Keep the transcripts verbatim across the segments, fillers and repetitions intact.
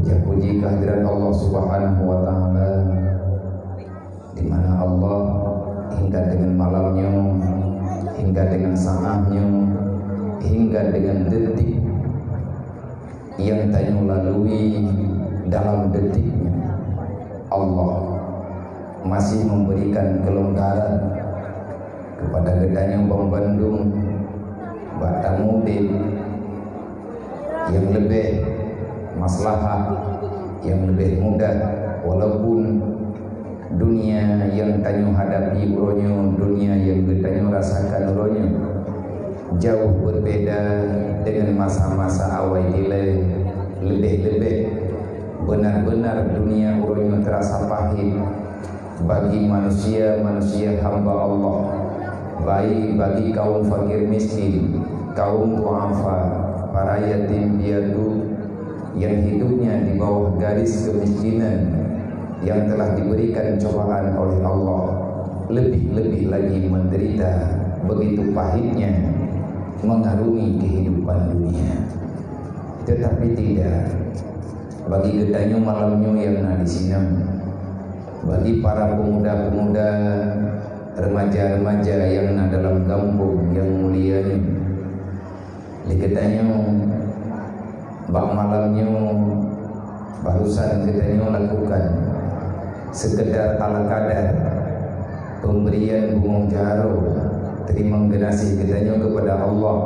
Puji kehadirat Allah Subhanahu wa Ta'ala, di mana Allah hingga dengan malam nyoe, hingga dengan saat nyoe, hingga dengan detik yang tanyoe lalui dalam detik nyoe, Allah masih memberikan kelonggaran kepada geutanyoe banmandum bak tamudik nyang leubeh maslahat, nyang leubeh mudah, walaupun dunia nyang tanyoe hadapi uroe nyoe, dunia nyang geutanyoe rasakan uroe nyoe, jauh berbeda dengan masa-masa awai dilée. Leubeh-leubeh, benar-benar dunia uroe nyoe terasa pahit bagi manusia-manusia hamba Allah, baik bagi kaum fakir miskin, kaum duafa, para yatim piatu, yang hidupnya di bawah garis kemiskinan, yang telah diberikan cobaan oleh Allah, lebih-lebih lagi menderita begitu pahitnya mengarungi kehidupan dunia. Tetapi tidak, bagi geutanyoe malam nyoe nyang na di sinan, bagi para pemuda-pemuda, remaja-remaja nyang na dalam gampông nyang mulia nyoe, lé geutanyoe bak malam nyoe barusan geutanyoe lakukan sekedar ala kadar pemberian bungong jaroe teurimong geunaséh geutanyoe kepada Allah,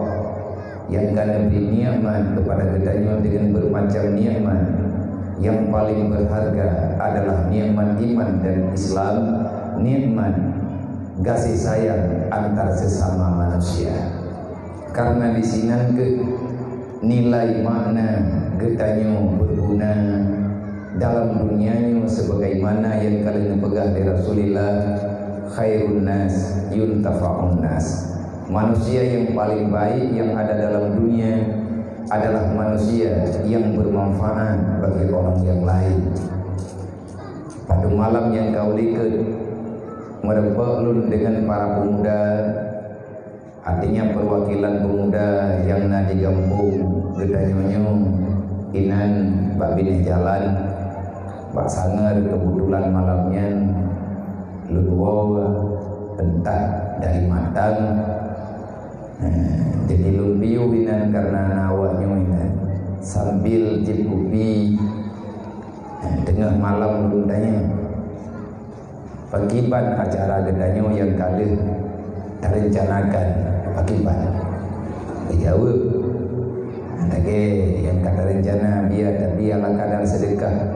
nyang ka neubri nikmat kepada geutanyoe dengan bermacam nikmat. Yang paling berharga adalah nikmat iman dan Islam, nikmat gaséh sayang antar sesama manusia. Karena di sinan kheueh nilai makna geutanyoe beuguna dalam dunia nyoe, sebagaimana nyang ka lheueh neupeugah lé Rasulullah, "Khairun nas yuntafa'un nas." Manusia yang paling baik yang ada dalam dunia adalah manusia yang bermanfaat bagi orang yang lain. Pada malam nyang ka u likot, meureumpok lôn dengan para pemuda, artinya perwakilan pemuda nyang na di gampông geutanyoe nyoe, inan bak binéh jalan, bak Sanger, kebetulan malam nyan lôn woe entah dari Matang. Eh, jadi lôn piôh inan karena na awak nyoe inan. Sambil jieb kupi, eh, teungoh malam lôn tanyong, "Pakriban acara geutanyoe nyang ka lheueh tarencanakan, pakriban?" Geujaweueb, "Lagée nyang ka tarencana, biya-, tapi ala kadar sedekah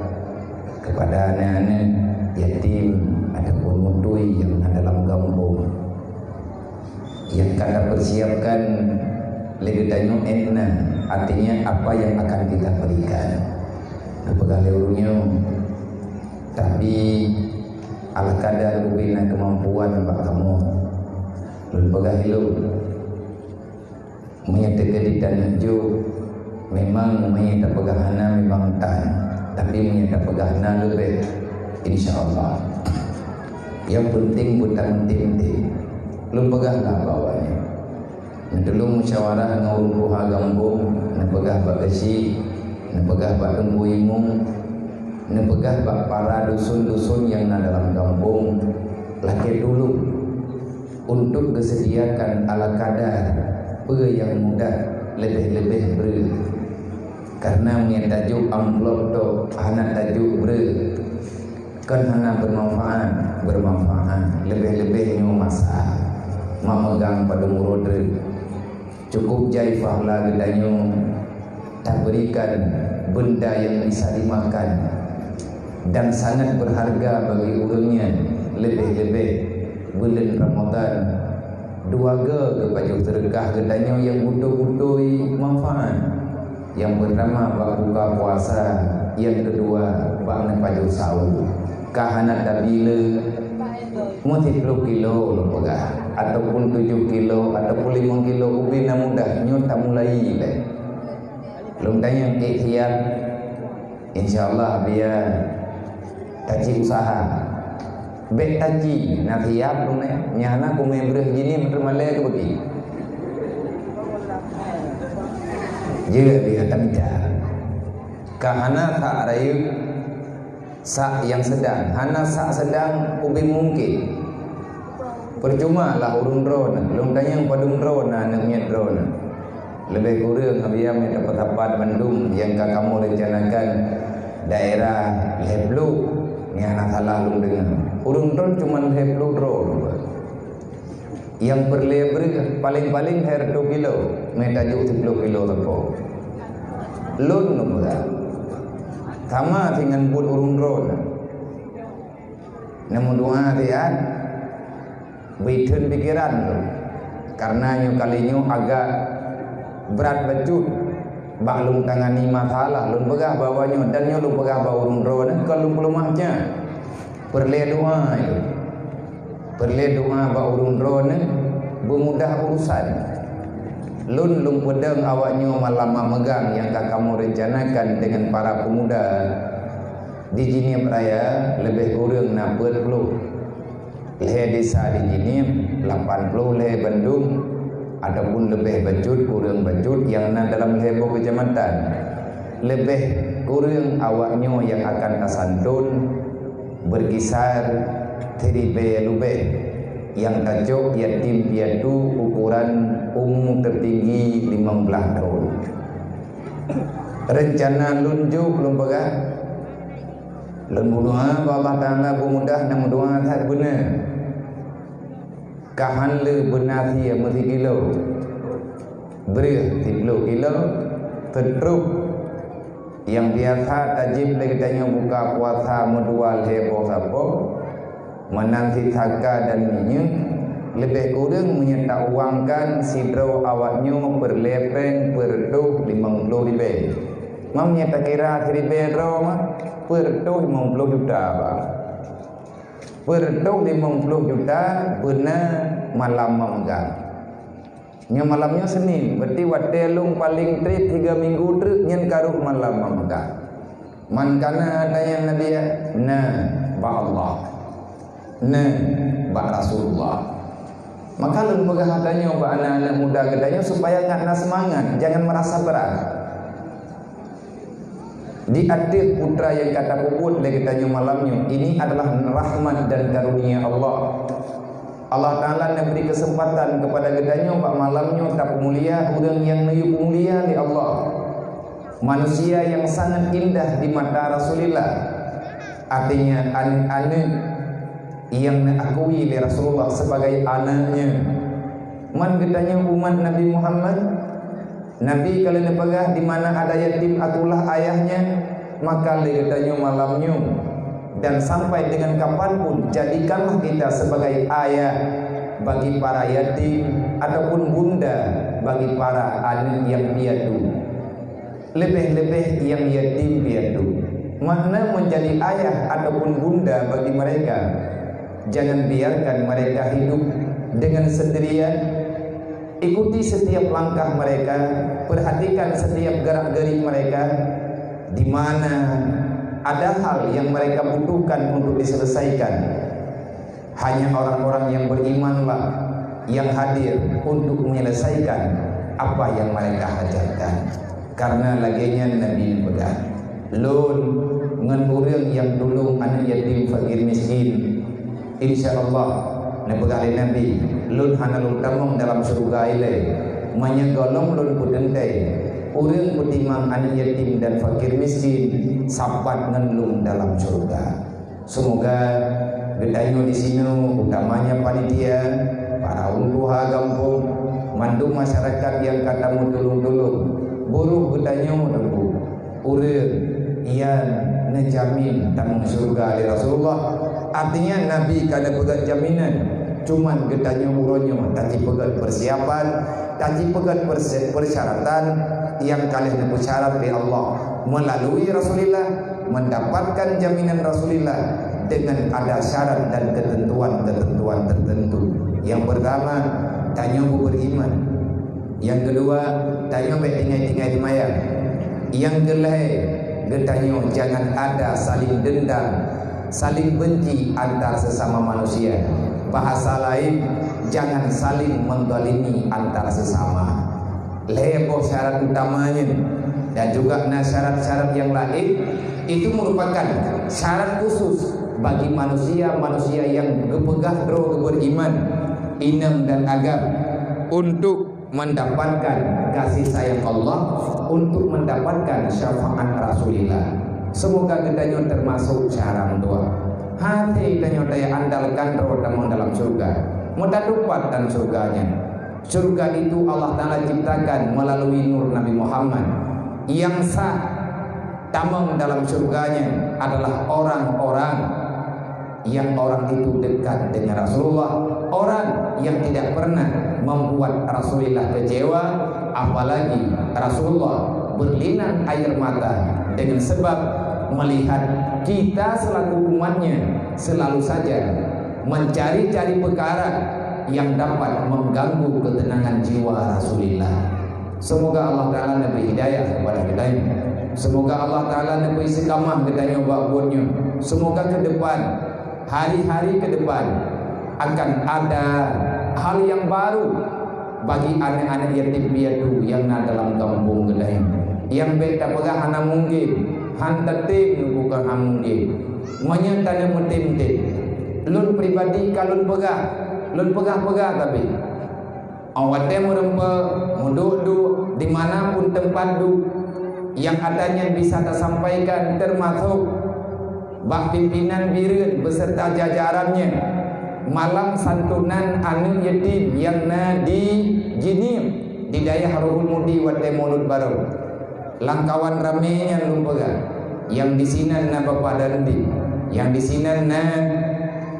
kepada aneuk-aneuk yatim ataupun meutui nyang na dalam gampông." Nyang ka tapersiapkan lé geutanyoe étna, artinya apa yang akan kita berikan. Geupeugah lé ureuëng nyoe, tapi ala kadar ubena keumampuan bak kamoe. Lôn peugah ilôn, meunyoe teukeudi taneuk jok, memang meunyoe tapeugah hana memang tan, tapi meunyoe tapeugah na leubeh, insya Allah. Nyang penting buet tameuntém-ntém. Lôn peugah lah bak awaknyan. Neutulông musyawarah ngon ureuëng tuha gampông, neupeugah bak geuchik, neupeugah bak teungku imum, neupeugah bak para dusun-dusun nyang na dalam gampông, lakée tulông untuk geuseudiakan ala kadar peue nyang mudah, leubeh-leubeh breueh. Karena meunyoe tajok amplop tok hana tajok breueh, kon hana bermanfaat, bermanfaat, leubeh-leubeh nyoe masa meumeugang padum uroe treuk. Cukup jai pahala geutanyoe taberikan benda yang bisa dimakan dan sangat berharga bagi ureuëng nyan, leubeh-leubeh buleuen Ramadhan. Dua go geupajoh seudeukah geutanyoe nyang beutôi-beutôi manfaat. Nyang peurtama bak buka puasa, nyang keudua bak neupajoh sahur. Ka hana tabi le, meusiploh kilo lôn peugah, ataupun tujoh kilo, ataupun limong kilo, ubena mudah nyoe tamulai lé. Lôn tanyong, ék siap? Insya Allah, biya taci usaha. Bék taci, na siap lôn nyan. Nyang hana kumé breueh jih ni meuteumé lé keu beuki. Jeuet biya tamita. Ka hana sak rayeuk, sak nyang seudang, hana sak seudang ubé mungken. Peucuma lah ureuëng droeneuh, lôn tanyong padum droe na aneuëk miet droeneuh. Leubeh kureueng abiam nyang dapat-dapat bandum nyang ka kamoe reuncanakan daerah lhée ploh, nyang hana salah lôn deungoe. Ureuëng droeneuh cuma lhée ploh droe. Nyang peureulée breueh paleng-paleng lhée reutôh kilo, meutajok siplôh kilo teuko. Lôn neupeugah, sama singon buet ureuëng droeneuh. Neumeudoá siat, beuitheun pikeran lôn. Kareuna nyoe kali nyoe agak brat bacut bak lôn tangani masalah lôn peugah bak awaknyoe, dan nyoe lôn peugah bak ureuëng droeneuh kon lôn peuleumah nyan. Peureulée doá nyoe. Peureulée doá bak ureuëng droeneuh beumudah urusan. Lôn lôn peudong awaknyoe malam mameugang nyang ka kamoe reuncanakan deungon para peumuda di Jeunieb Raya leubeh kureueng na peuet ploh lhée desa di Jeunieb, lapan ploh lhée bandum, ataupun leubeh bacut kureueng bacut nyang na dalam lhée boh keucamatan. Leubeh kureueng awaknyoe nyang akan tasanton beukisar siribée leubeh nyang tacok yatim piatu ukuran umu teutinggi limong blaih thon. Reuncana lôn jok lôn peugah, lôn meudoá bak Allah Taala beumudah neumeudoá that beuna. Ka han le beuna sie meusikilo, breueh siplôh kilo, teutrok nyang biasa tajieb lé geutanyoe buka puasa meudua lhée boh sapo, meunan cit saka dan minyeuk, leubeh kureueng meunyoe tauwangkan sidroe awaknyoe peureulée péng peureutôh limong ploh ribée. Meunyoe takira siribée droe mah, peureutôh limong ploh juta bah. Peureutôh limong ploh juta beuna malam mameugang. Nyoe malam nyoe Senin, berarti watée lôn paleng treb tiga minggu treuk nyan ka rôh malam mameugang. Man kana tanyong Nabi, na bak Allah, na bak Rasulullah. Maka lôn peugah tanyoe bak aneuëk-aneuëk muda geutanyoe supaya ngat na seumangat, jangan merasa berat. Di ateueh putra nyang ka tapeubuet lé geutanyoe malam nyoe, ini adalah rahmat dan karunia Allah. Allah Taala neubri keuseumpatan keupada geutanyoe bak malam nyoe tapeumulia ureuëng nyang neuyue peumulia lé Allah. Manusia nyang sangat indah di mata Rasulullah. Artinya aneuëk-aneuëk nyang neuakui lé Rasulullah sebagai anaknya. Man geutanyoe umat Nabi Muhammad, Nabi ka lheueh neupeugah, "Di mana ada yatim, akulah ayahnya." Maka lé geutanyoe malam nyoe dan sampai dengan kapan pun, jadikanlah kita sebagai ayah bagi para yatim ataupun bunda bagi para aneuëk nyang piatu. Leubeh-leubeh nyang yatim piatu. Makna menjadi ayah ataupun bunda bagi mereka. Jangan biarkan mereka hidup dengan sendirian. Ikuti setiap langkah mereka, perhatikan setiap gerak-gerik mereka, di mana ada hal yang mereka butuhkan untuk diselesaikan. Hanya orang-orang yang berimanlah yang hadir untuk menyelesaikan apa yang mereka hajatkan. Karena lagée nyan Nabi peugah, "Lôn ngon ureuëng nyang tulông aneuëk yatim fakir miskin, insya Allah," neupeugah lé Nabi, "lôn hana lôn tamong dalam syeuruga ilée, meunyoe gohlom lôn peuteuntée ureuëng peutimang aneuëk yatim dan fakir miskin sapat ngon lôn dalam syeuruga." Seumoga geutanyoe di sinoe, utamanya panitia, para ureuëng tuha gampông, mandum masyarakat nyang ka tameutulông-tulông, buruh geutanyoe teungku, ureuëng nyang neujamin tamong syeuruga lé Rasulullah. Artinya Nabi ka neupeugah jaminan, cuman geutanyoe uroe nyoe tajipeugét persiapan, tajipeugét perse-, persyaratan nyang ka lheueh neupeusyaratan lé Allah melalui Rasulullah, mendapatkan jaminan Rasulullah dengan ada syarat dan ketentuan-ketentuan tertentu. Yang pertama, tanyoe beuriman. Yang kedua, tanyoe bék tinggai-tinggai seumayang. Yang kelhée, geutanyoe jangan ada saling dendam, saling benci antar sesama manusia. Bahasa lain, jangan saling menzalimi antar sesama. Lhée boh syarat utama nyan. Dan juga na syarat-syarat yang lain, itu merupakan syarat khusus bagi manusia-manusia yang geupeugah droe beriman, inong dan agam, untuk mendapatkan kasih sayang Allah, untuk mendapatkan syafaat Rasulullah. Semoga geutanyoe termasuk syarang dua. Hati tanyoe daya andalkan droe tamong dalam syurga. Meutatupat dan syurga nyan. Syurga itu Allah Ta'ala ciptakan melalui nur Nabi Muhammad. Yang sah tamong dalam syurga nyan adalah orang-orang yang orang itu dekat dengan Rasulullah, orang yang tidak pernah membuat Rasulullah kecewa, apalagi Rasulullah berlinang air mata dengan sebab melihat kita selaku umatnya selalu saja mencari-cari perkara yang dapat mengganggu ketenangan jiwa Rasulullah. Semoga Allah Ta'ala neubri hidayah kepada geutanyoe. Semoga Allah Ta'ala neubri istiqamah geutanyoe bak buet nyoe. Semoga ke depan, hari-hari ke depan, akan ada hal yang baru bagi aneuk-aneuk yatim piatu nyang na dalam gampông geutanyoe. Nyang bék tapeugah hana mungken, han tatem nunggu ka hana mungken. Meunyoe taneuk meutem-tem, lôn pribadi ka lôn peugah, lôn peugah-peugah tapi. Óh watée meurumpok, meuduek-duek, di mana pun teumpat duek, nyang ata nyan bisa tasampaikan, teumasok bak pimpinan bireuen beserta jajarannya, malam santunan aneuk yatim nyang na di Jeunieb, di dayah Ruhul Mudi watée Mulod Barô. Lam kawan ramé nyan lôn peugah, nyang disinan na Bapak Dandim, nyang disinan na,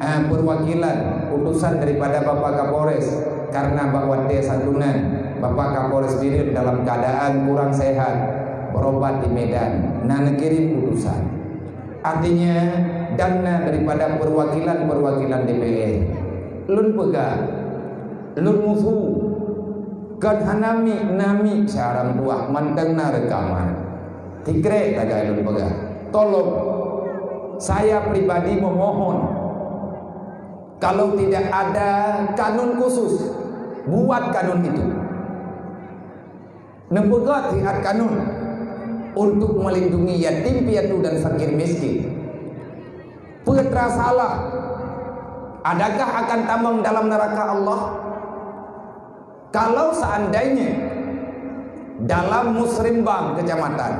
eh, perwakilan utusan daripada Bapak Kapolres, karena bak watée santunan Bapak Kapolres Bireuen dalam keadaan kurang sehat, berobat di Medan, na neukirim utusan. Artinya, dan na daripada perwakilan-perwakilan D P R. Lôn peugah, lôn musu, kon hana miek, na miek syarang dua mantong na reukaman. Tikrek tagai lôn peugah. Tolong, saya pribadi memohon, kalau tidak ada kanun khusus, buat kanun itu. Neupeugét siat kanun untuk melindungi yatim piatu dan fakir miskin. Peue teuma salah? Adakah akan tamong dalam neraka Allah? Kalau seandainya dalam musrimbang kecamatan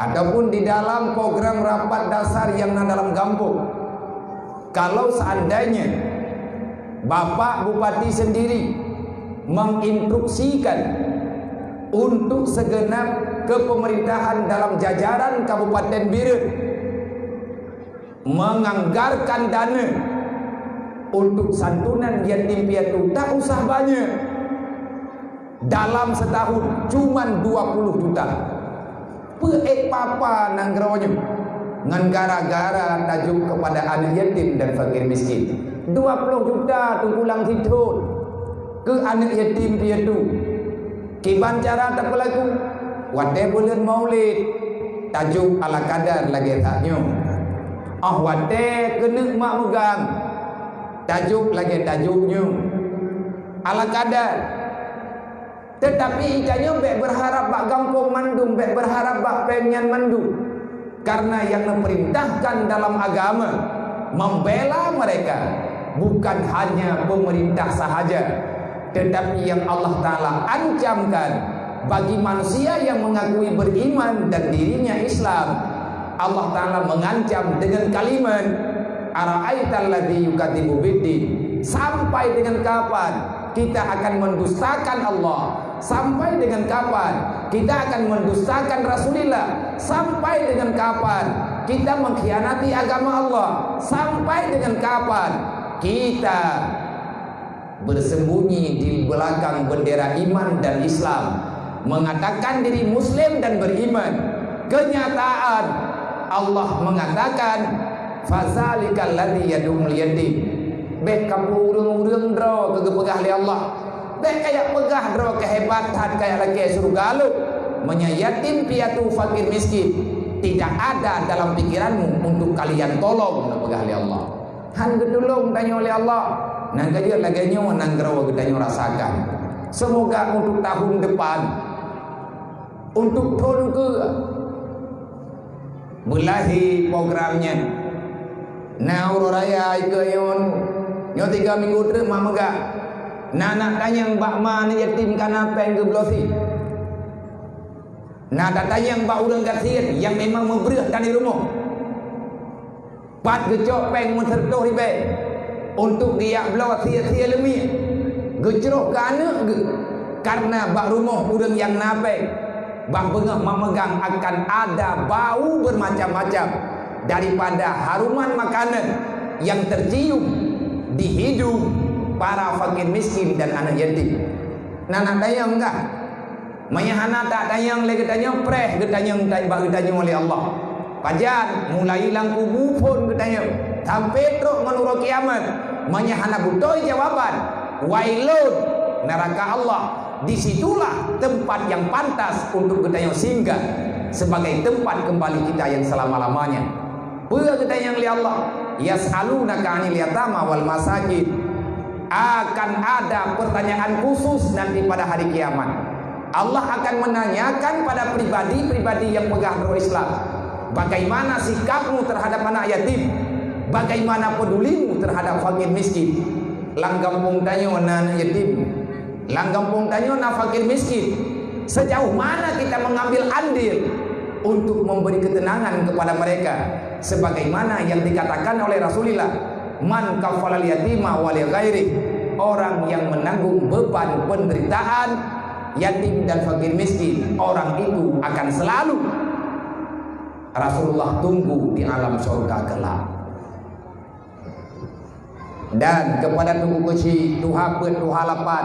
ataupun di dalam program rapat dasar yang na dalam gampông, kalau seandainya Bapak Bupati sendiri menginstruksikan untuk segenap kepemerintahan dalam jajaran Kabupaten Bireuen menganggarkan dana untuk santunan yatim piatu, tak usah banyak. Dalam setahun cuman dua puluh juta. Peuék papa nanggroe nyoe ngon gara-gara tajok kepada aneuk yatim dan fakir miskin. Dua puluh juta teupulang sithon keu aneuk yatim piatu. Kiban cara tapeulaku? Watée buleuen Maulid, tajok ala kadar lagée that nyoe. Óh watée keuneuk mak meugang, tajok lagée tajok nyoe. Ala kadar. Tetapi geutanyoe bék berharap bak gampông mandum, bék berharap bak péng nyan mandum. Karena yang memerintahkan dalam agama membela mereka bukan hanya pemerintah sahaja, tetapi yang Allah Ta'ala ancamkan bagi manusia yang mengakui beriman dan dirinya Islam, Allah Ta'ala mengancam dengan kalimat, "Ara'aital ladzi yukadzibu biddin." Sampai dengan kapan kita akan mendustakan Allah? Sampai dengan kapan kita akan mendustakan Rasulullah? Sampai dengan kapan kita mengkhianati agama Allah? Sampai dengan kapan kita bersembunyi di belakang bendera iman dan Islam, mengatakan diri muslim dan beriman? Kenyataan, Allah mengatakan, "Fadzalikal ladzi yad'ul yatim." Bék kapeue ureuëng-ureuëng droe keu geupeugah lé Allah. Bék kajak peugah droe keu hebat that kajak lakée syeuruga lom. Meunyoe yatim piatu fakir miskin tidak ada dalam pikiranmu untuk kalian tolong, neupeugah lé Allah. Han geutulông tanyoe lé Allah. Nyang ka jeuet lagée nyoe nanggroe geutanyoe rasakan. Semoga untuk tahun depan Untuk thôn keue beulahé program nyan. Na uroe raya ikeue nyoe, nyoe tiga minggu treuk mak meugah. Na aneuk tanyong bak ma aneuk yatim kana péng geubloe sie. Na tatanyong bak ureuëng gasien nyang memang meubreueh tan di rumoh. Pat geucok péng meuseureutoh ribée untuk geujak bloe sie-sie leumiek, geucroh keu aneuk geuh, kareuna bak rumoh ureuëng nyang na péng. Bak beungoh mameugang akan ada bau bermacam-macam daripada haruman makanan yang tercium di hidung para fakir miskin dan aneuk yatim. Na aneuk tanyong kah? Meunyoe hana tatanyong lé geutanyoe, preh geutanyoe bak geutanyoe lé Allah. Pajan mulai lam kubu phon geutanyoe sampai trok ngon uroe kiamat, meunyoe hana beutôi jawaban, wailun, neraka Allah, disitulah tempat yang pantas untuk geutanyoe singgah sebagai tempat kembali kita yang selama-lamanya. Peue geutanyong lé Allah? Yas'alunaka 'anil yatama wal masakin. Akan ada pertanyaan khusus nanti pada hari kiamat. Allah akan menanyakan pada pribadi-pribadi yang peugah droe Islam, "Bagaimana sikapmu terhadap anak yatim? Bagaimana pedulimu terhadap fakir miskin?" Lam gampông tanyoe na aneuk yatim. Lam gampông tanyoe na fakir miskin. Sejauh mana kita mengambil andil untuk memberi ketenangan kepada mereka? Sebagaimana yang dikatakan oleh Rasulullah, "Man kafalal yatima wa li ghairi." Orang yang menanggung beban penderitaan yatim dan fakir miskin, orang itu akan selalu Rasulullah tunggu di alam surga kelak. Dan kepada Teungku Keuchik, tuha peuet, tuha lapan,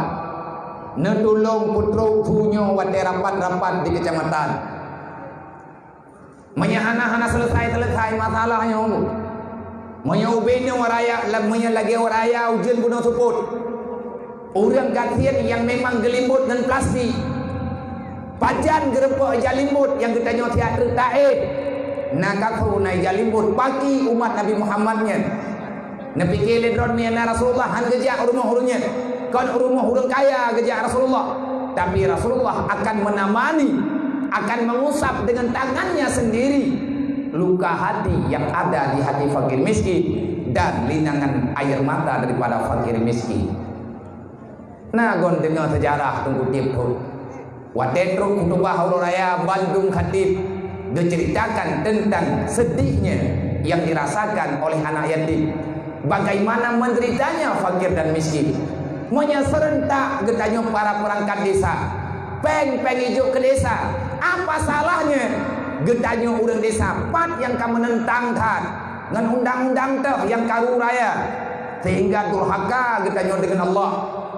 neutulông peutrok su nyoe watée rapat-rapat di keucamatan. Meunyoe hana, hana selesai-selesai masalah nyoe. Meunyoe ubé nyoe raya, meunyoe lagée raya ujeuen bunoe seupôt. Ureuëng gasien nyang memang geulimbot ngon plastik. Pajan geurumpok ija limbot nyang geutanyoe siat treuk taéh. Na kasoe na ija limbot bagi umat Nabi Muhammad nyan. Neupike lé droe, "Meunyoe na Rasulullah han geujak u rumoh ureuëng nyan, kon u rumoh ureuëng kaya geujak Rasulullah." Tapi Rasulullah akan menamani, akan mengusap dengan tangannya sendiri luka hati yang ada di hati fakir miskin dan linangan air mata daripada fakir miskin. Na gon deungoe seujarah Teungku Tieb Thon. Watée trok khutubah uroe raya bandum khatib geuceuritakan teuntang sedihnya yang dirasakan oleh anak yatim. Bagaimana menderitanya fakir dan miskin. Meunyoe seurentak geutanyoe para peurangkat desa, péng-péng ijok keu desa, apa salahnya geutanyoe ureuëng desa pat nyang ka meunentang that ngon undang-undang teuh nyang karu raya, sehingga durhaka geutanyoe deungon Allah.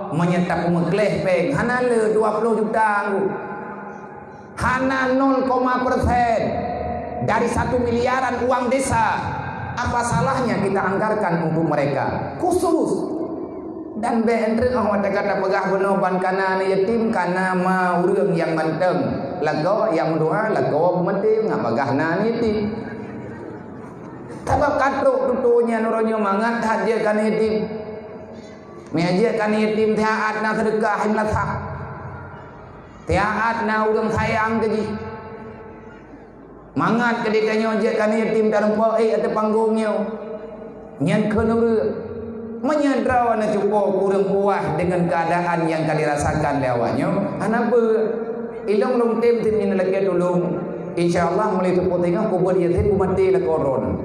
Meunyoe tapeumeukleh péng hana le dua ploh juta anggô, hana nol koma persen dari satu miliaran uang desa, apa salahnya kita anggarkan untuk mereka khusus? Dan bék treuk óh watée ka tapeugah bunoe ban kana aneuk yatim, kana ma ureuëng nyang mantong, lagoe nyang meudoá, lagoe beumaté, ngat bagah na aneuk yatim. Sabab ka trok tutoe nyan uroe nyoe mangat that jeuet keu aneuk yatim. Meunyoe jeuet keu aneuk yatim, tiaat na seudeukah hai meulasak. Tiaat na ureuëng sayang keu jih. Mangat keu geutanyoe jeuet keu aneuk yatim tarumpok ék ateueh panggong nyoe. Nyan kheun ureuëng. Meunyoe droeneuh cupo kureueng puas deungon keuadaan nyang ka dirasakan lé awaknyoe, hana peue. Ilong lôn tem, tem nyan lakée tulông. Insya Allah, mulai teupeu teungoh kubeuet Yasin, beumaté lakoe droeneuh.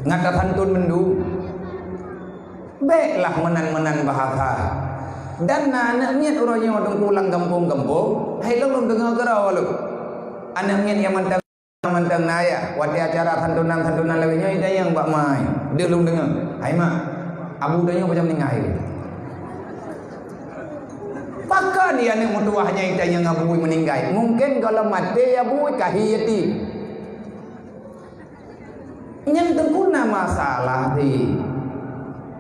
Ngat tasantun mandum. Béklah meunan-meunan bahasa. Dan na aneuk miet uroe nyoe teungku lam gampông-gampông, hai lôn, lôn deungoe keudroe lôn. Aneuk miet nyang mantong, mantong na ayah, watée acara santunan-santunan lawét nyoe, itanyong bak ma, deuh lôn deungoe. Hai mak, abu tanyoe pacah meuninggai? Pakon di aneuk meutuwah nyan itanyong abu meuninggai? Mungken gohlom maté abu, ka hi yatim. Nyan teungku na masalah di.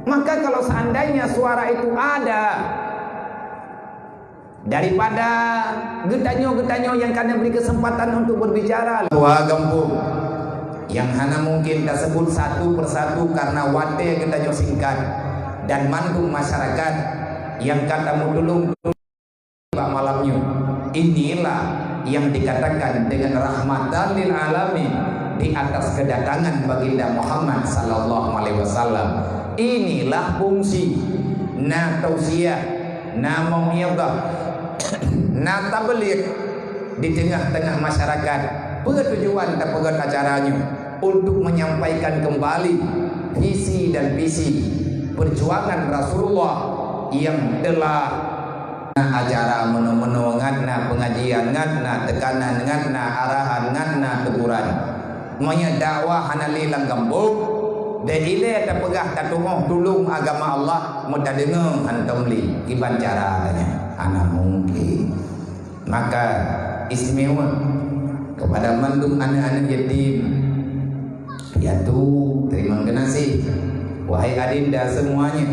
Maka kalau seandainya suara itu ada daripada geutanyoe-geutanyoe nyang ka neubri keuseumpatan untuk berbicara, dua gampông nyang hana mungkin taseubut satu persatu karena watée geutanyoe singkat, dan mandum masyarakat nyang ka tameutulông bak malam nyoe. Inilah yang dikatakan dengan rahmatan lil alamin di atas kedatangan Baginda Muhammad sallallahu alaihi wasallam. Inilah fungsi, na tausiah, na mau'izah, na tabligh di tengah-tengah masyarakat. Peue tujuan tapeugöt acara nyoe? Untuk menyampaikan kembali visi dan misi perjuangan Rasulullah yang telah Na acara meunoe-meunoe ngat, na peungajian ngat, na teukanan ngat, na arahan ngat, na teguran. Meunyoe dakwah hana lé lam gampông, deh ilée tapeugah tatu'oh tulông agama Allah, meutadeungoe hantom lé. Kiban cara tanya? Hana mungkin. Maka istimewa kepada mandum aneuk-aneuk yatim, piatu, teurimong geunaséh. Wahai adinda semuanya,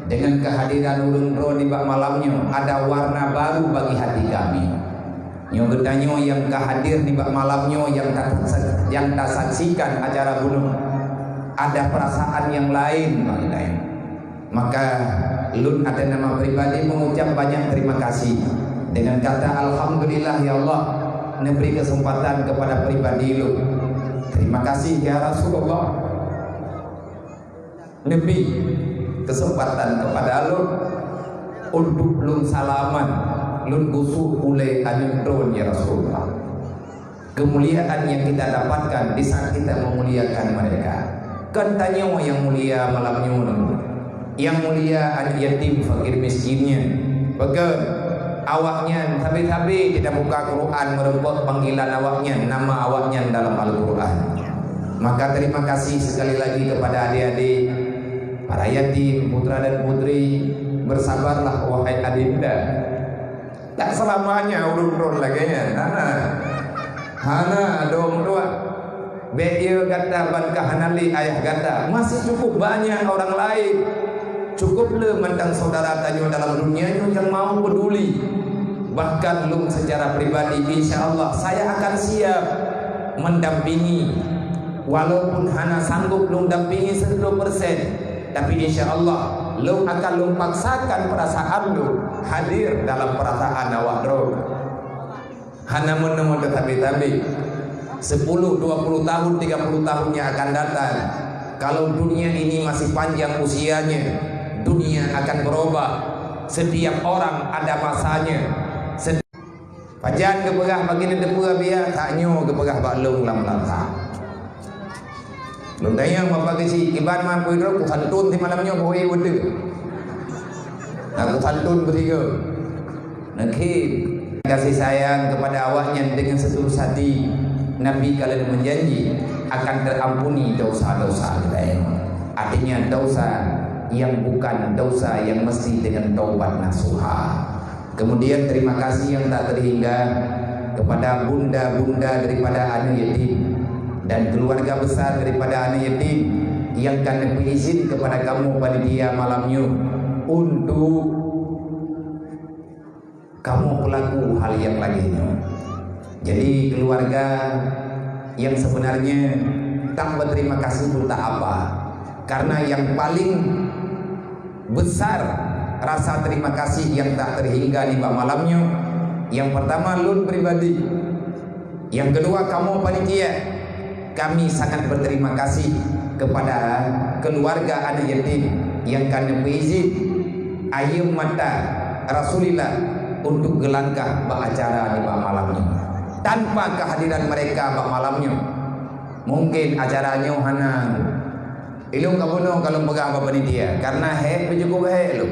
dengan kehadiran ureuëng droe nibak malam nyoe, ada warna baru bagi hati kami. Nyoe geutanyoe nyang ka hadir nibak malam nyoe nyang ta-, nyang tasaksikan acara bunoe, ada perasaan yang lain bagi tanyoe. Maka lôn atas nama pribadi mengucap banyak terima kasih dengan kata alhamdulillah ya Allah neubri kesempatan kepada pribadi lôn. Terima kasih ya Rasulullah. Neubri kesempatan kepada lôn untuk lôn salaman, lôn gusok ulée aneuk droe ya Rasulullah. Kemuliaan yang kita dapatkan di saat kita memuliakan mereka. Kon tanyoe nyang mulia malam nyoe, nyang mulia aneuk yatim fakir miskin nyan. Pakon awaknyan sabe-sabe teuka buka Quran meureumpok panggilan awaknyan, nama awaknyan dalam Al-Quran. Maka terima kasih sekali lagi kepada adik-adik, para yatim, putra dan putri. Bersabarlah wahai adinda. Tak selamanya ureuëng droe lagée nyan. Hana. Hana dong dua. Bék ye gata ban ka hana lé ayah gata. Masih cukup banyak orang lain. Cukup le mantong saudara tanyoe dalam dunia nyoe yang mau peduli. Bahkan lôn secara pribadi, insya Allah saya akan siap mendampingi. Walaupun hana sanggup lôn dampingi seratus persen, tapi insya Allah lôn akan lôn paksakan perasaan lôn hadir dalam perasaan awak droe. Hana meunoe teutabé-tabé. Sepuluh, dua puluh tahun, tiga puluh tahun yang akan datang, kalau dunia ini masih panjang usianya, dunia akan berubah. Setiap orang ada masanya. Setiap Pajan geupeugah bagi neuteupeue biasa, nyoe geupeugah bak lôn lam lasa. Lôn tanyong Bapak Geuchik, kiban ma peue droe kusantun simalam nyoe bak weue watée. Nah, kusantun beusigoe. Neukhém kasih sayang kepada awaknyan dengan setulus hati. Nabi ka lheueh meujanji akan terampuni dosa-dosa kita. Artinya dosa yang bukan dosa yang mesti dengan taubat nasuha. Kemudian terima kasih yang tak terhingga kepada bunda-bunda daripada aneuk yatim dan keluarga besar daripada aneuk yatim yang ka neupeuizin kepada kamoe panitia malam nyoe untuk kamoe pelaku hal yang lagée nyoe. Jadi keluarga yang sebenarnya tak berterima kasih pun tak apa. Karena yang paling besar rasa terima kasih yang tak terhingga nibak malam nyoe. Yang pertama lôn pribadi. Yang kedua kamoe panitia. Kami sangat berterima kasih kepada keluarga aneuk yatim yang ka neupeuizin ayeuem mata Rasulillah untuk geulangkah bak acara nibak malam nyoe. Tanpa kehadiran mereka bak malam nyoe, mungkin acara nyoe hana. Ilôn ka bunoe ka lôn peugah bak panitia, karena hék peucukôp hék lôn.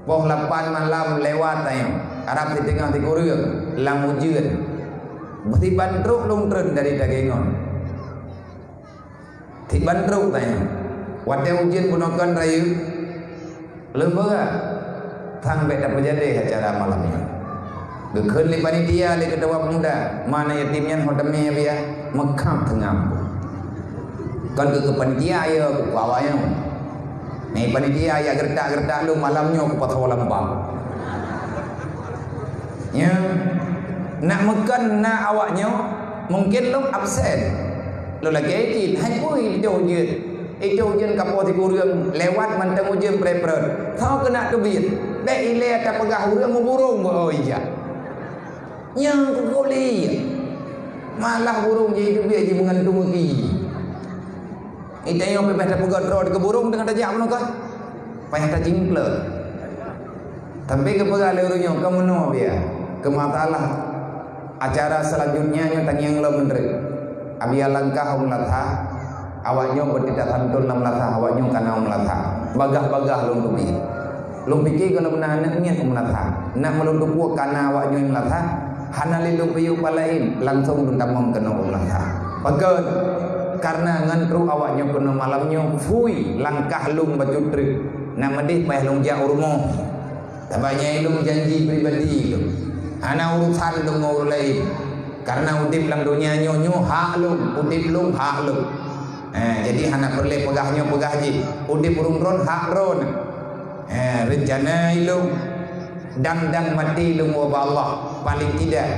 Poh lapan malam lewat tanyoe, karab siteungoh sikureueng lam ujeuen. Beusiban trok lôn treun dari Tagengon. Siban trok tanyoe. Watée ujeuen bunoe kon rayeuk, leumbeuga sang bék tapeujadeh acara malam nyoe. Geukheun lé panitia lé keutua pemuda, mana yatim nyan ho teumé biya, meukhab teungam. Kon keu panitia ya, keu awak nyoe. Ni panitia ya geureutak-geureutak lôn malam nyoe keu pasoe lambang. Ya. Nak meukeun na awak nyoe, mungkin lôn absen. Lôn lagée jih, hai pui itu ujeuen. Itu ujeuen kapoh sikureueng lewat mantong ujeuen preh-preh. Soe keunak teubiet. Bék ilée tapeugah ureuëng muburong beu ija. Nyang kukuli. Malah burông jih teubiet jih meungantung gaki. Ita nyoe pih beh tapeugöt droe keu burông teungoh tajak meunoe kah? Payah tacingkleuk. Tapi geupeugah lé ureueng nyoe, "Keu meunoe biya, keu masalah acara selanjutnya nyoe tangieng lom meunreuk." Abi alangkah u Meulathah, awak nyoe beutitah santôn lam Meulathah, awak nyoe kana u Meulathah. Bagah-bagah lôn teubiet. Lôn pike gohlom na aneuk miet u Meulathah. Nak meulôn teupeue kana awak nyoe u Meulathah, hana lé lôn piôh pat laén, langsông lôn tamong keunoe u Meulathah. Pakon? Karena ngon trok awak nyoe keunoe malam nyoe, phui langkah lôn bacut treuk. Nak meudeh payah lôn jak u rumoh. Sabab nyan lôn janji pribadi lôn. Hana urusan lôn ngon ureueng laén. Karena udeb lam donya nyoe, nyoe hak lôn, udeb lôn hak lôn. Eh, jadi hana peureulée peugah nyoe peugah jih. Udeb ureueng droen hak droen. Eh, reuncana ilôn, dang-dang maté lôn ubak Allah, paléng tidak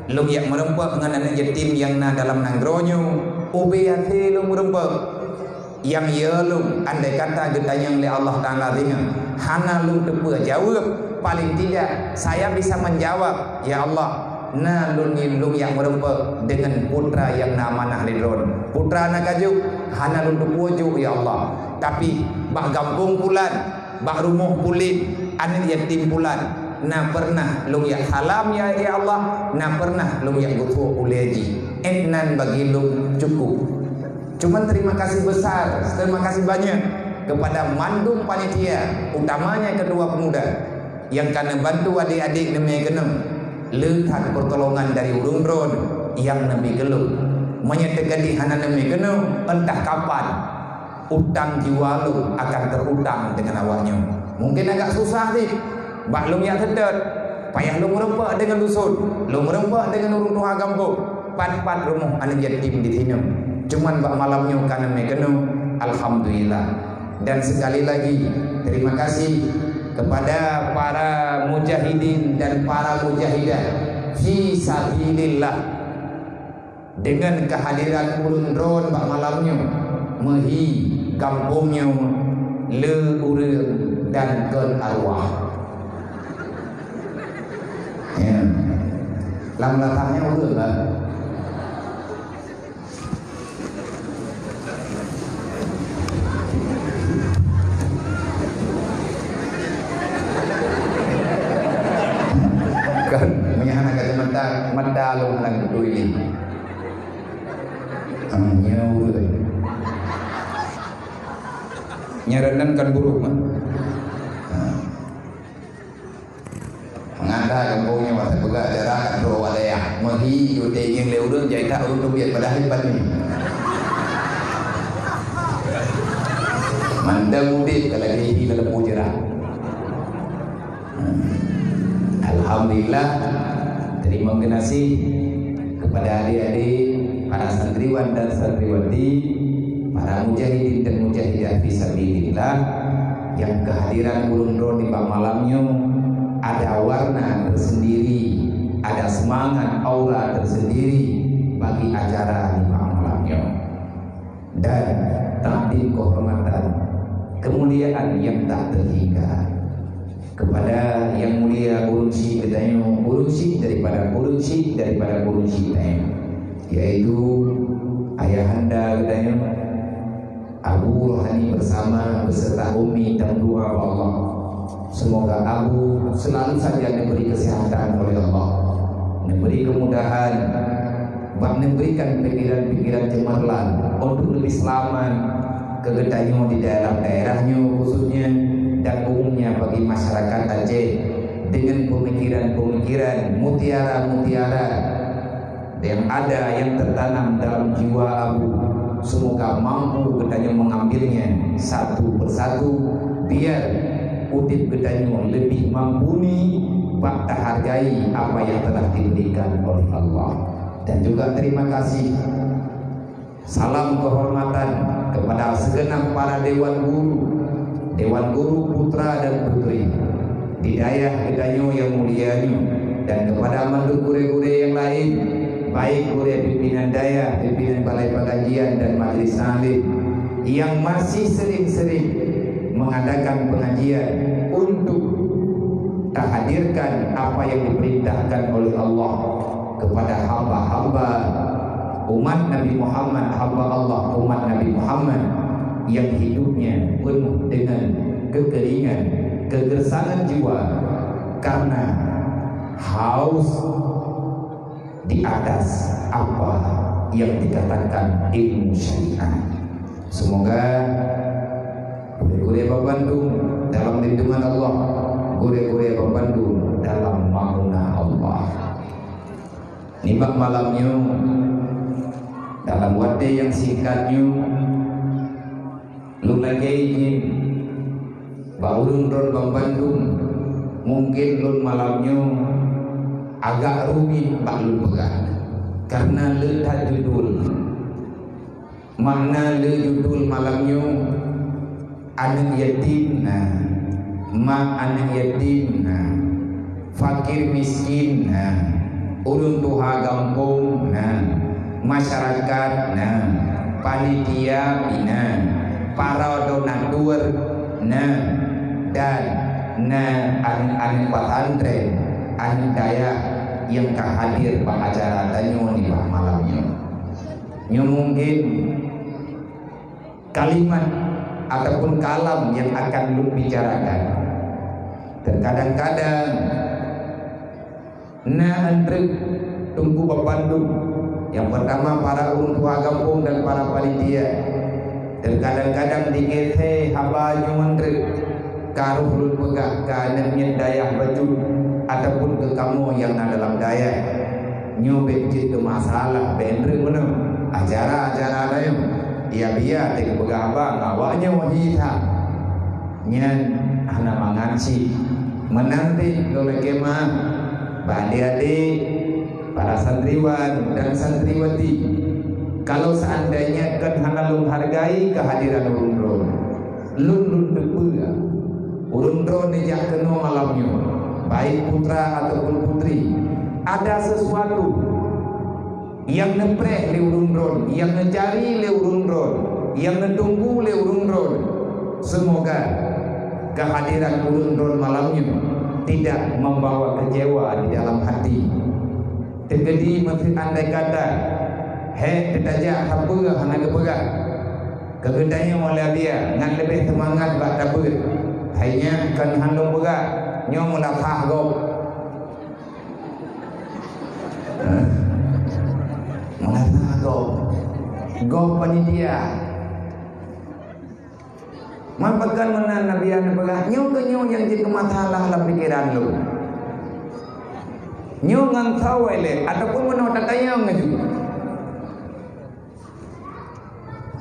lôn jak meureumpok ngon aneuk yatim nyang na dalam nanggroe nyoe, ubé até lôn meureumpok. Nyang yo lôn, andai kata geutanyong lé Allah Taala deungon hana lôn teupeue jaweueb, paléng tidak saya bisa menjawab, "Ya Allah, na lôn ngieng lôn jak meureumpok deungon putra nyang na amanah lé droen." Putra na ka jok, hana lôn teupeue jok, ya Allah. Tapi bak gampông pulan, bak rumoh pulan, aneuk yatim pulan, na pernah lôn jak salam, ya, ya Allah, na pernah lôn jak geutuek ulée jih. Ék nan bagi lôn cukup. Cuman terima kasih besar, terima kasih banyak kepada mandum panitia, utamanya ketua pemuda, nyang ka neubantu adék-adék neumé keunoe. Le that pertolongan dari ureueng droen nyang neumé keunoe. Meunyoe teukeudi hana neumé keunoe, entah kapan utang jiwa lôn akan terutang dengan awak nyoe. Mungkin agak susah cit bak lôn jak seutôt, payah lôn meureumpok deungon dusun, lôn meureumpok deungon ureueng tuha gampông, pat-pat rumoh aneuk yatim di sinoe. Cuman bak malam nyoe ka neumé keunoe, alhamdulillah. Dan sekali lagi, terima kasih kepada para mujahidin dan para mujahidah fi sabilillah. Dengan kehadiran ureueng droen bak malam nyoe, meuhi gampông nyoe le ureueng dan kon arwah. Ya. Lam latah nyoe ureueng lah. Kan, meunyo hana kacamata, mata lôn lam kutui lé. Ah, nyoe ureueng. Nyoe nan kan buruk mah. Ah. Mengata gampông nyoe masa peugah jarak droe awak dayah. Meuhi udeb ngieng lé ureueng jai that ureueng teubiet padahai ban nyoe. Mantong udeb ka lagée hi lam lampu jarak. Alhamdulillah, terima kasih kepada adik-adik, para santriwan dan santriwati, para mujahidin dan mujahidah fisabilillah, yang kehadiran ulôn droe di bak malam nyoe ada warna tersendiri, ada semangat aura tersendiri bagi acara di bak malam nyoe. Dan takdim kehormatan, kemuliaan yang tak terhingga kepada yang mulia ureueng syik geutanyoe, ureueng syik daripada ureueng syik daripada ureueng syik geutanyoe, yaitu ayahanda geutanyoe, Abu Rohani bersama beserta Umi dan doa Allah. Semoga Abu selalu saja diberi kesehatan oleh Allah, diberi kemudahan, bak memberikan pikiran-pikiran cemerlang untuk lebih selamat ke geutanyoe di dalam daerah nyoe khususnya, dan umumnya bagi masyarakat Aceh dengan pemikiran-pemikiran mutiara-mutiara yang ada, yang tertanam dalam jiwa Abu. Semoga mampu geutanyoe mengambilnya satu persatu, biar udeb geutanyoe lebih mampu ni bak tahargai apa yang telah diberikan oleh Allah. Dan juga terima kasih, salam kehormatan kepada segenap para dewan guru, dewan guru putra dan putri di dayah geutanyoe yang mulia nyoe, dan kepada mandum gurée-gurée yang lain, baik gurée pimpinan dayah, pimpinan balai pengajian dan majlis taklim yang masih sering-sering mengadakan pengajian untuk Tahadirkan apa yang diperintahkan oleh Allah kepada hamba-hamba umat Nabi Muhammad, hamba Allah umat Nabi Muhammad yang hidupnya penuh dengan kekeringan, kegersangan jiwa karena haus di atas apa yang dikatakan ilmu syariat. Semoga gurée-gurée bandum dalam lindungan Allah, gurée-gurée bandum dalam maunah Allah. Nibak malam nyoe, dalam watée nyang singkat nyoe, lôn lakée idhin bak ureuëng droen bandum, mungken lôn malam nyoe agak rumit bak lôn peugah, kareuna le that judul. Makna le judul malam nyoe, aneuëk yatim na, mak aneuëk yatim na, fakir miskin na, ureuëng tuha gampông na, masyarakat na, panitia pih na, para donatur na, dan na aneuëk-aneuëk pesantren, aneuëk dayah nyang ka hadir bak acara tanyoe nibak malam nyoe. Nyoe mungken kalimat ataupun kalam nyang akan lôn bicarakan. Terkadang-kadang na eunteuk teungku bandum, nyang peurtama para ureuëng tuha gampông dan para panitia. Terkadang-kadang digeusée haba nyoe eunteuk. Ka roh lôn peugah keu aneuëk miet dayah bacut ataupun keu kamoe nyang na dalam dayah. Nyoe bék jeuet keu masalah, bék eunteuk meunoe. Acara-acara laén, biya-biya teupeugah haba ngon awaknyoe hi that. Nyan hana mangat cit. Meunan pih lôn lakée meu'ah bak adik-adik, para santriwan dan santriwati. Kalau seandainya kon hana lôn hargai kehadiran ureuëng droen, lôn lôn teupeue ureuëng droen neujak keunoe malam nyoe, baik putra ataupun putri, ada sesuatu nyang neupreh lé ureuëng droen, nyang neucari lé ureuëng droen, nyang neutunggu lé ureuëng droen. Semoga kehadiran ureuëng droen malam nyoe tidak membawa kecewa di dalam hati. Teukeudi meuseuti andai kata, hék teutajak sapeue hana geupeugah. Keu geutanyoe Maulawiyah ngat leubeh seumangat bak tabeuet. Hai nyan kon hán lôn peugah, nyoe meulasah gob. Hah? Meulasah gob. Gob panitia. Man pakon meunan Nabi Adam peugah, nyoe keuh nyoe nyang jeuet keu masalah lam pikeran lôn. Nyoe ngon saweue lé, ataupun meunoe tatanyong laju.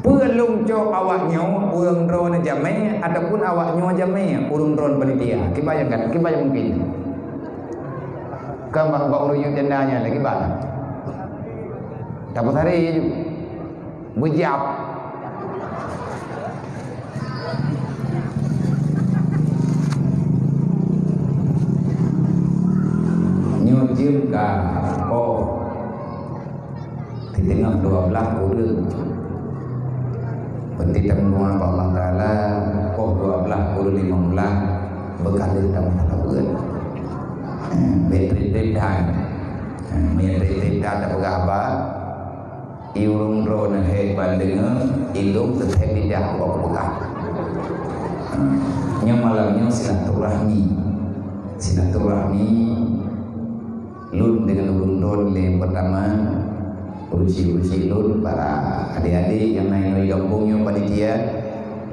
Peue lôn cok awak nyoe ureuëng droeneuh jamé, ataupun awak nyoe jamé ureuëng droen panitia? Kiban nyang ka, kiban nyang mungkin. Ka bak, bak ureuëng nyang tenda nyan lagi bak. Tapeusaré ju. Beujab. Nyoe jeuem ka poh siteungoh dua blaih kureueng. Beunti teumeudoá bak Allah Taala, poh dua blaih kureueng limong blaih beukaleuh tamah tabeuet. Eh, beutrép-trép that. Eh, meunyo trép-trép that tapeugah haba, I ureuëng droeneuh hék ban deungoe, i lôn teuthèe lidah ubak peugah. Nyoe malam nyoe silaturahmi. Silaturahmi lôn deungon ureuëng droen lé peurtama, urusi-urusi lôn, para adék-adék nyang na inoe gampông nyoe panitia,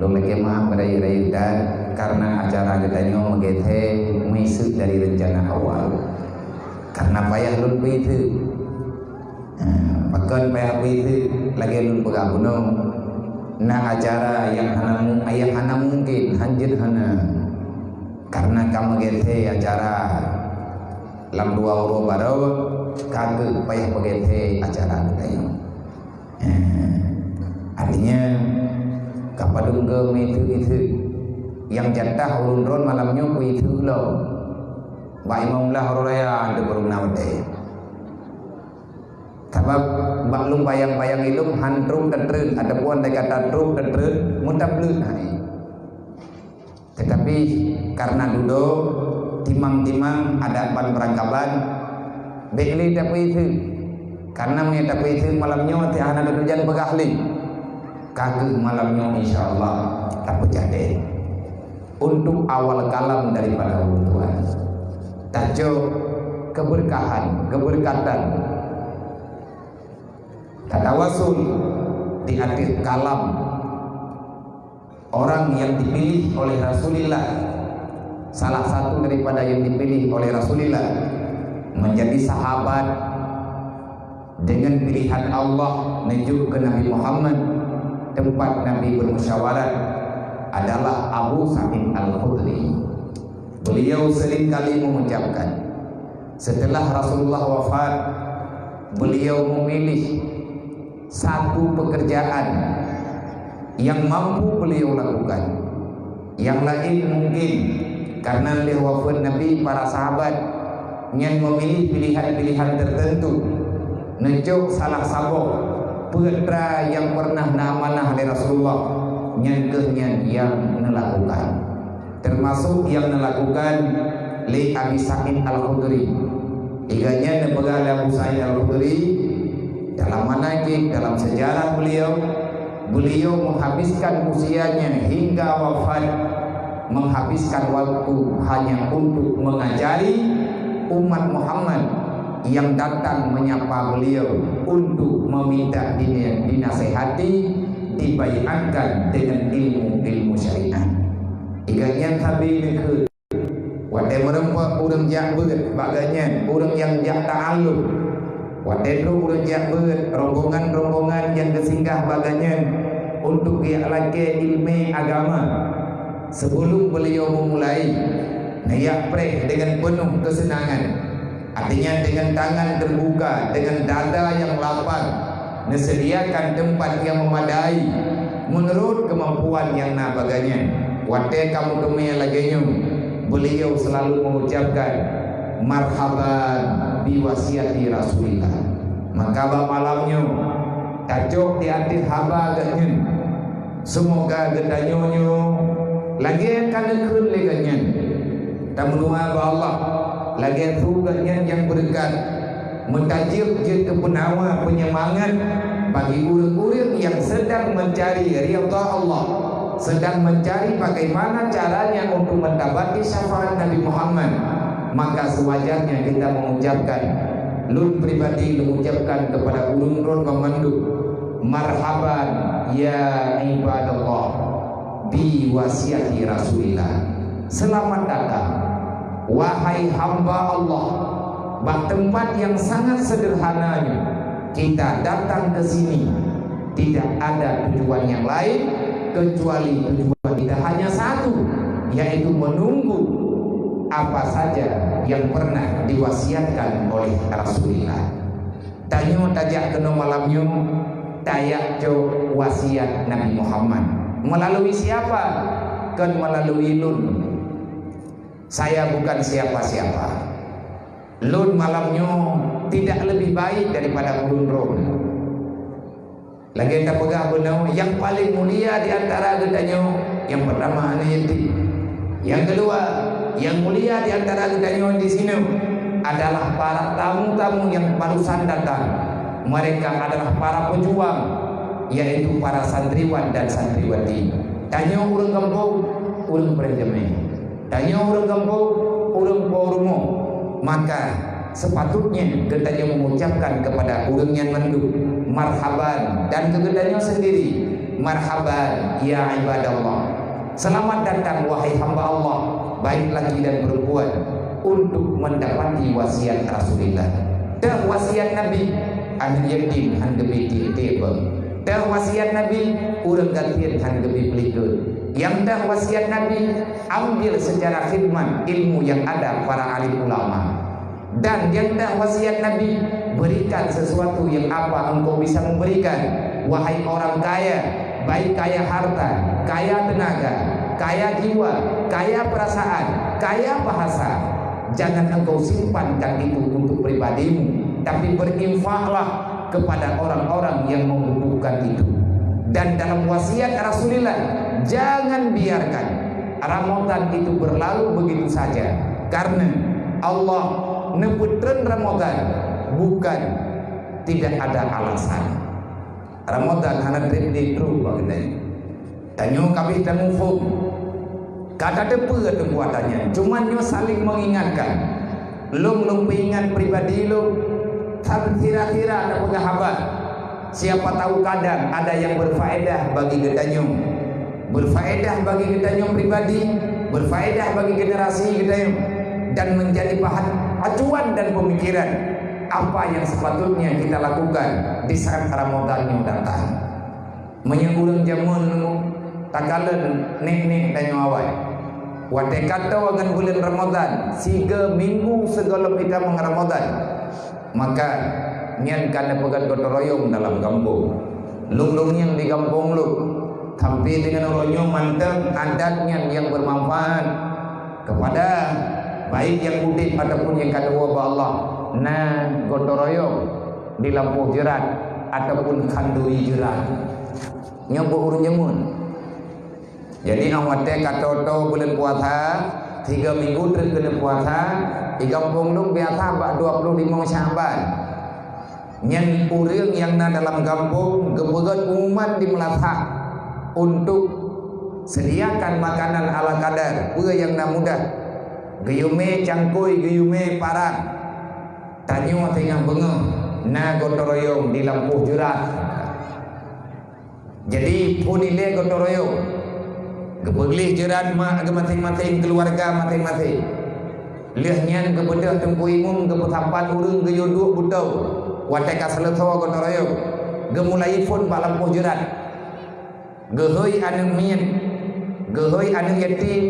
lôn lakèe meu'ah meurayeuk-rayeuk that, kareuna acara geutanyoe meugeusé meuiseuk dari reuncana awai. Kareuna payah lôn peue iseuk. Ha, pakon payah bri lagèe lôn peugah bunoe, na acara nyang hana mu-, nyang hana mungken, hanjeuet hana. Kareuna ka meugeusé acara lam dua uroe baroe, ka keuh payah meugeusé acara geutanyoe. Ha, artinya, ka padum keu meuiseuk-iseuk. Nyang jatah ulôn droen malam nyoe peuiseuk lom. Bak limong blaih uroe raya, hana teupeu na watèe. Sabab bak lôn bayang-bayang ilôn han trok tatreun, ataupun andai kata trok tatreun, meutableut hai. Tetapi karena dudoe, Timang-timang adat ban beurangkaban, bék lé tapeuiseuk. Karena meunyoe tapeuiseuk malam nyoe, teuh hana tatujan peugah lé. Ka kheueh malam nyoe, insya Allah, tapeucadée. Untuk awal kalam daripada ulôn tuan, tacok keberkahan, keberkatan, tatawasul di ateueh kalam orang yang dipilih oleh Rasulullah, salah satu daripada yang dipilih oleh Rasulullah menjadi sahabat dengan pilihan Allah menuju ke Nabi Muhammad, tempat Nabi bermusyawarah adalah Abu Sa'id Al-Khudri. Beliau seringkali mengucapkan, setelah Rasulullah wafat, beliau memilih satu pekerjaan yang mampu beliau lakukan. Yang lain mungkin karena lheueh wafeuet Nabi, para sahabat nyan memilih pilihan-pilihan tertentu. Neucok salah saboh peue atra nyang pernah neuamanah lé Rasulullah, nyan kheueh nyan nyang neulakukan. Termasuk nyang neulakukan lé Abi Sa'id Al-Khudri. Iga nyan neupeugah lé Abu Sa'id Al-Khudri, dalam manaqib, dalam sejarah beliau, beliau menghabiskan usianya hingga wafat, menghabiskan waktu hanya untuk mengajari umat Muhammad yang datang menyapa beliau untuk meminta dina-, dinasehati, dibaiatkan dengan ilmu-ilmu syariat. Iga nyan sabe neukheun. Watée meureumpok ureuëng jak beuet bak gobnyan, ureuëng nyang jak ta'alum. Watée trok ureuëng jak beuet, rombongan-rombongan nyang geusinggah bak gobnyan untuk geujak lakée iéleumé agama. Sebelum beliau memulai, neujak preh dengan penuh kesenangan. Artinya, dengan tangan terbuka, dengan dada yang lapang, neusediakan tempat yang memadai menurut kemampuan nyang na bak gobnyan. Watée ka meuteumé lagée nyoe, beliau selalu mengucapkan, "Marhaban bi wasiati Rasulillah." Maka bak malam nyoe, tacok di ateueh haba gobnyan. Seumoga geutanyoe nyoe lagée ka neukheun lé gobnyan, tameudoá bak Allah lagée su gobnyan nyang beureukat, meutajeueb jeuet keu peunawa peunyemangat bagi ureuëng-ureuëng nyang sedang mencari ridha Allah, sedang mencari bagaimana caranya untuk mendapati syafaat Nabi Muhammad. Maka sewajarnya kita mengucapkan, lôn pribadi mengucapkan kepada ureuëng droen banmandum, "Marhaban ya ibadallah bi wasiati Rasulillah." Selamat datang, wahai hamba Allah, bak tempat yang sangat sederhana nyoe. Kita datang ke sini tidak ada tujuan yang lain kecuali tujuan kita hanya satu, yaitu menunggu apa saja yang pernah diwasiatkan oleh Rasulullah. Tanyoe tajak keunoe malam nyoe, tajak cok wasiat Nabi Muhammad. Melalui siapa? Kon melalui lôn. Saya bukan siapa-siapa. Lôn malam nyoe tidak lebih baik daripada ureuëng droen. Lagée tapeugah bunoe, nyang paleng mulia di antara geutanyoe, nyang peurtama aneuk yatim. Nyang keudua, nyang mulia di antara geutanyoe di sinoe adalah para tamu-tamu nyang barusan datang. Mereka adalah para pejuang, yaitu para santriwan dan santriwati. Tanyoe ureuëng gampông, ureuëng preh jamé. Tanyoe ureuëng gampông, ureuëng po rumoh. Maka, sepatutnya geutanyoe mengucapkan kepada ureuëng nyan mandum, "Marhaban," dan keu geutanyoe sendiri, "Marhaban, ya ibadallah." Selamat datang, wahai hamba Allah, baik laki dan perempuan, untuk mendapati wasiat Rasulullah. Teuh wasiat Nabi, aneuk yatim han geubri tieb-tieb beuh. Teuh wasiat Nabi, ureuëng gasien han geubri peulikot. Nyang teuh wasiat Nabi, ambil secara khidmat ilmu yang ada para alim ulama. Dan nyang teuh wasiat Nabi, berikan sesuatu yang apa engkau bisa memberikan, wahai orang kaya, baik kaya harta, kaya tenaga, kaya jiwa, kaya perasaan, kaya bahasa. Jangan engkau simpankan itu untuk pribadimu, tapi berinfaklah kepada orang-orang yang membutuhkan itu. Dan dalam wasiat Rasulullah, jangan biarkan Ramadan itu berlalu begitu saja. Karena Allah neupeutreun Ramadan bukan tidak ada alasan. Ramadan hana treb di trok bak geutanyoe. Tanyoe ka abéh tamuphom. Ka tateupeue teungku ata nyan. Cuman nyoe saling mengingatkan. Lôn, lôn peuingat pribadi lôn. Tapi kira-kira tapeugah haba. Siapa tahu kadang ada yang berfaedah bagi geutanyoe. Berfaedah bagi geutanyoe pribadi, berfaedah bagi generasi geutanyoe, dan menjadi bahan acuan dan pemikiran apa yang sepatutnya kita lakukan di saat Ramadan nyoe datang. Meunyoe ureuëng jameun nyoe takalon nek-nek tanyoe awai. Watée ka toe ngon buleuen Ramadan, siga minggu sigohlom itamong Ramadan, maka nyan ka neupeugét gotong royong dalam gampông. Lôn-lôn nyang di gampông lôn, tapi deungon uroe nyoe mantong adat nyan nyang bermanfaat kepada baik nyang udeb ataupun nyang ka tuwoe bak Allah, na gotong royong di lampôh jeurat ataupun khanduri jeurat. Nyoe bak ureuëng jameun. Jadi, óh watée ka toe-toe buleuen puasa, tiga minggu treuk keuneuk puasa, di gampông lôn biasa bak dua puluh lima Syaban. Nyan ureuëng nyang na dalam gampông geupeugét pengumuman di meulasah untuk sediakan makanan ala kadar, peue nyang na mudah. Geuyue mé cangkôi, geuyue mé parang. Tanyoe teungoh beungoh na gotong royong di lampôh jeurat. Jadi, phon ilée gotong royong. Geupeugleh jeurat mak geumaséng-maséng, keuluwarga maséng-maséng. Lheueh nyan geubeudôh teungku imum, geupeusapat ureuëng geuyue duek beutoe. Watée ka seuleusoe gotong royong, geumulai phon bak lampôh jeurat. Geuhôi aneuëk miet, geuhôi aneuëk yatim,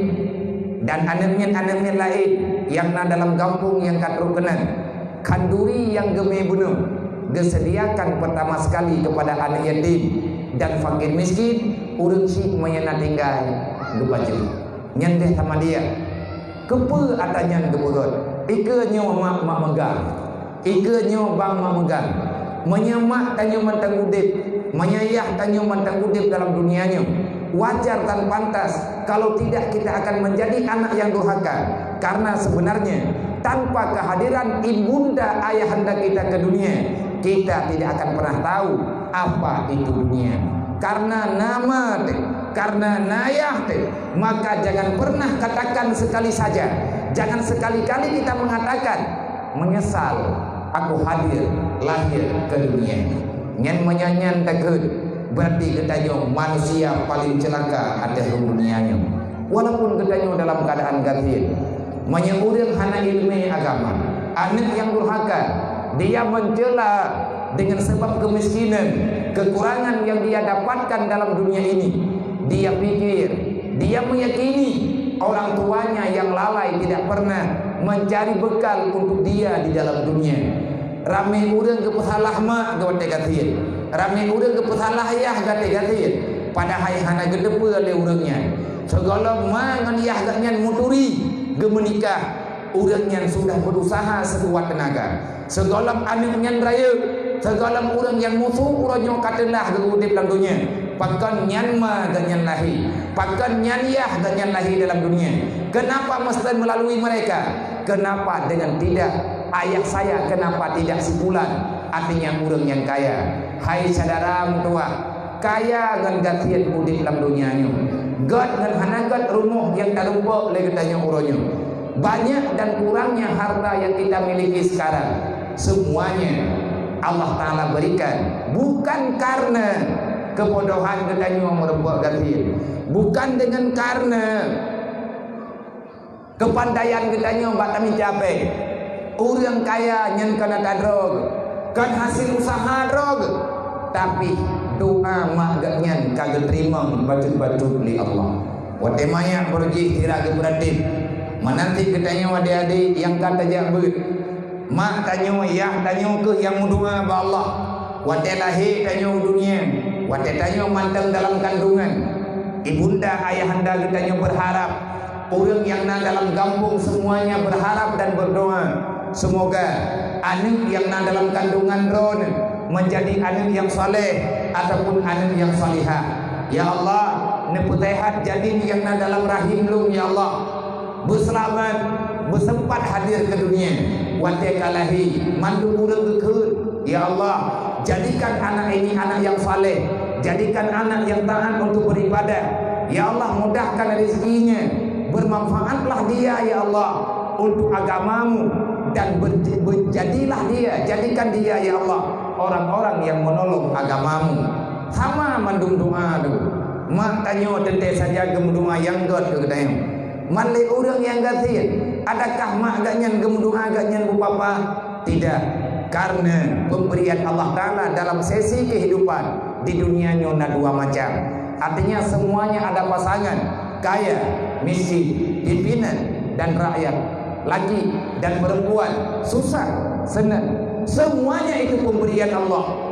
dan aneuëk miet-aneuëk miet laén nyang na dalam gampông nyang ka trok keunan. Khanduri nyang geumé bunoe geusediakan pertama sekali kepada aneuk yatim dan fakir miskin, ureuëng syik meunyo na tinggai geubacut. Nyan deh sama dia. Keupeue ata nyan geupeugét? Ikeue nyoe mak, mak meugang. Ikeue nyoe bang mak meugang. Meunyo mak tanyoe mantong udeb, meunyo yah tanyoe mantong udeb dalam dunia nyoe, wajar dan pantas kalau tidak kita akan menjadi anak yang durhaka. Karena sebenarnya tanpa kehadiran ibunda ayahanda kita ke dunia, kita tidak akan pernah tahu apa itu dunia. Karena nama teh, karena nayah teh, maka jangan pernah katakan sekali saja, jangan sekali-kali kita mengatakan, "Menyesal aku hadir lahir ke dunia." Nyan meunyo nyan takheun, berarti geutanyoe manusia paling celaka ateueh dunia nyoe. Walaupun geutanyoe dalam keadaan gasien, meunyo ureuëng hana iéleumé agama, aneuëk nyang durhaka, dia mencela dengan sebab kemiskinan, kekurangan yang dia dapatkan dalam dunia ini. Dia pikir, dia meyakini orang tuanya yang lalai tidak pernah mencari bekal untuk dia di dalam dunia. Ramé ureuëng geupeusalah mak geuwatée gasien. Ramé ureuëng geupeusalah yah geuwatée gasien. Padahai hana geuteupeue lé ureuëng nyan. Sigohlom ma ngon yah geuhnyan meuturi, geumeunikah, ureuëng nyan sudah berusaha sekuat tenaga. Sigohlom aneuëk nyan rayeuk, sigohlom ureuëng nyang musu uroe nyoe ka teulah geuudeb lam donya, pakon nyan ma geuhnyan lahé, pakon nyan yah geuhnyan lahé dalam dunia. Kenapa mesti melalui mereka? Kenapa dengan tidak ayah saya, kenapa tidak si fulan? Artinya ureuëng nyang kaya. Hai syedara meutuwah, kaya ngon gasien udeb lam donya nyoe. Gét ngon hana gét rumoh nyang tarumpok lé geutanyoe uroe nyoe. Banyak dan kurangnya harta yang kita miliki sekarang, semuanya Allah Ta'ala berikan bukan karena kebodohan geutanyoe meurumpok gasien, bukan dengan karena keupandaian geutanyoe bak tamita péng. Ureuëng kaya nyan kon atra droe geuh, kon hasé useuha droe geuh, tapi doá mak geuhnyan ka geuteurimong bacut-bacut lé Allah. Watée manyak beurujih sira geupeuratéb, meunan cit geutanyoe adé-adé nyang ka tajak beuet. Mak tanyoe, yah tanyoe kheueh nyang meudoá bak Allah. Watée lahé tanyoe u dunia, watée tanyoe mantong dalam kandungan, ibunda ayahanda geutanyoe berharap, ureuëng nyang na dalam gampông semuanya berharap dan berdoa, semoga aneuëk nyang na dalam kandungan droeneuh menjadi aneuëk nyang saleh ataupun aneuëk nyang salihah. Ya Allah, neupeuseuhat janin nyang na dalam rahim lôn, ya Allah. Beuseulamat, Beuseumpat hadir keu dunia, watée ka lahé, mandum ureuëng geukheun, "Ya Allah, jadikan anak ini anak yang saleh, jadikan anak yang taat untuk beribadah. Ya Allah, mudahkan rezekinya, bermanfaatlah dia, ya Allah, untuk agama-Mu, dan ber-, ber-, jadilah dia, jadikan dia, ya Allah, orang-orang yang menolong agama-Mu." Sama mandum doa tu. Mak tanyoe teuntée saja geumeudoa nyang gét keu geutanyoe. Man lé ureuëng nyang gasien, adakah mak geuhnyan geumeudoa geuhnyan beupapa? Tidak. Karena pemberian Allah Ta'ala dalam sesi kehidupan di dunia nyoe na dua macam. Artinya semuanya ada pasangan, kaya, miskin, pimpinan, dan rakyat, laki dan perempuan, susah, senang. Semuanya itu pemberian Allah.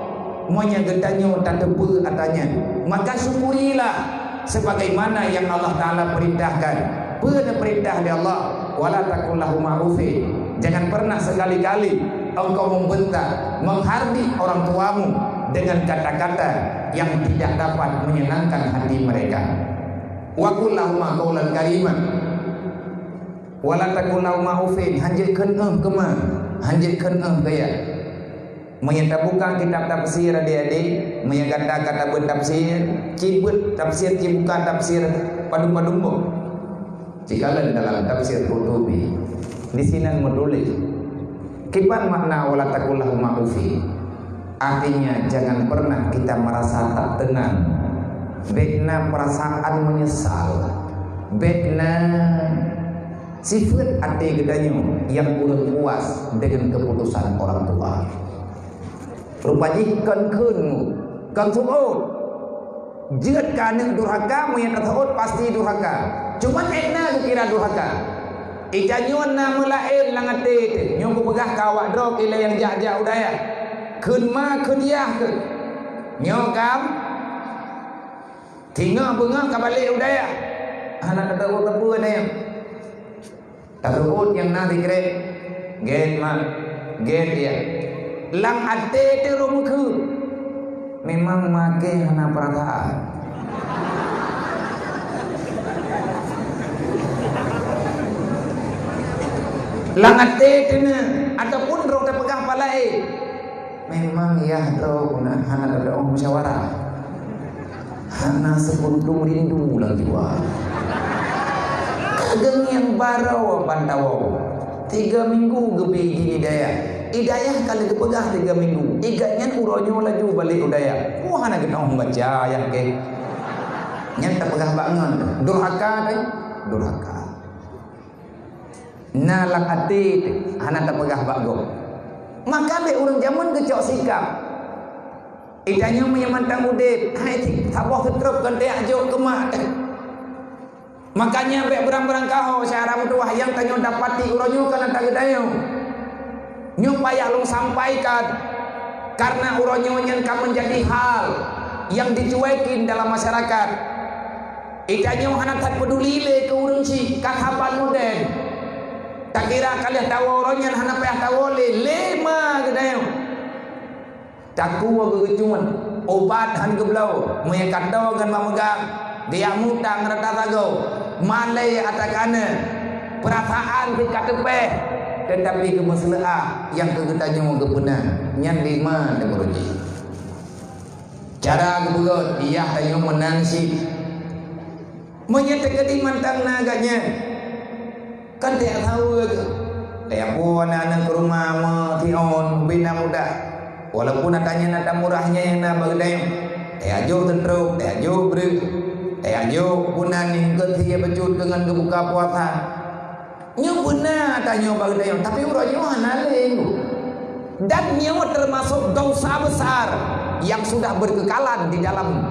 Meunyoe geutanyoe tateupeue atra nyan, maka syukurilah sebagaimana yang Allah Ta'ala perintahkan. Peue neupeurintah lé Allah? "Wala taqul lahuma uffin." Jangan pernah sekali-kali engkau membentak, menghardik orang tuamu dengan kata-kata yang tidak dapat menyenangkan hati mereka. "Wa qul lahuma qaulan karima." "Wala taqul lahuma uffin." Hanjeuet kheun "eh" keu ma, hanjeuet kheun "eh" keu yah. Meunyoe tabuka kitab tafsir, adik-adik, meunyoe gata ka tabeuet tafsir, cibeuet tafsir, cibuka tafsir padum-padum boh. Cikalon dalam tafsir Qurtubi, di sinan meutuléh, kiban makna "wala taqul lahuma uffin"? Artinya, jangan pernah kita merasa tak tenang. Bék na perasaan menyesal. Bék na sifeuet até geutanyoe nyang kureueng puas deungon keuputosan orang tua. Rupa jih kon kheun, kon seuôt. Jeuet keu aneuk durhaka, meunyoe taseuôt pasti durhaka. Cuman ék na geukira durhaka. Ita nyoe na meulaén lam até teuh, nyoe geupeugah keu awak droe ilée nyang jak-jak u dayah. Kheun ma, kheun yah kheueh. Nyoe kam, singoh beungoh ka balek u dayah. Hana tateuôt sapeue dayah. Taseuôt nyang na sikrek, "Gét mak, gét yah." Lam até teuh lôn meukeue, "Memang maké hana peurasaan." Lam até teuh na, ataupun droe tapeugah bak laén, "Memang yah droe na hana tadong musyawarah." Hana seukuntum rindu lam jiwa. Ka geungieng barô ban tawoe. Tiga minggu geubri idin i dayah. I dayah ka lheueh geupeugah tiga minggu. I gobnyan uroe nyoe laju balek u dayah. Wah, hana geutanyoe baca ayat keu. Nyan tapeugah bak ngon. Durhaka kan? Durhaka. Na lam até teuh, hana tapeugah bak gob. Maka lé ureuëng jameun geucok sikap. Ita nyoe meunyoe mantong udeb, hai cit, saboh seutrop kon tajak jok keu mak teuh. Makanya bék beurang-beurang kaho syedara meutuwah nyang tanyoe dapati uroe nyoe kana tageudayoe. Nyoe payah lôn sampaikan, karena uroe nyoe nyan ka menjadi hal yang dicuekin dalam masyarakat. Ita nyoe hana that peuduli lé keu ureuëng chik, ka saban modern. Takira ka lheueh tawoe uroe nyan hana payah tawoe lé, lé ma geudayoe. Takue geugeucun, ubat han geubloe, meunyoe ka toe ngon mak meugam, geujak mutang rata sagoe, malée atra keu aneuk, peurasaan pih ka teupéh, teutapi keumeuseuleuen nyang keu geutanyoe geupeuna, nyan lima teumeuruji. Cara geupeugöt, yah tanyoe meunan cit. Meunyoe teukeudi mantong na gobnyan, kan tajak saweue keuh. Tajak po aneuk-aneuk keu rumoh meusion bina mudah. Walaupun atra nyan atra murah nyan nyang na bak geutanyoe. Tajak jok teutrok, tajak jok breueh. Tajak jok bunan nyang keu sie bacut keu ngon geubuka puasa. Nyoe beuna tanyoe bak geutanyoe, tapi uroe nyoe hana lé. Dan nyoe termasuk dosa besar yang sudah berkekalan di dalam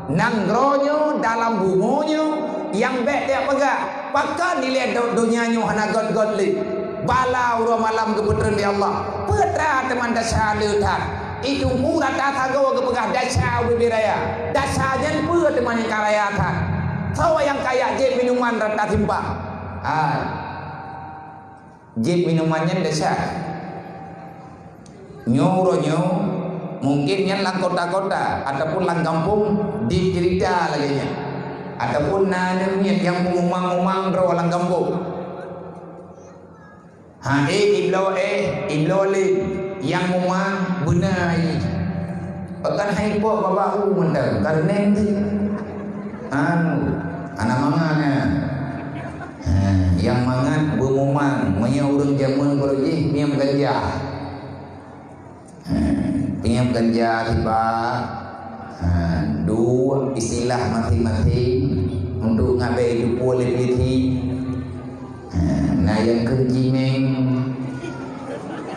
nanggroe nyoe, dalam bumoe nyoe, nyang bék tajak peugah, pakon ilée do-, donya nyoe hana gét-gét lé. Bala uroe malam geupeutreun lé Allah. Peue teuma desya le that. I Teungku rata sagoe geupeugah desya ubé-bé raya. Desya nyan peue teuma nyang ka raya that. Soe nyang kajak jieb minuman rata simpang? Hai. Jieb minuman nyan desya. Nyoe uroe nyoe, mungkin nyan lam kota-kota ataupun lam gampông diceurita lagée nyan. Ataupun na aneuk miet nyang meumumang-mumang droe lam gampông. Ha, eh, ibloe, eh, ibloe lé, nyang mumang beuna jih. Pakon hai pok babah u mantong, kareuna tu. Anu, hana mangat nyan. Ha, nyang mangat beumumang, meunyoe ureuëng jameun baroe jih, ngieng ganja. Ha, ngieng ganja sibak. Ha, dua istilah maséng-maséng untuk ngabai tupeue lé polisi. Ha, na nyang kheun cimeng.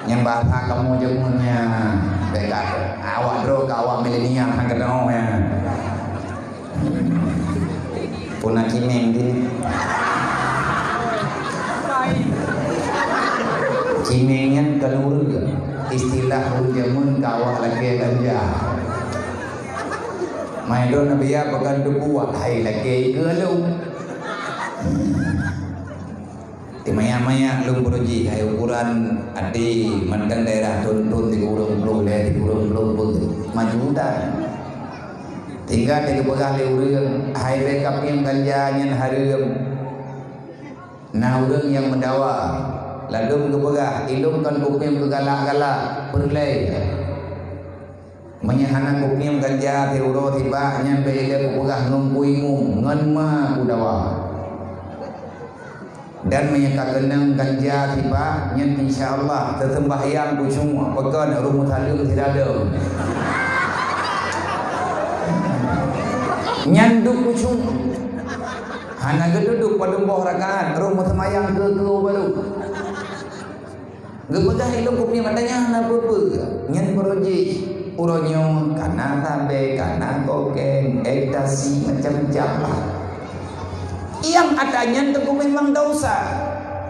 Nyang bahasa kamoe jameun nyan, bèk ka awak droe ka awak milenial han keudroe nyan. Puna cimeng di. Cimeng nyan ka lureueng. Istilah ureueng jameun ka awak lakèe ganja. Mai droeneuh biya peugah teupeu, hai lakèe keu lôn. Teumayak-mayak lôn beuruji hai ukuran até mantong daerah thon-thon tiga puluh lhèe, tiga puluh peuet maju tan. Tinggai teupeugah lé ureueng, hai bèk kapieng ganja nyan hareuem. Na ureueng nyang meudawa, ladôm geupeugah, ilôn kon kupieng keu galak-galak, peureulèe. Meunyoe hana kupieng ganja siuroe sibak nyan bèk ilèe kupeugah ngon kuimeum, ngon ma kudawa. Dan meunyoe ka keunong ganja sibak nyan insya Allah teuseumbahyang khusyuk, pakon rhueng meusaleueng sidadong. Nyan duek khusyuk. Hana geuduek padum boh rakaat, rhueng meuseumayang keu-keu barô. Geupeugah ilôn kupieng mata nyan hana peue-peue. Nyan baroe jih uroe nyoe kana sabé, kana koken, ekstasi, macam-macam lah. Nyang ata nyan teungku memang dosa.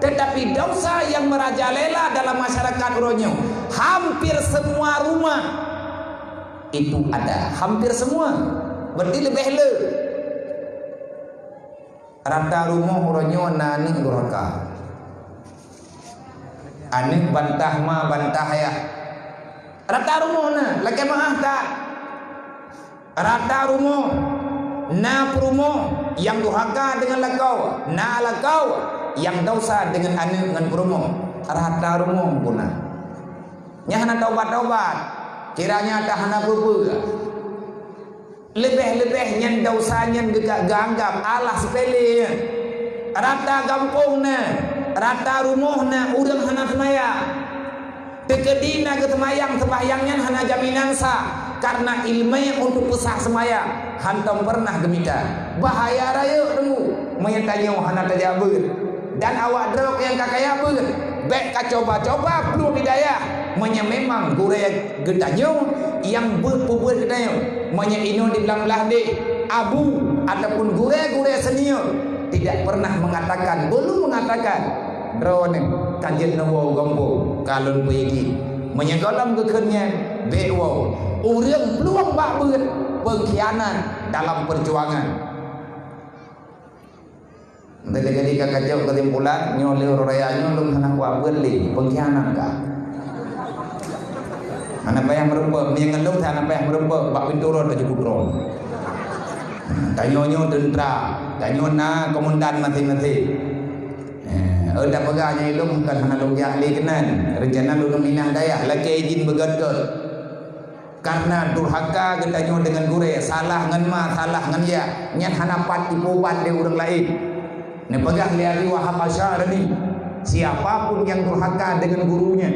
Tetapi dosa yang merajalela dalam masyarakat uroe nyoe, hampir semua rumah itu ada. Hampir semua. Berarti leubeh le. Rata rumoh uroe nyoe na aneuk durhaka. Aneuk bantah ma, bantah ayah. Rata rumoh na, lakèe meu'ah that. Rata rumoh na peurumoh nyang durhaka deungon lakoe, na lakoe nyang dosa deungon aneuk ngon peurumoh. Rata rumoh pun na. Nyan hana tobat-tobat. Kiranya ata hana peue-peue. Leubeh-leubeh nyan dosa nyan geu-, geuanggap alah sepele. Rata gampông na, rata rumoh na ureueng hana seumayang. Teukeudi na geuseumayang, seumbahyang nyan hana jaminan sah, karena ileumèe untuk peusah seumayang hantom peureunah geumita. Bahaya rayeuk teungku, meunyoe tanyoe hana tajak beuet. Dan awak droe nyang ka kaya beuet, bèk ka coba-coba plueng hidayah. Meunyoe memang gurèe geutanyoe nyang beuet peubeuet geutanyoe, meunyoe inoe di blang-blang deh, abu ataupun gurèe-gurèe senior tidak pernah mengatakan, belum mengatakan, "Droeneuh ka jeuet neuwoe u gampông, ka lôn peuidin." Meunyoe gohlom geukheun nyan, bèk woe. Ureueng plueng bak beuet, pengkhianat dalam perjuangan. Jadi, jadi ka kacok keusimpulan, nyoe lé uroe raya nyoe lôn hana kuat beuet lé, pengkhianat ka. Hana payah meureumpok, meunyoe ngon lôn hana payah meureumpok, bak pintoe rot laju kudroe. Tanyoe nyoe teuntra, tanyoe na komandan maséng-maséng. Eh, oh, tapeugah nyoe lôn bukan hana lôn jak lé keunan. Rencana lôn minah dayah, lakèe idin beugöt-göt. Karena durhaka geutanyoe deungon gurèe, salah ngon ma, salah ngon yah, nyan hana pat jipeuubat lé ureueng laén. Neupeugah lé Abi Wahab Asy'arani, siapa pun yang durhaka dengan gurunya,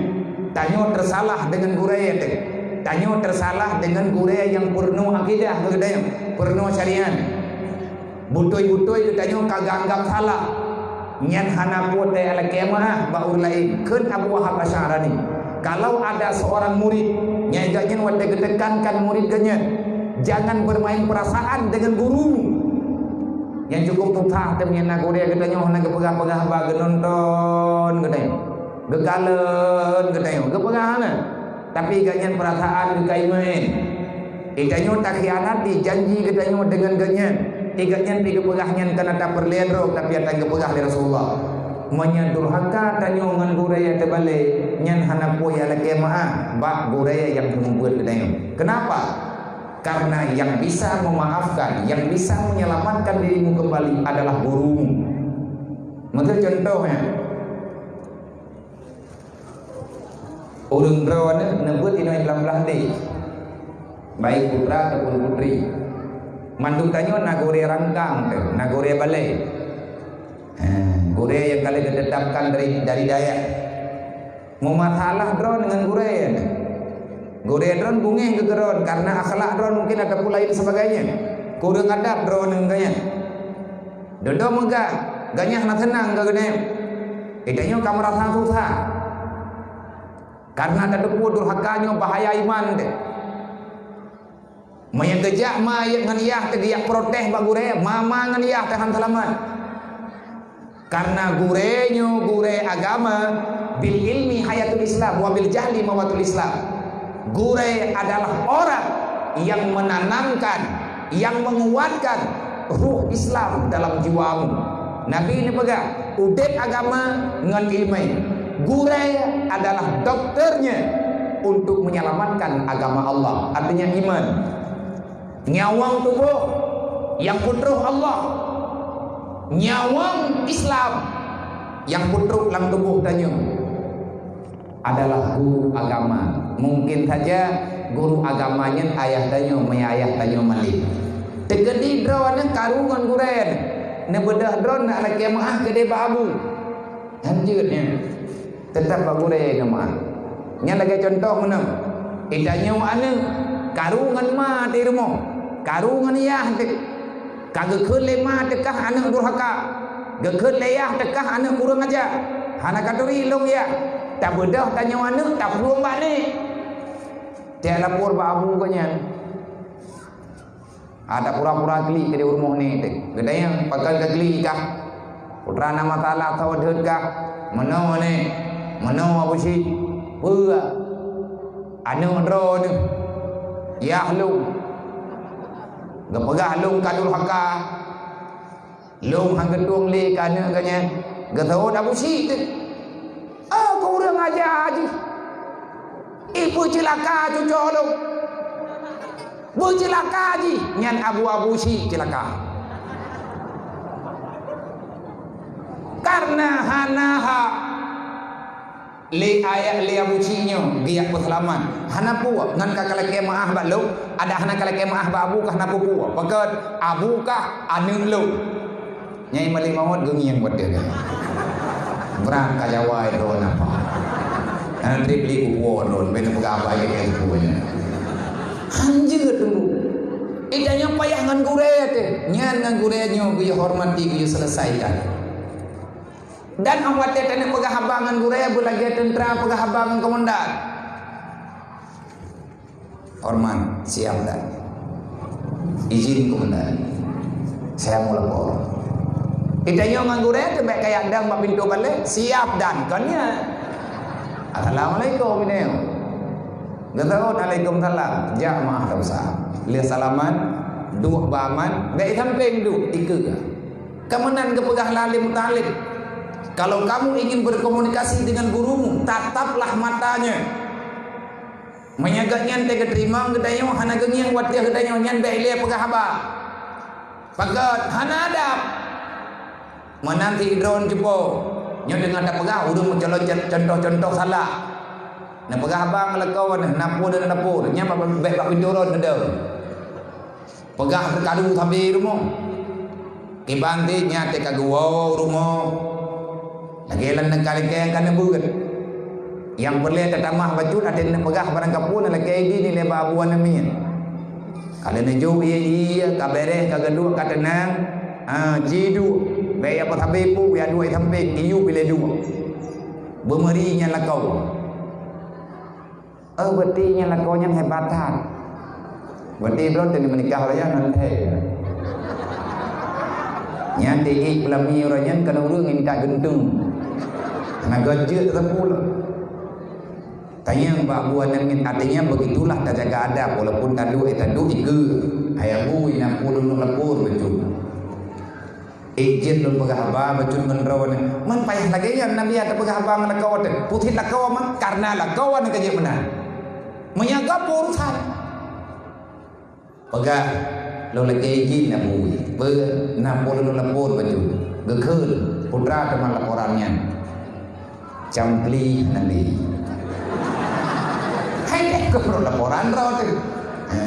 tanyoe teusalah deungon gurèe teuh. Tanyoe teusalah deungon gurèe nyang peurunoe akidah keu geutanyoe, peurunoe syariat. Beutôi-beutôi geutanyoe ka geuanggap salah. Nyan hana peue teu lakèe meu'ah bak ureueng laén, kheun Abu Wahab Asy'arani. Kalau ada seorang murid, nyang geuh nyan watèe geutekankan murid geuh nyan, "Jangan bermain perasaan dengan guru." Nyang cukup susah teuh nyan na gurèe geutanyoe hana geupeugah-peugah haba, geunonton geutanyoe, geukalon geutanyoe, geupeugah hana. Tapi geuh nyan perasaan geukai maén. Geutanyoe takhianati janji geutanyoe deungon geuh nyan. Geuh nyan pi geupeugah nyan kana tapeureulèe droe, tapi ata geupeugah lé Rasulullah. Meunyoe durhaka tanyoe ngon gurèe teubalek, nyan hana peue lakèe meu'ah bak gurèe nyang seumeubeuet geutanyoe. Kenapa? Karena yang bisa memaafkan, yang bisa menyelamatkan dirimu kembali adalah gurumu. Meukeue contoh nyan. Ureuëng droeneuh neubeuet inoe lam blah deh, baik putra ataupun putri. Mandum tanyoe na gurée rangkang teuh, na gurée balée. Ha, gurée nyang ka lheueh geutetapkan dari, dari dayah. Meumasalah droen ngon gurée nyan. Gurée droen beungéh keu droen karena akhlak droen mungkin ataupun lain sebagainya. Kureueng adab droen ngon gobnyan. Dudoe meugah, gobnyan hana seunang keu geutanyoe. Geutanyoe ka meurasa susah. Karena tateupeue durhaka nyoe bahaya iman teuh. Meunyoe geujak ma ngon yah teuh geujak protes bak gurée, ma ma ngon yah teuh han seulamat. Karena gurée nyoe gurée agama, bil ilmi hayatul Islam, wa bil jahli mawatul Islam. Gurée adalah orang yang menanamkan, yang menguatkan ruh Islam dalam jiwamu. Nabi neupeugah, udeb agama ngon ileumé. Gurée adalah dokternya untuk menyelamatkan agama Allah, artinya iman. Nyawöng tuboh nyang peutroh Allah. Nyawöng Islam nyang peutrok lam tuboh tanyoe adalah guru agama. Mungkin saja guru agama nyan ayah tanyoe, meunyo ayah tanyoe malem. Teukeudi droeneuh karu ngon gurée, neubeudôh droeneuh lakée meuáh keudeh bak abu. Hanjeuet nyan. Teutap bak gurée ngon ma. Nyan lagée cuntoh meunan. Geutanyoe aneuëk, karu ngon ma di rumoh, karu ngon yah teuh. Ka geukheun lé ma teuh kah aneuëk durhaka, geukheun lé yah teuh kah aneuëk kureueng aja. Hana katuri lôn yah. Tabeudôh tanyoe aneuëk taplueng bak nék. Teuh lapor bak abu gobnyan. Ada pura-pura klik keudeh u rumoh nék teuh. Geutanyoe pakon ka klik kah? Putra na masalah saboh deuet kah? Meunoe nék, meunoe Abu Syik. Peue? Aneuëk droeneuh. Yah lôn. Geupeugah lôn ka durhaka. Lôn han geutueng lé keu aneuëk geuh nyan. Geuseuôt Abu Syik teuh. Oh, kureueng aja jih. Ih, peuceulaka cucoe lôn. Beuceulaka jih nyan Abu, Abu Syik ceulaka. Karena hana hak lé ayah lé Abu Syik nyoe geujak peuseulamat. Hana peue, ngon ka lakée meuáh bak lôn, adak hana ka lakée meuáh bak abu kah hana peue-peue. Pakon abu kah aneuëk lôn. Nyai Malik Mahmud geungieng buet dia. Brat ka Jawa droe napa? Hana treb li kuwoe droe, bèk neupeugah apa lagèe kuwoe nyan. Hanjeuet teungku. Ita nyoe payah ngon gurèe teuh. Nyan ngon gurèe nyoe geuyue hormati, geuyue seuleusaikan. Dan 'oh watèe taneuk peugah haba ngon gurèe, beulagèe teuntra peugah haba ngon komandan. Hormat, siap dan? Izin komandan. Saya mau lapor. Geutanyoe ngon gurèe teuh bèk kajak dong bak pintoe balè, siap dan, kon nyan. Assalamualaikum, geutanyoe. Geusahôt, "Waalaikumsalam." Jak meu'ah that usah. Lheueh salaman, duek bak aman, bèk sampéng duek, ikeue. Ka meunan geupeugah lé alim muta'allim, "Kalau kamu ingin berkomunikasi dengan gurumu, tataplah matanya." Meunyoe gobnyan teuh geuteurimong geutanyoe hana geungieng watèe geutanyoe nyan bèk ilèe peugah haba. Pakon? Hana adab. Meunan sidroe cupo. Nyoe teungoh tapeugah ureueng meucalon con-, contoh-contoh salah. Neupeugah haba ngon lakoe, na peue dan na peue. Nyan bèk bak pintoe rot neudong. Peugah teukaru sabe rumoh. Kiban teuh nyan teuh ka geuwoe rumoh. Lagèe lam neukalkée ka neubeuet. Nyang peureulèe tatamah bacut até neupeugah barang kapeue neulakée idin ilèe bak abu aneuk miet. Ka lheueh neujok ié-ié, ka bèrèh, ka geuduek, ka teunang. Ha, ci duek. Bèk ya peusabe pu, ya duek sampéng, iyup ilèe duek. Beumeuri nyan lakoe. Oh, berarti nyan lakoe nyan hebat that. Berarti droe teuh meunikah lagèe nyan, nyan thèe. Nyan tiep peulami uroe nyan keuneuk ureueng intat geuntung. Hana geuh jeuet teupeu. Tanyong bak abu aneuk miet, artinya begitulah tajaga adab, walaupun taduek, eh, taduek ikeue. Hai abu, ina peue lôn lapor beutôi. Ék jeuet lôn peugah haba bacut ngon droeneuh. Man payah lagèe nyan, Nabi ata peugah haba ngon lakoe teuh. Peue cit lakoe man, karena lakoe nyan ka jeuet meunan. Meunyoe gob urusan. Peugah, lôn lakèe idin na bui. Peue na peue lôn lapor bacut. Geukheun, putra teuma laporan nyan. Cam pli Nabi. Keu laporan droe teuh. Ha.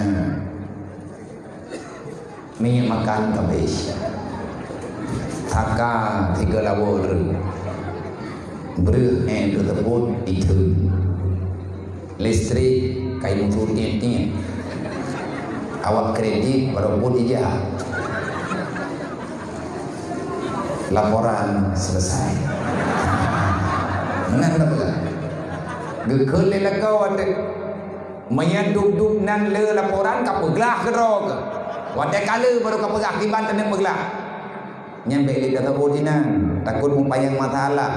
Minyeuk makan ka habéh. Saka tiga lawa le. Breueh ék teuteupot itheun. Listrik kai mutu tiet-tiet. Awak kredit baru pun ijak. Laporan selesai. Meunan tapeugah. Geukheun lé lakoe watèe. Meunyo dub-dub nan le laporan ka peuglah keudroe keuh. Watèe ka le baru ka peugah kiban taneuk peuglah. Nyan bèk lé taseubut inan, takot mupanyang masalah.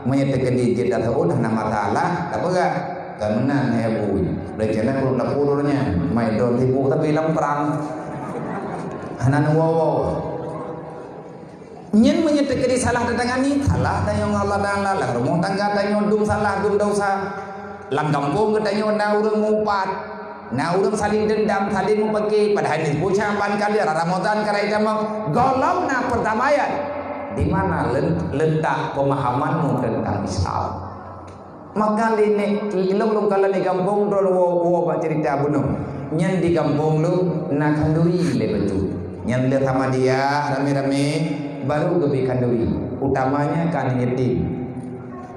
Meunyo teukeudi jeuet taseubut hana masalah, tapeugah. Ka meunan hai Abu. Rencana ulôn lapor nyan, mai droe sibuk tapi lam prang. Hana neuwoe-woe. Nyan meunyoe teukeudi salah tatangani, salah tanyoe ngon Allah Taala, lam rumoh tangga tanyoe dum salah, dum desya. Lam gampông geutanyoe na ureueng meuupat, na ureueng saling dendam, saling meupaké, padahai nisfu Sya'ban ka lheueh, Ramadhan ka raya tamong, gohlom na perdamaian. Di mana len-, letak pemahamanmu tentang Islam? Maka lé nèk, lôn, lôn kalon di gampông droe woe, woe bak cerita bunoe. Nyan di gampông lôn na khanduri lé bacut. Nyan lé Ahmadiyah ramé-ramé baru geubri khanduri. Utamanya ka aneuk yatim.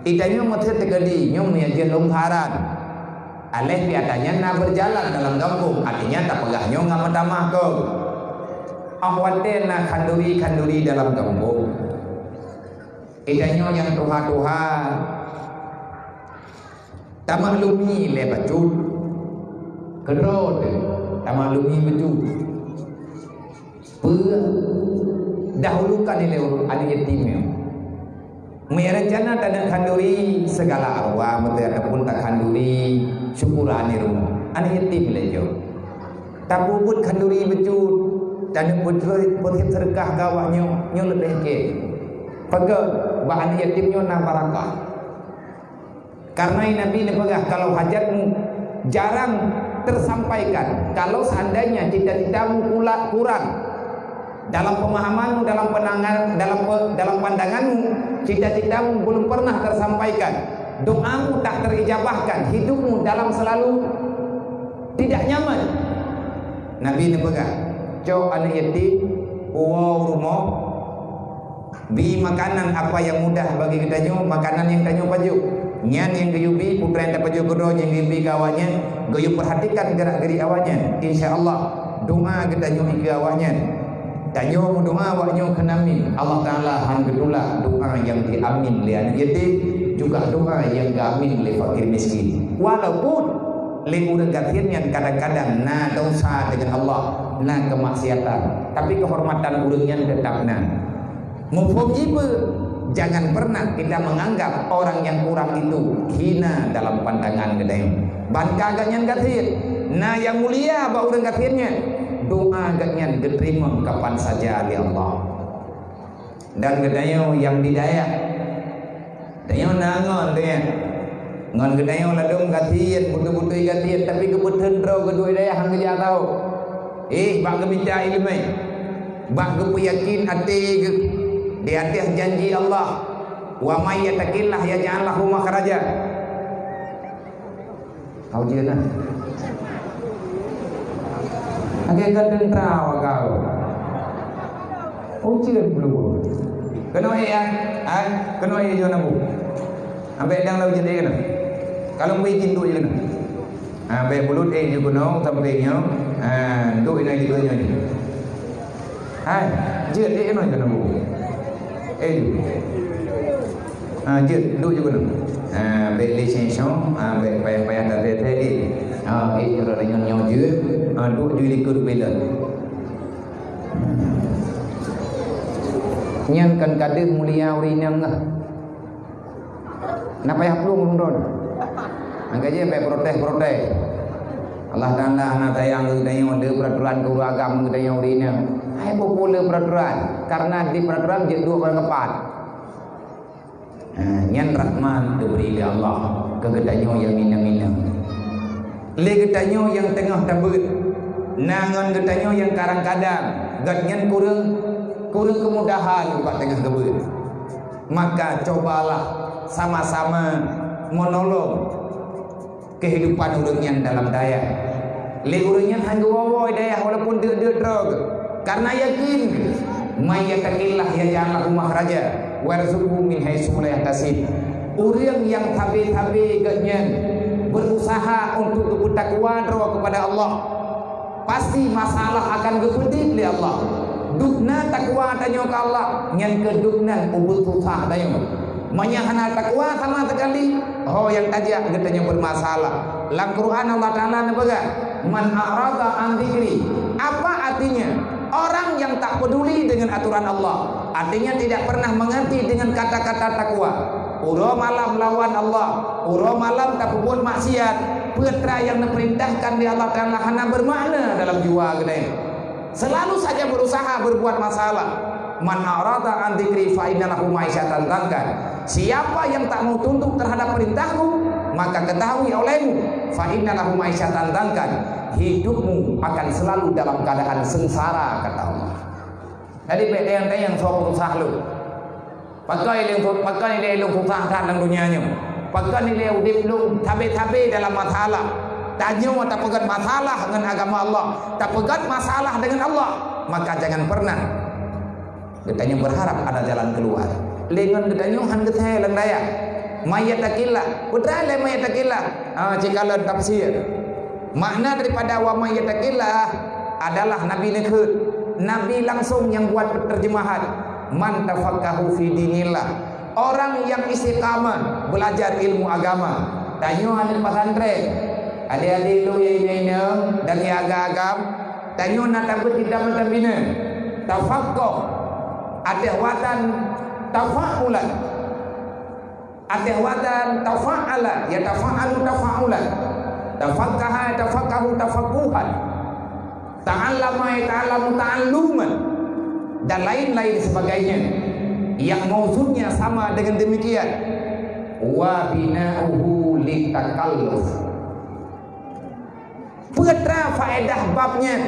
Di tanyoe meuteun teukeudi nyoe meunyo jeuet lôn haran. Aléh pih ata nyan na berjalan dalam gampông, artinya tapeugah nyoe ngon meutamah kon. Óh watèe na khanduri-khanduri dalam gampông. Di tanyoe nyang tuha-tuha tamaklumi lé bacut. Keudroe teuh tamaklumi bacut. Peue dahulukan ilèe aneuk yatim nyoe. Meunyo rencana taneuk khanduri, segala arwah meuteun ataupun takhanduri, syukuran di rumoh. Aneuk yatim lé jok. Tapeubuet khanduri bacut, taneuk peutroi, peutroi seudeukah keu awak nyoe, nyoe leubeh gèt. Peugah bak aneuk yatim nyoe na barakah. Karena Nabi neupeugah, kalau hajatmu jarang tersampaikan, kalau seandainya cita-citamu kula-, kurang dalam pemahamanmu, dalam pandangan, dalam pe-, dalam pandanganmu, cita-citamu belum pernah tersampaikan, doamu tak terijabahkan, hidupmu dalam selalu tidak nyaman. Nabi neupeugah, cok aneuk yatim, woe u rumoh, bi makanan apa yang mudah bagi geutanyoe, makanan nyang tanyoe pajoh. Nyan nyang geuyue bi, peue nyang tapajoh keudroe nyang geuyue bi keu awaknyan, geuyue perhatikan gerak-gerik awaknyan. Insya Allah, doa geutanyoe keu awaknyan. Tanyoe meudoa awaknyoe kheun amin. Allah Taala han geutulak doa nyang geuamin lé aneuk yatim, juga doa nyang geuamin lé fakir miskin. Walaupun lé ureueng gasien nyan kadang-kadang na desya deungon Allah, na keumaksiatan, tapi keuhormatan ureueng nyan teutap na. Muphom jih peue? Jangan pernah kita menganggap orang yang kurang itu hina dalam pandangan geutanyoe. Ban ka geuhnyan gasien, na nyang mulia bak ureueng gasien nyan, doa geuhnyan geuteurimong kapan saja lé Allah. Dan geutanyoe nyang di dayah, tanyoe na ngon teuh nyan. Ngon geutanyoe ladôm gasien, beutôi-beutôi gasien, tapi geupeutheun droe geuduek dayah han geujak tau. Eh, bak geumita iéleumé, bak geupeuyakin até geuh di ateueh janji Allah, "Wa may yattaqillaha yaj'al lahu makhraja." Kau je lah. Lagèe ka teuntara awak kau. Ujeuen peuluh. Keunoe ék, ai? Ai? Keunoe ék jeuet na bu. Ambek dang lau jeuet ék keunoe. Kalau bui jin duek je keunoe. Ha, ambek bulut ék jeuet keunoe sampai nyoe. Ha, duek ina jeuet nyoe. Hai, jeuet ék keunoe keunoe bu. Ék jeuet. Ha, jeuet, duek jeuet keunoe. Ha, bèk lé seng-seng, ha, bèk payah-payah that-that ék. Ha, ék uroe nyoe nyoe jeuet. Ha, duek jeuet likot bilon. Nyan kan ka deuh mulia ureueng inong nyoe. Na payah plueng ureueng droe. Nyang ka jeuet bèk protes-protes. Allah Taala hana sayang keu geutanyoe, le peraturan keu ureueng agam keu geutanyoe ureueng inong. Hai peue-peue le peraturan, karena di peraturan jeuet duek barang keupat. Ha, nyan rahmat geubri lé Allah keu geutanyoe nyang inong-inong. Lé geutanyoe nyang teungoh tabeuet, na ngon geutanyoe nyang kadang-kadang gobnyan kureueng, kureueng keumudahan bak teungoh geubeuet. Maka cobalah sama-sama meunolong Keuhidupan ureuëng nyan dalam dayah. Lé ureuëng nyan hana geuwoe-woe dayah walaupun deuek-deuek droe geuh. Karena yakin, "May yattaqillah yaj'al lahu makhraja wa yarzuqhu min haitsu la yahtasib." Ureuëng nyang sabe-sabe geuh nyan berusaha untuk geupeutakwa droe kepada Allah, pasti masalah akan geupeudeuh lé Allah. Dubna takwa tanyoe keu Allah, nyan keuh dubna ubeut susah tanyoe. Meunyoe hana takwa sama sekali, ho nyang tajak geutanyoe bermasalah. Lam Quran Allah Taala neupeugah, "Man a'rada an dzikri." Apa artinya? Orang yang tak peduli dengan aturan Allah, artinya tidak pernah mengerti dengan kata-kata takwa. Uroe malam lawan Allah, uroe malam tapeubuet maksiat, peue teuma nyang neupeurintahkan lé Allah Taala hana bermakna dalam jiwa geutanyoe. Selalu saja berusaha berbuat masalah. "Man a'rada an dzikri fa inna lahu ma'isyatan dhanka." Siapa yang tak mau tunduk terhadap perintahku, maka ketahui olehmu, "Fa inna lahu ma'isyatan dhanka." Hidupmu akan selalu dalam keadaan sengsara, kata Allah. Jadi, bék tayang-tayang soe susah lom. Pakon ilée, pakon ilée lôn susah that lam donya nyoe. Pakon ilée udeb lôn sabe-sabe dalam masalah. Tanyoe tapeugét masalah ngon agama Allah, tapeugét masalah dengan Allah, maka jangan pernah geutanyoe berharap ada jalan keluar. Lé ngon geutanyoe han geuthée lam dayah. "May yattaqillah." Peue teuma lé "may yattaqillah"? Ah, cit kalon tafsir. Makna daripada "wa may yattaqillah" adalah Nabi neukheun. Nabi langsung nyang buat penerjemahan. "Man tafaqahu fi dinillah." Orang yang istiqamah belajar ilmu agama. Tanyoe aneuk pesantren, adik-adik lôn nyang inong-inong dan nyang agam-agam, tanyoe na tabeuet kitab mantong bineuk. Tafaqah, ateueh wazan tafa'ulan. Ateueh wazan tafa'ala, yatafa'alu tafa'ulan. Tafaqaha, yatafaqahu tafaqquhan. Ta'allama, yata'allamu ta'alluman. Dan lain-lain sebagainya yang mauzunnya sama dengan demikian. Wa bina'uhu litakalluf. Peue teuma faedah bab nyan?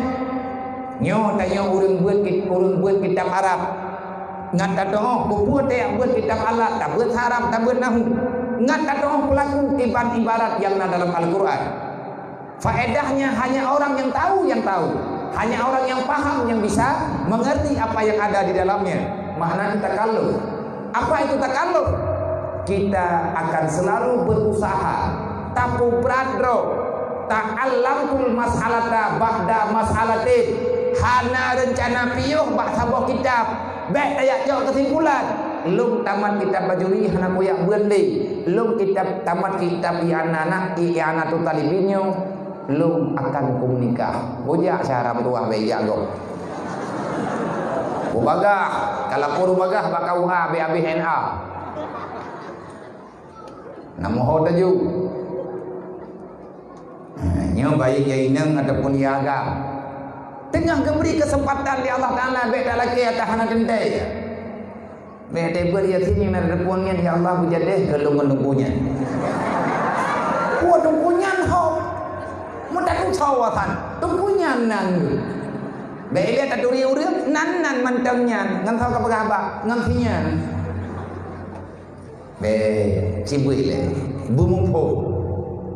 Nyoe tanyoe ureuëng beuet kit-, ureuëng beuet kitab Arab. Ngat tatu'oh peue-peue tajak beuet kitab Arab, tabeuet Arab, tabeuet nahu. Ngat tatu'oh peulaku iban ibarat nyang na dalam Al-Quran. Faedahnya hanya orang yang tahu yang tahu. Hanya orang yang paham yang bisa mengerti apa yang ada di dalamnya. Makna takalluf. Apa itu takalluf? Kita akan selalu berusaha, tapubrat droe, ta'allamtul mas'alata ba'da mas'alatin. Hana reuncana piôh bak saboh kitab, bék tajak cok keusimpulan. Lôn tamat kitab Bajuri hana kuyak beuet lé. Lôn kitab, tamat kitab I'anah, I'anatut Talibin nyoe, lôn akan kumenikah. Kujak syara meutuwah bék jak gob. Kubagah, kalau pun bagah bak K U H habéh-habéh N A. Namoho taju. Ha, nyoe baik ya inong ataupun ya agam. Teungoh geubri keuseumpatan lé Allah Taala bék talakée atawa hana teuntée. Bék teubeut ya sini na teupon nyan, "Ya Allah, beujadeh keu lôn ngon teungku nyan." Wah, teungku nyan ho. Meutatu sawa san. Teungku nyan nan. Bék ilée taturi ureuëng, nan, nan mantong nyan. Ngon sawa ka peugah haba, ngon si nyan. Bék, sibeuih lé. Beumuphom.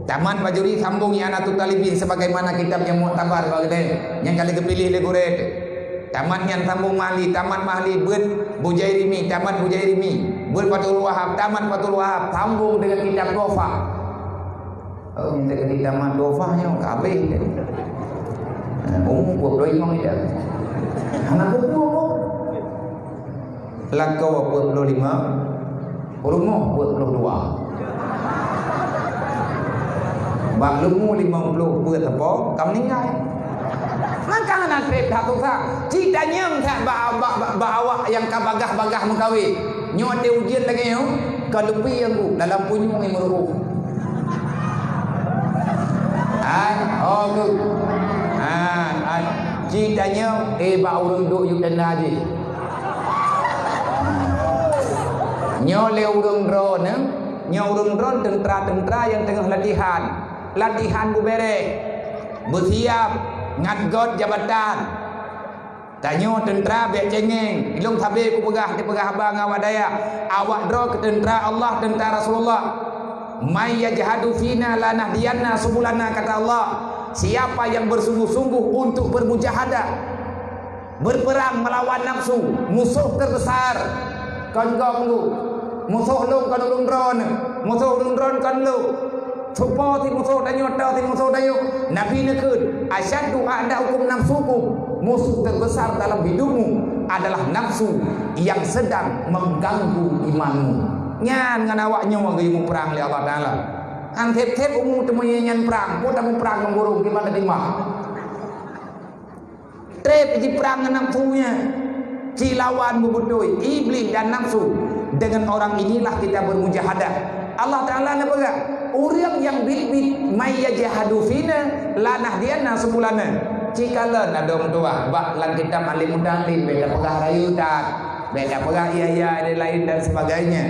Tamat Bajuri sambong I'anatut Talibin sebagaimana kitab nyang muktabar bak geutanyoe, nyang ka lheueh geupiléh lé gurée teuh. Tamat nyan sambong Mahli, tamat Mahli beuet Bujairimi, tamat Bujairimi, beuet Fathul Wahab, tamat Fathul Wahab, sambong deungon kitab Tuhfah. Oh, nyang teukeudi tamat Tuhfah nyoe ka habéh. Umu dua puluh lima ida. Hana buku apa? Lakoe dua puluh lima, rumoh dua puluh dua. Bak leumu lima puluh peuet sapo ka meuninggai. Maka hana treb that susah. Cit tanyong that bak, bak, bak, bak awak nyang ka bagah-bagah meukawen. Nyoe watée ujeuen lagée nyoe, ka leupie anggô dalam punyueng nyang meuruôh. Hai, ho geuh. Hai, hai. Cit tanyong, eh, bak ureuëng duek yub tenda jih. Nyoe lé ureuëng droeneuh, nyoe ureuëng droeneuh teuntra-teuntra nyang teungoh latihan. Latihan beubereh, beusiab, ngat göt jabatan. Tanyoe teuntra bék cengeng. Ilong sabe kupeugah, dipeugah haba ngon awak dayah. Awak droe keu teuntra Allah, teuntra Rasulullah. "Man yajhadu fina lanahdiyanna subulana," kata Allah. Siapa yang bersungguh-sungguh untuk bermujahadah, berperang melawan nafsu, musuh terbesar kon gob lôn, musuh lôn kon ureuëng droeneuh, musuh ureuëng droeneuh kon lôn. Soe po si musuh tanyoe, toe si musuh tanyoe? Nabi neukheun, "Asyaddu a'da'ukum nafsukum." Musuh terbesar dalam hidupmu adalah nafsu yang sedang mengganggu imanmu. Nyan ngon awak nyoe geuyue muprang lé Allah Taala. Nyan theb-theb umu teumeuye nyan prang, peue tamuprang ngon burông, kiban tatimah. Treb jiprang ngon nafsu nyan. Ci lawan beubeutôi, iblih dan nafsu. Dengan orang inilah kita bermujahadah. Allah Taala neupeugah, ureuëng nyang biet-biet, "May yajhadu fina lanahdiyanna subulana." Cikalon adoe meutuah, bak lam kitab alim muta'allim, beda peugah rayeuk that, beda peugah iya-iya dan lain dan sebagainya.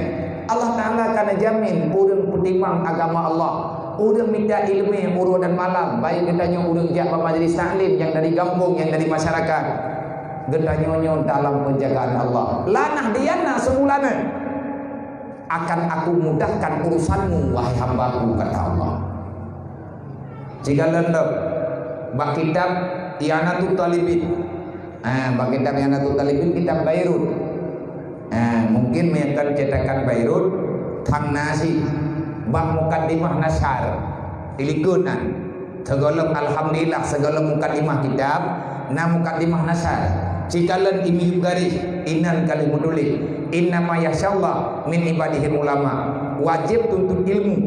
Allah Taala ka neujamin ureuëng peutimang agama Allah, ureuëng mita iéleumé uroe dan malam, baik geutanyoe ureuëng jak bak majlis taklim nyang dari gampông, nyang dari masyarakat. Geutanyoe nyoe dalam penjagaan Allah. "Lanahdiyanna subulana." "Akan Aku mudahkan urusanmu, wahai hamba-Ku," kata Allah. Cikalon dok, bak kitab I'anatut Talibin. Ah, bak kitab I'anatut Talibin, kitab Bayrut. Ah, mungkin meunyoe kon cetakan Bayrut, thang nasi. Bak mukaddimah nasar, di likot nan. Sigohlom alhamdulillah, sigohlom mukaddimah kitab, na mukaddimah nasar. Cikalon i miyueb garéh, inan ka lheueh meutuléh, "Innama yakhsyallaha min ibadihil ulama." Wajéb tuntut ilmu.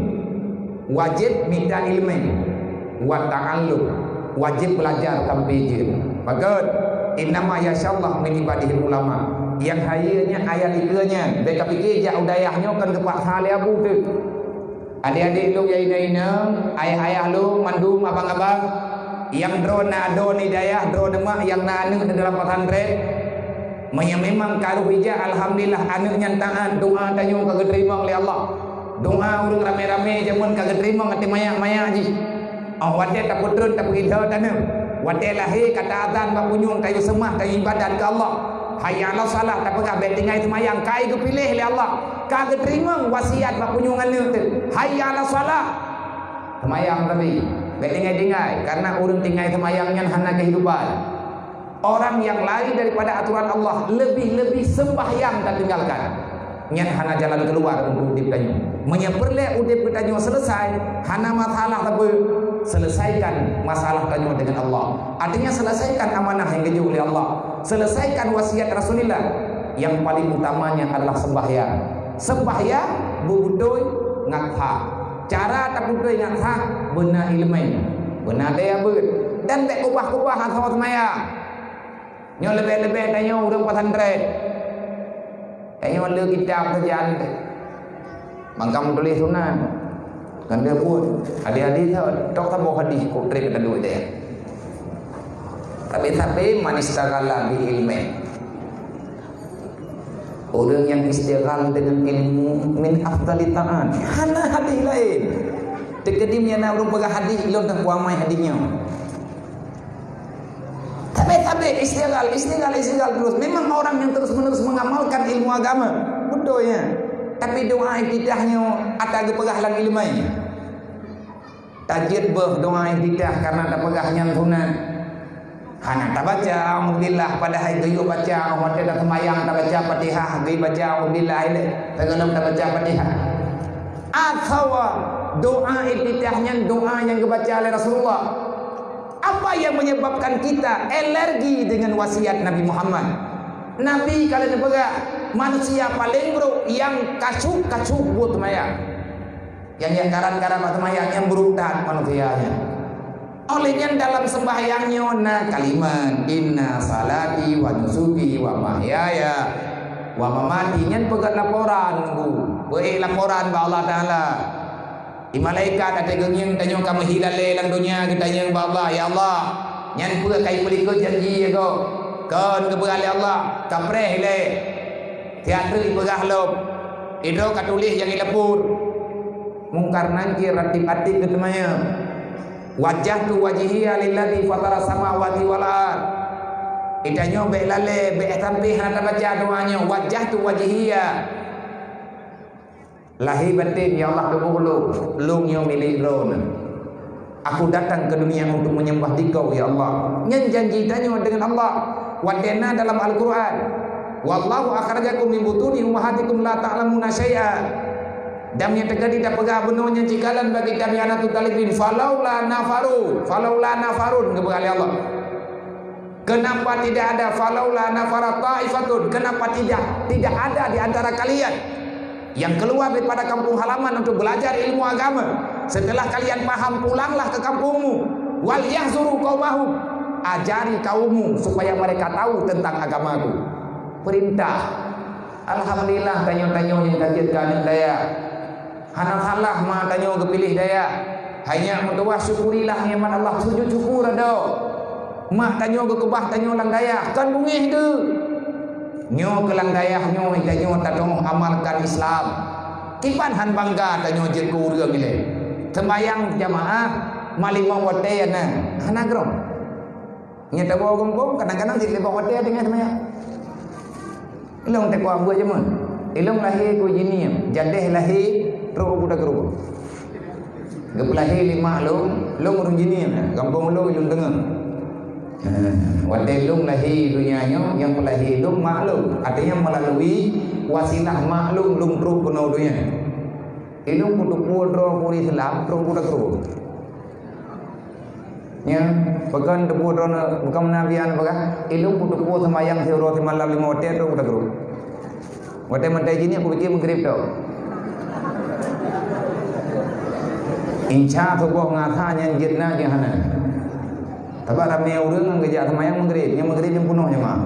Wajéb mita iéleumé, wa ta'allum, wajéb beulajar sampai jeuet. Pakon? "Innama yakhsyallaha min ibadihil ulama." Nyang hayeue nyan ayat dikeue nyan, bék kapiké jak u dayah nyoe kon geupaksa lé abu teuh. Adék-adék lôn nyang inong-inong, ayah-ayah lôn, mandum abang-abang, nyang droeneuh na adoe di dayah, droeneuh mak nyang na aneuëk di dalam pesantren, meunyoe memang ka rôh ijak, alhamdulillah, aneuëk nyan taát, doa tanyoe ka geuteurimong lé Allah. Doa ureuëng ramé-ramé jameun ka geuteurimong até manyak-manyak jih. Óh watée tapeutreun tapeugilhô taneuk, watée lahé ka taazan bak punyueng tayue seumah tayue ibadat keu Allah. Hayya 'alas shalah tapeugah bék tinggai seumayang, ka geupiléh lé Allah. Ka geuteurimong wasiat bak punyueng aneuëk teuh. Hayya 'alas shalah. Seumayang tapi bék tinggai-tinggai, karena ureuëng tinggai seumayang nyan hana kehidupan. Orang yang lari daripada aturan Allah, lebih-lebih sembahyang tatinggalkan. Nyan hana jalan keluar untuk udeb tanyoe. Meunyoe peureulée udeb geutanyoe selesai, hana masalah sapeue, selesaikan masalah tanyoe dengan Allah. Artinya, selesaikan amanah nyang geujok lé Allah. Selesaikan wasiat Rasulullah. Yang paling utamanya adalah sembahyang. Sembahyang beubeutôi ngat sah. Cara tabeutôi ngat sah, beuna iéleumé, beuna daya beuet, dan bék kubah-kubah asoe seumayang. Nyoe leubeh-leubeh tanyoe ureuëng pesantren. Tanyoe le kitab sajan. Mangkam tuléh sunat. Kan dia buet. Hadis-hadis tu, tok saboh hadis kok treb kita duek dia. Tapi-tapi man istaghala bi ilmi. Ureuëng nyang istighal dengan ilmu min afdali ta'at. Hana hadis lain. Teukeudi meunyoe na ureuëng peugah hadis, ilôn teuk kuamai hadis nyoe. Tapi, tapi istighal, istighal, istighal terus. Memang orang yang terus-menerus mengamalkan ilmu agama, beutôi ya. Tapi doa iftitah nyoe ata geupeugah lam iéleumé. Tajeuet beuh doa iftitah karena tapeugah nyan sunat. Hana tabaca alhamdulillah, padahai geuyue baca watée taseumayang, tabaca Fatihah, geubaca alhamdulillah ilée, sigohlom tabaca Fatihah. Atawa doa iftitah nyan doa nyang geubaca lé Rasulullah. Apa yang menyebabkan kita alergi dengan wasiat Nabi Muhammad? Nabi ka lheueh neupeugah, manusia paléng brok nyang kacup-kacup buet seumayang. Nyang, nyang karat-karat bak seumayang nyang brok that manusia nyan. Oleh nyan dalam sembahyang nyoe na kalimat, "Inna salati wa nusuki wa mahyaya wa mamati." Nyan peugét laporan, Bu. Beuék laporan bak Allah Taala. Di malaikat até geungieng tanyoe ka meuhilalée lam donya geutanyong bak Allah, "Ya Allah, nyan peue ka ipeulikot janji ya gob? Kon geupeugah lé Allah, ka preh ilée." Siat treuk ipeugah lom, idroe ka tuléh nyang ilapor. Mungkar Nakir ratib-atib geuteumanyong. "Wajjahtu wajhiya lilladzi fatara samawati wal ard." Itanyoe bék lalée, bék sampé hana tabaca doa nyoe, "Wajjahtu wajhiya." Lahé batén, ya Allah, tuboh lôn, lôn nyoe milék Droeneuh. Aku datang ke dunia untuk menyembah Dikau, ya Allah. Nyan janji tanyoe deungon Allah. Watée na dalam Al-Qur'an, "Wallahu akhrajakum min butuni ummahatikum la ta'lamuna syai'a." Dan nyang teujadi tapeugah bunoe nyan cit kalon bak kitab I'anatul Thalibin, "Falaula nafaru, falaula nafarun," geupeugah lé Allah. Kenapa tidak ada falaula nafara ta'ifatun? Kenapa tidak, tidak ada di antara kalian yang keluar daripada kampung halaman untuk belajar ilmu agama? Setelah kalian paham, pulanglah ke kampungmu. Wal yahzuru qaumahum. Ajari kaummu supaya mereka tahu tentang agamaku. Perintah. Alhamdulillah, tanyoe-tanyoe nyang ka jeuet keu aneuk dayah. Hana salah ma tanyoe geupiléh dayah. Hai nyak meutuwah, syukurilah nikmat Allah, sujud syukur adoe. Mak tanyoe geukeubah tanyoe lam dayah, kon beungéh deuh. Nyoe keu lam dayah nyoe, tanyoe tateumé amalkan Islam. Kiban han bangga tanyoe jeuet keu ureuëng ilée. Seumbahyang jamaah, ma limong watée na, hana grong. Nyan tawoe gampông, kadang-kadang cit limong watée teungoh seumbahyang. Ilong teuk buet jameun. Ilong lahé ku jinie, jadeh lahé trok u Kuta Krueng. Geupeulahé lé mak lôn, lôn ureuëng jinie, gampông lôn Ilong Teungoh. Watée lôn lahé donya nyoe, nyang peulahé lôn mak lôn. Artinya melalui wasilah mak lôn, lôn trok keunoe donya. Ilong kuteupue droe ureuëng Islam trok u Kuta Krueng. Nyan, pakon teupeu droeneuh, bukan meunabi an peugah, ilong kuteupeu seumayang siuroe simalam limong watée trok u Kuta Krueng. Watée meuntée jinie kupike meugrib tok. Insya Allah ngon asa nyan jeuet na jeuet hana. Sabab ramé ureuëng nyang geujak seumayang meugrib, nyang meugrib nyang peunoh jamaah.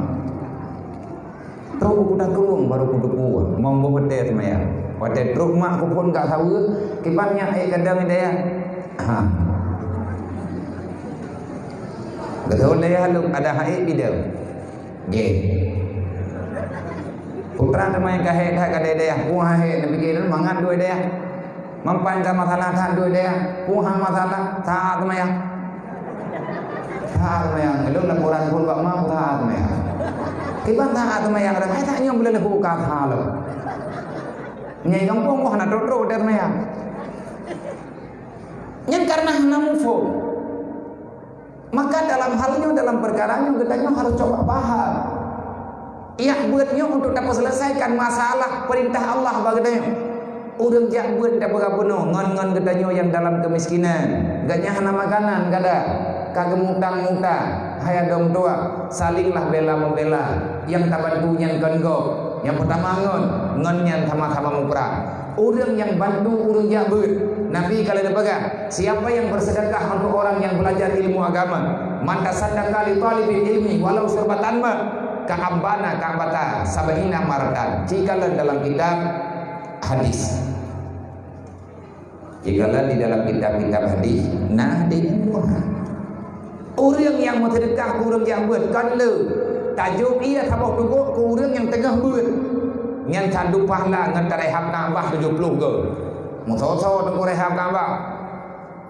Trok u Kuta Krueng baru kuteupeu, mong boh watée seumayang. Watée trok mak kuphon ka saweue, kiban nyak ék gadang dayah. Ha. Beutôi dayah lôn ada hai bideu. Nggih. Putra teuma nyang ka hék that ka dayah, puah hék neupike lôn mangat dua dayah. Mampan ka masalah that dua dayah, puah masalah, that teuma nyang. That teuma nyang, lôn laporan phon bak ma, that teuma nyang. Kiban that teuma nyang, dah hai that nyoe boleh leupah ka that lom. Nyai gampông wah na trok-trok dayah teuma nyang. Nyan karena hana muphom. Maka dalam hal nyoe, dalam perkara nyoe, geutanyoe harus coba paham. Jak beuet nyoe untuk tapeuselesaikan masalah perintah Allah bak geutanyoe. Ureuëng jak beuet tapeugah bunoe ngon, ngon geutanyoe nyang dalam kemiskinan. Gobnyan hana makanan, gada. Ka geumutang-mutang. Hai adoe meutuwah, salinglah bela-membela. Nyang tabantu nyan kon gob. Nyang peutama ngon, ngon nyan sama-sama muprang. Ureuëng nyang bantu ureuëng jak beuet. Nabi ka lheueh geupeugah, siapa yang bersedekah untuk orang yang belajar ilmu agama, man tasaddaqa li talibil ilmi walau syurbatan ma, ka'anbana ka'bata sab'ina marratan. Cit kalon dalam kitab hadis. Cit kalon di dalam kitab-kitab hadis, na hadis nyan. Ureuëng nyang meuseudeukah keu ureuëng jak beuet, kon le. Tajok ié saboh teugok keu ureuëng nyang teungoh beuet. Nyan sadu pahala ngon tarehab Ka'bah tujoh ploh goe. Meusoe-soe teungku rehab Ka'bah.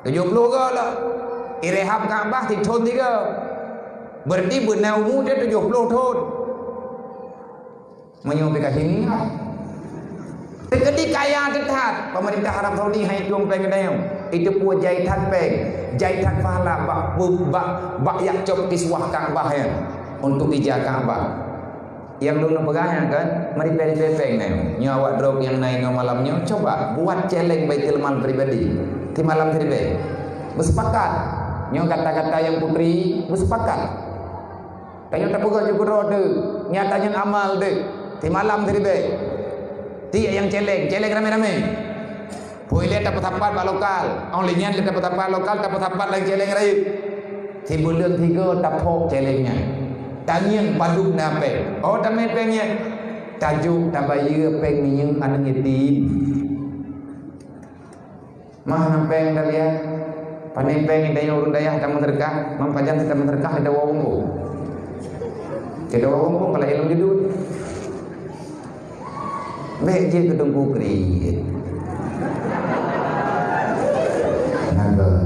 Tujoh ploh goe lom. Irehab Ka'bah sithon sigoe. Berarti beuna umu jih tujoh ploh thon. Meunyoe pih ka sini lah. Teukeudi kaya teuh that, pemerintah Arab Saudi hai tueng péng geutanyoe. Itu pue jai that péng, jai that pahala bak, bak, bak jak cok kiswah Ka'bah nyan, untuk ija Ka'bah. Nyang lôn peugah nyan kan, meuribèe-ribèe péng nyan. Nyoe awak droe nyang na inoe malam nyoe, coba buat celeng Baitul Mal pribadi. Simalam siribèe. Beusepakat. Nyoe gata-gata nyang putri, beusepakat. Tanyoe tapeugah ju keudroe teuh, nyata nyan amal teuh. Simalam siribèe. Tiek nyang celeng, celeng ramé-ramé. Pue lé tapeusapat bak lokal. Óh lheueh nyan lé tapeusapat lokal, tapeusapat lam celeng rayeuk. Sibuleuen sigoe taphok celeng nyan. Tangieng padub na péng. Oh, tamé péng nyan. Tajok tabayeue péng minyeuk aneuk yatim. Mah na péng talian. Pane péng di dayah ureueng dayah tameuseudeukah, meupajan tameuseudeukah di dawa umpung. Di dawa umpung kalau ilmu judul. Bèk jeuet keu Teungku Kriet. Hana gèt.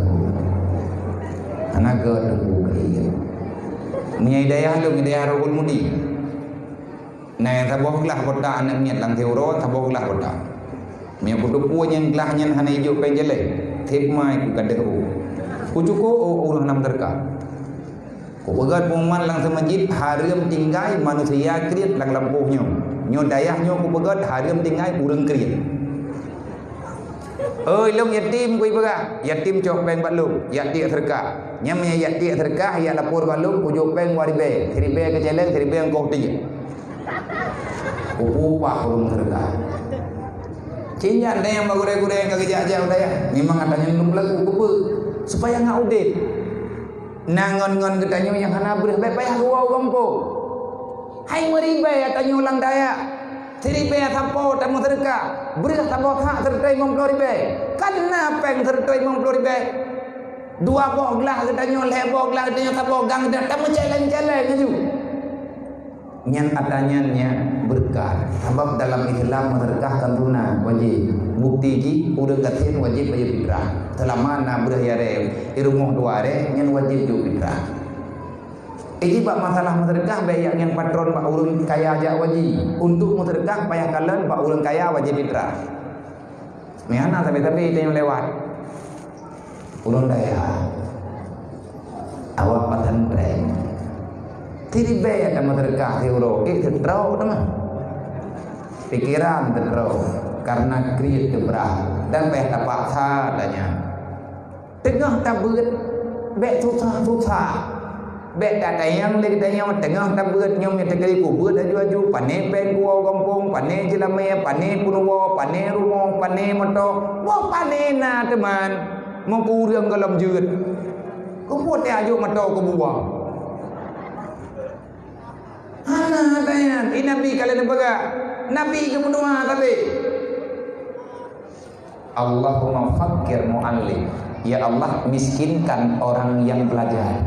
Hana gèt Teungku Kriet. Meunyoe di dayah lôn, di dayah Rohul Mudi. Na nyang saboh glah kotak aneuk miet lam siuroe, saboh glah kotak. Meunyoe kuteupue nyang glah nyan hana ijok péng céléng, sép mai kugadoh u. Kucukôp u ureueng hana meuseudeukah. Kupeugét pengumuman lam seumeujid, hareuem tinggai manusia kriet lam gampông nyoe. Nyoe dayah nyoe kupeugét hareuem tinggai ureueng kriet. Oi, lôn yatim, kui peugah, yatim cok péng bak lôn, yak tiek seudeukah. Nyan meunyoe yak tiek seudeukah, yak lapor bak lôn, kujok péng dua ribèe, siribèe keu céléng, siribèe eungkôt tiek. Kupeupah ureueng seudeukah. Cit nyan dayah bak gurèe-gurèe nyang ka geujak-jak u dayah. Memang ata nyan lôn peulaku, keupeue? Supaya ngat udép. Na ngon-ngon geutanyoe nyang hana breueh, bèk payah geuwoe u gampông. Hai meuribèe tanyoe lam dayah. Siribèe sapo tameuseudeukah, breueh saboh sak siribèe limong ploh ribèe. Kan na péng siribèe limong ploh ribèe. Dua boh glah geutanyoe, lhèe boh glah geutanyoe, saboh gang geutanyoe, tameucéléng-céléng laju. Nyan ata nyan nyan beureukat. Sabab dalam Islam meuseudeukah kon sunat, wajéb. Bukti jih, ureueng gasien wajéb bayeue fitrah. Seulama na breueh yaré, di rumoh dua rèk, nyan wajéb jok fitrah. Jadi bak masalah meuseudeukah, bèk yak ngieng patron bak ureueng kaya jak wajéb. Untuk meuseudeukah payah kalon bak ureueng kaya wajéb fitrah. Meuhana sabe-sabe tanyoe lewat. Ureueng dayah. Awak pesantren. Siribèe ata meuseudeukah siuroe, ék teutroe teuma. Pikeran teutroe, kareuna kriet teubrah dan payah tapaksa tanyan. Teungoh tabeuet, bèk susah-susah. Bèk tatanyong lé geutanyoe, teungoh tabeuet nyoe, meunyoe teukeudi kubeuet aju-aju, pané péng kuwoe gampông, pané jeulamèe, pané peunuwoe, pané rumoh, pané moto, boh pané na teuma, meukureueng gohlom jeuet. Keupeue tajok moto keu buwa? Hana ata nyan, di Nabi ka lheueh neupeugah. Nabi geumeudoa sabe. Allahumma faqqir mu'allim. Ya Allah, miskinkan orang yang belajar.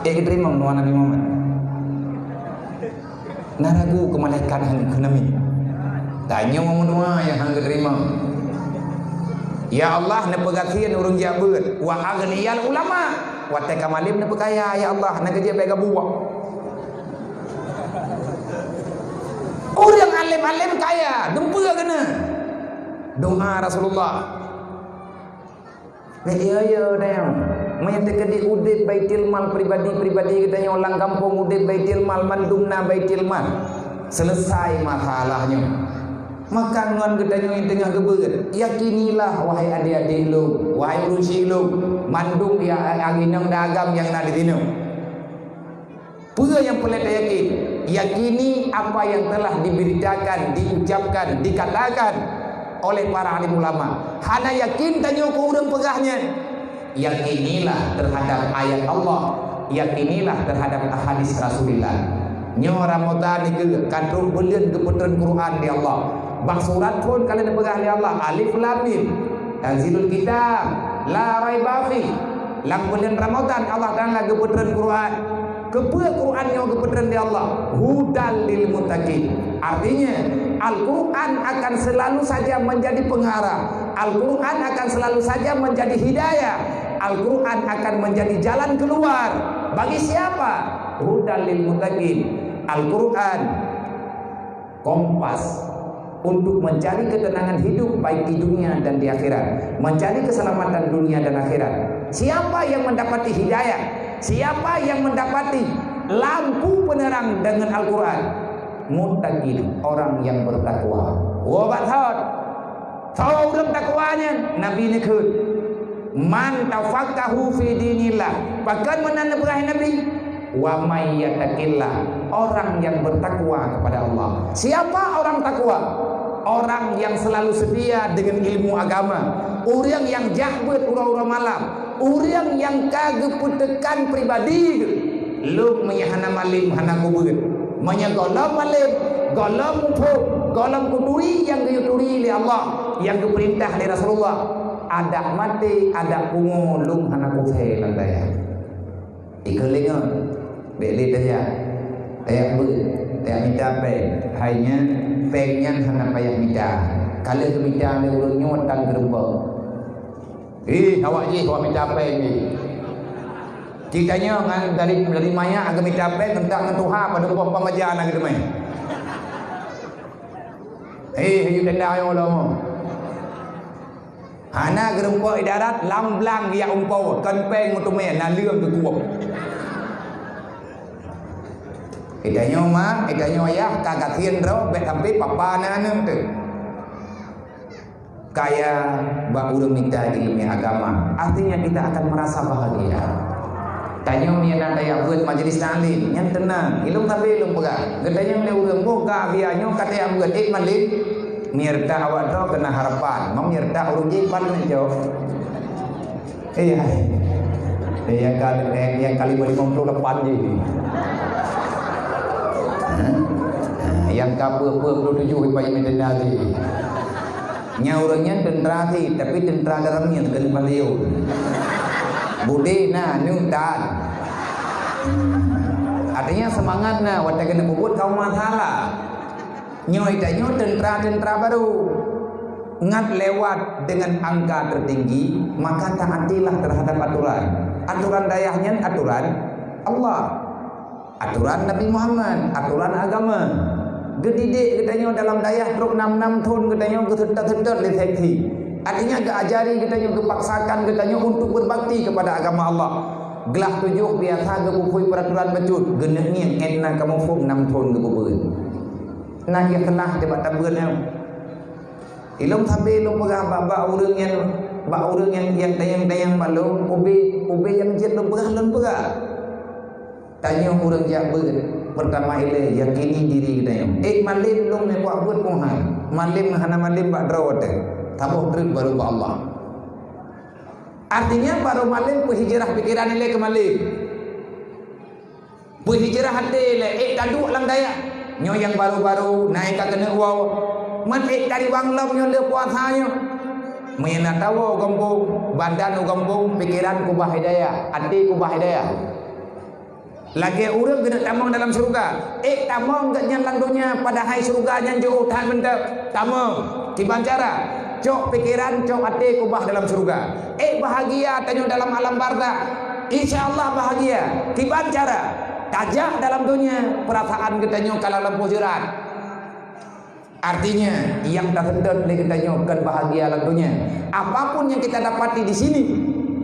Ék geuteurimong doa Nabi Muhammad? Na ragu keu malaikat han keu Nabi. Tanyoe meudoa nyang han geuteurimong. Ya Allah, neupeugasien ureueng jak beuet, wa aghniyal ulama. Watèe ka malém neupeukaya, ya Allah, na geujak bèk gabuek. Ureueng além-além kaya, dumpeue keuneuk. Doa Rasulullah. Nyoe, ya, ya, dayang. Meunyoe teukeudi udép baitul mal pribadi-pribadi geutanyoe lam gampông, udép baitul mal, mandum na baitul mal. Seuleusai masalah nyoe. Maka ngon geutanyoe nyang teungoh geubeuet, yakinilah, wahai adék-adék lôn, wahai ureueng syik lôn, mandum ya, aginong dan agam nyang na di sinoe. Peue nyang peureulèe tayakin? Yakini apa yang telah diberitakan, diucapkan, dikatakan oleh para alim ulama. Hana yakin tanyoe keu ureueng peugah nyan. Yakinilah terhadap ayat Allah, yakinilah terhadap hadis Rasulullah. Nyoe Ramadan nikeue ka trok buleuen geupeutreun Quran lé Allah. Bak surat phon ka lheueh neupeugah lé Allah, Alif Lam Mim. Tanzilul Kitab, la raiba fi. Lam buleuen Ramadan Allah Taala geupeutreun Quran. Keupeue Quran nyoe geupeutreun lé Allah? Hudal lil muttaqin. Artinya, Al-Quran akan selalu saja menjadi pengarah. Al-Quran akan selalu saja menjadi hidayah. Al-Quran akan menjadi jalan keluar. Bagi siapa? Hudal lil muttaqin. Al-Quran kompas untuk mencari ketenangan hidup baik di dunia dan di akhirat, mencari keselamatan dunia dan akhirat. Siapa yang mendapati hidayah? Siapa yang mendapati lampu penerang dengan Al-Quran? Muttaqin, orang yang bertakwa. Woe bak thot. Soe ureueng takwa nyan? Nabi neukheun, "Man tafaqahu fi dinillah." Pakon meunan neupeugah Nabi? "Wa may yattaqillah." Orang yang bertakwa kepada Allah. Siapa orang takwa? Orang yang selalu setia dengan ilmu agama. Ureueng nyang jak beuet uroe-uroe malam. Ureueng nyang ka geupeuteukan pribadi geuh, lôn meunyoe hana malém hana kubeuet. Meunyoe gohlom malém, gohlom muphom, gohlom kuturi nyang geuyue turi lé Allah, nyang geupeurintah lé Rasulullah, adak maté, adak pungo lôn hana kusé lam dayah. Ikeu lé ngon, bèk lé tajak, tajak beuet, tajak mita péng. Hai nyan, péng nyan hana payah mita. Ka lheueh geumita lé ureueng nyoe tan geureubok. Ih, awak jih, awak mita péng jih. Geutanyoe ngon dari, dari manyak geumita péng, eunteuk ngon tuha padub boh pamaja na geuteumé. Eh, hayeu tenda nyoe lom. Hana geurumpok di darat, lam blang geujak umpau, kon péng meuteumé, na leueng geukuok. Geutanyoe mak, geutanyoe ayah, ka gasien droe, bèk sampai papa na aneuk teuh. Kaya bak ureueng mita ileumèe agama, artinya kita akan merasa bahagia. Tanyoe meunyo na tajak beuet majlis taklim, nyan teunang. Ilôn sabe lôn peugah, geutanyong lé ureueng, "Boh ka biaya nyoe ka tajak beuet, ék malém?" Meunyo reutak awak droe keunan harapan, meunyo reutak ureueng jiban neucok. Iya. Iya, kali, eh, nyang kali lima puluh delapan jih. Hah? Nyang ka dua puluh tujuh ibarat medan tadi. Nya ureueng nyan teuntara sih, tapi teuntara dalam nyan, teuntara Leon. Budé na, nyoe tan. Artinya semangat na, watèe keuneuk peubuet kamoe masalah. Nyoe tanyoe teuntara-teuntara barô. Ngat lewat dengan angka tertinggi, maka taatilah terhadap aturan. Aturan dayah nyan aturan Allah. Aturan Nabi Muhammad, aturan agama. Geudidik geutanyoe dalam dayah trok nam nam thon geutanyoe geuseutôt-seutôt lé seksi. Artinya geuajari geutanyoe, geupaksakan geutanyoe untuk berbakti kepada agama Allah. Glah tujoh biasa geupupui peraturan bacut, geuneuk ngieng ék na kamoe phon nam thon geupubeuet. Na ikhlas teuh bak tabeuet nyoe. Ilôn sabe lôn peugah bak, bak ureueng nyang, bak ureueng nyang, nyang dayang-dayang bak lôn, ubé, ubé nyang jeuet lôn peugah, lôn peugah. Tanyoe ureueng jak beuet, peurtama ilée yakini diri geutanyoe. Ék malém lôn nibak beuet keuhai. Malém hana malém bak droe teuh. Saboh treuk barô bak Allah. Artinya barô malém peuhijrah pikeran ilée keu malém. Peuhijrah até ilée, ék taduek lam dayah. Nyoe nyang barô-barô na nyang ka keuneuk woe. Man ék tariwang lom nyoe le puasa nyoe. Meunyo na tawoe u gampông, badan u gampông, pikeran keubah hidayah, até keubah hidayah. Lagée ureueng keuneuk tamong dalam syeuruga. Ék tamong geuhnyan lam donya, padahai syeuruga nyan jiôh that mantong. Tamong, kiban cara? Cok pikeran, cok até keubah dalam syeuruga. Ék bahagia tanyoe dalam alam barzakh. Insya Allah bahagia. Kiban cara? Tajak dalam donya, peurasaan geutanyoe ka lam lampôh jeurat. Artinya, nyang taseutôt lé geutanyoe kon bahagia lam donya. Apapun yang kita dapati di sini,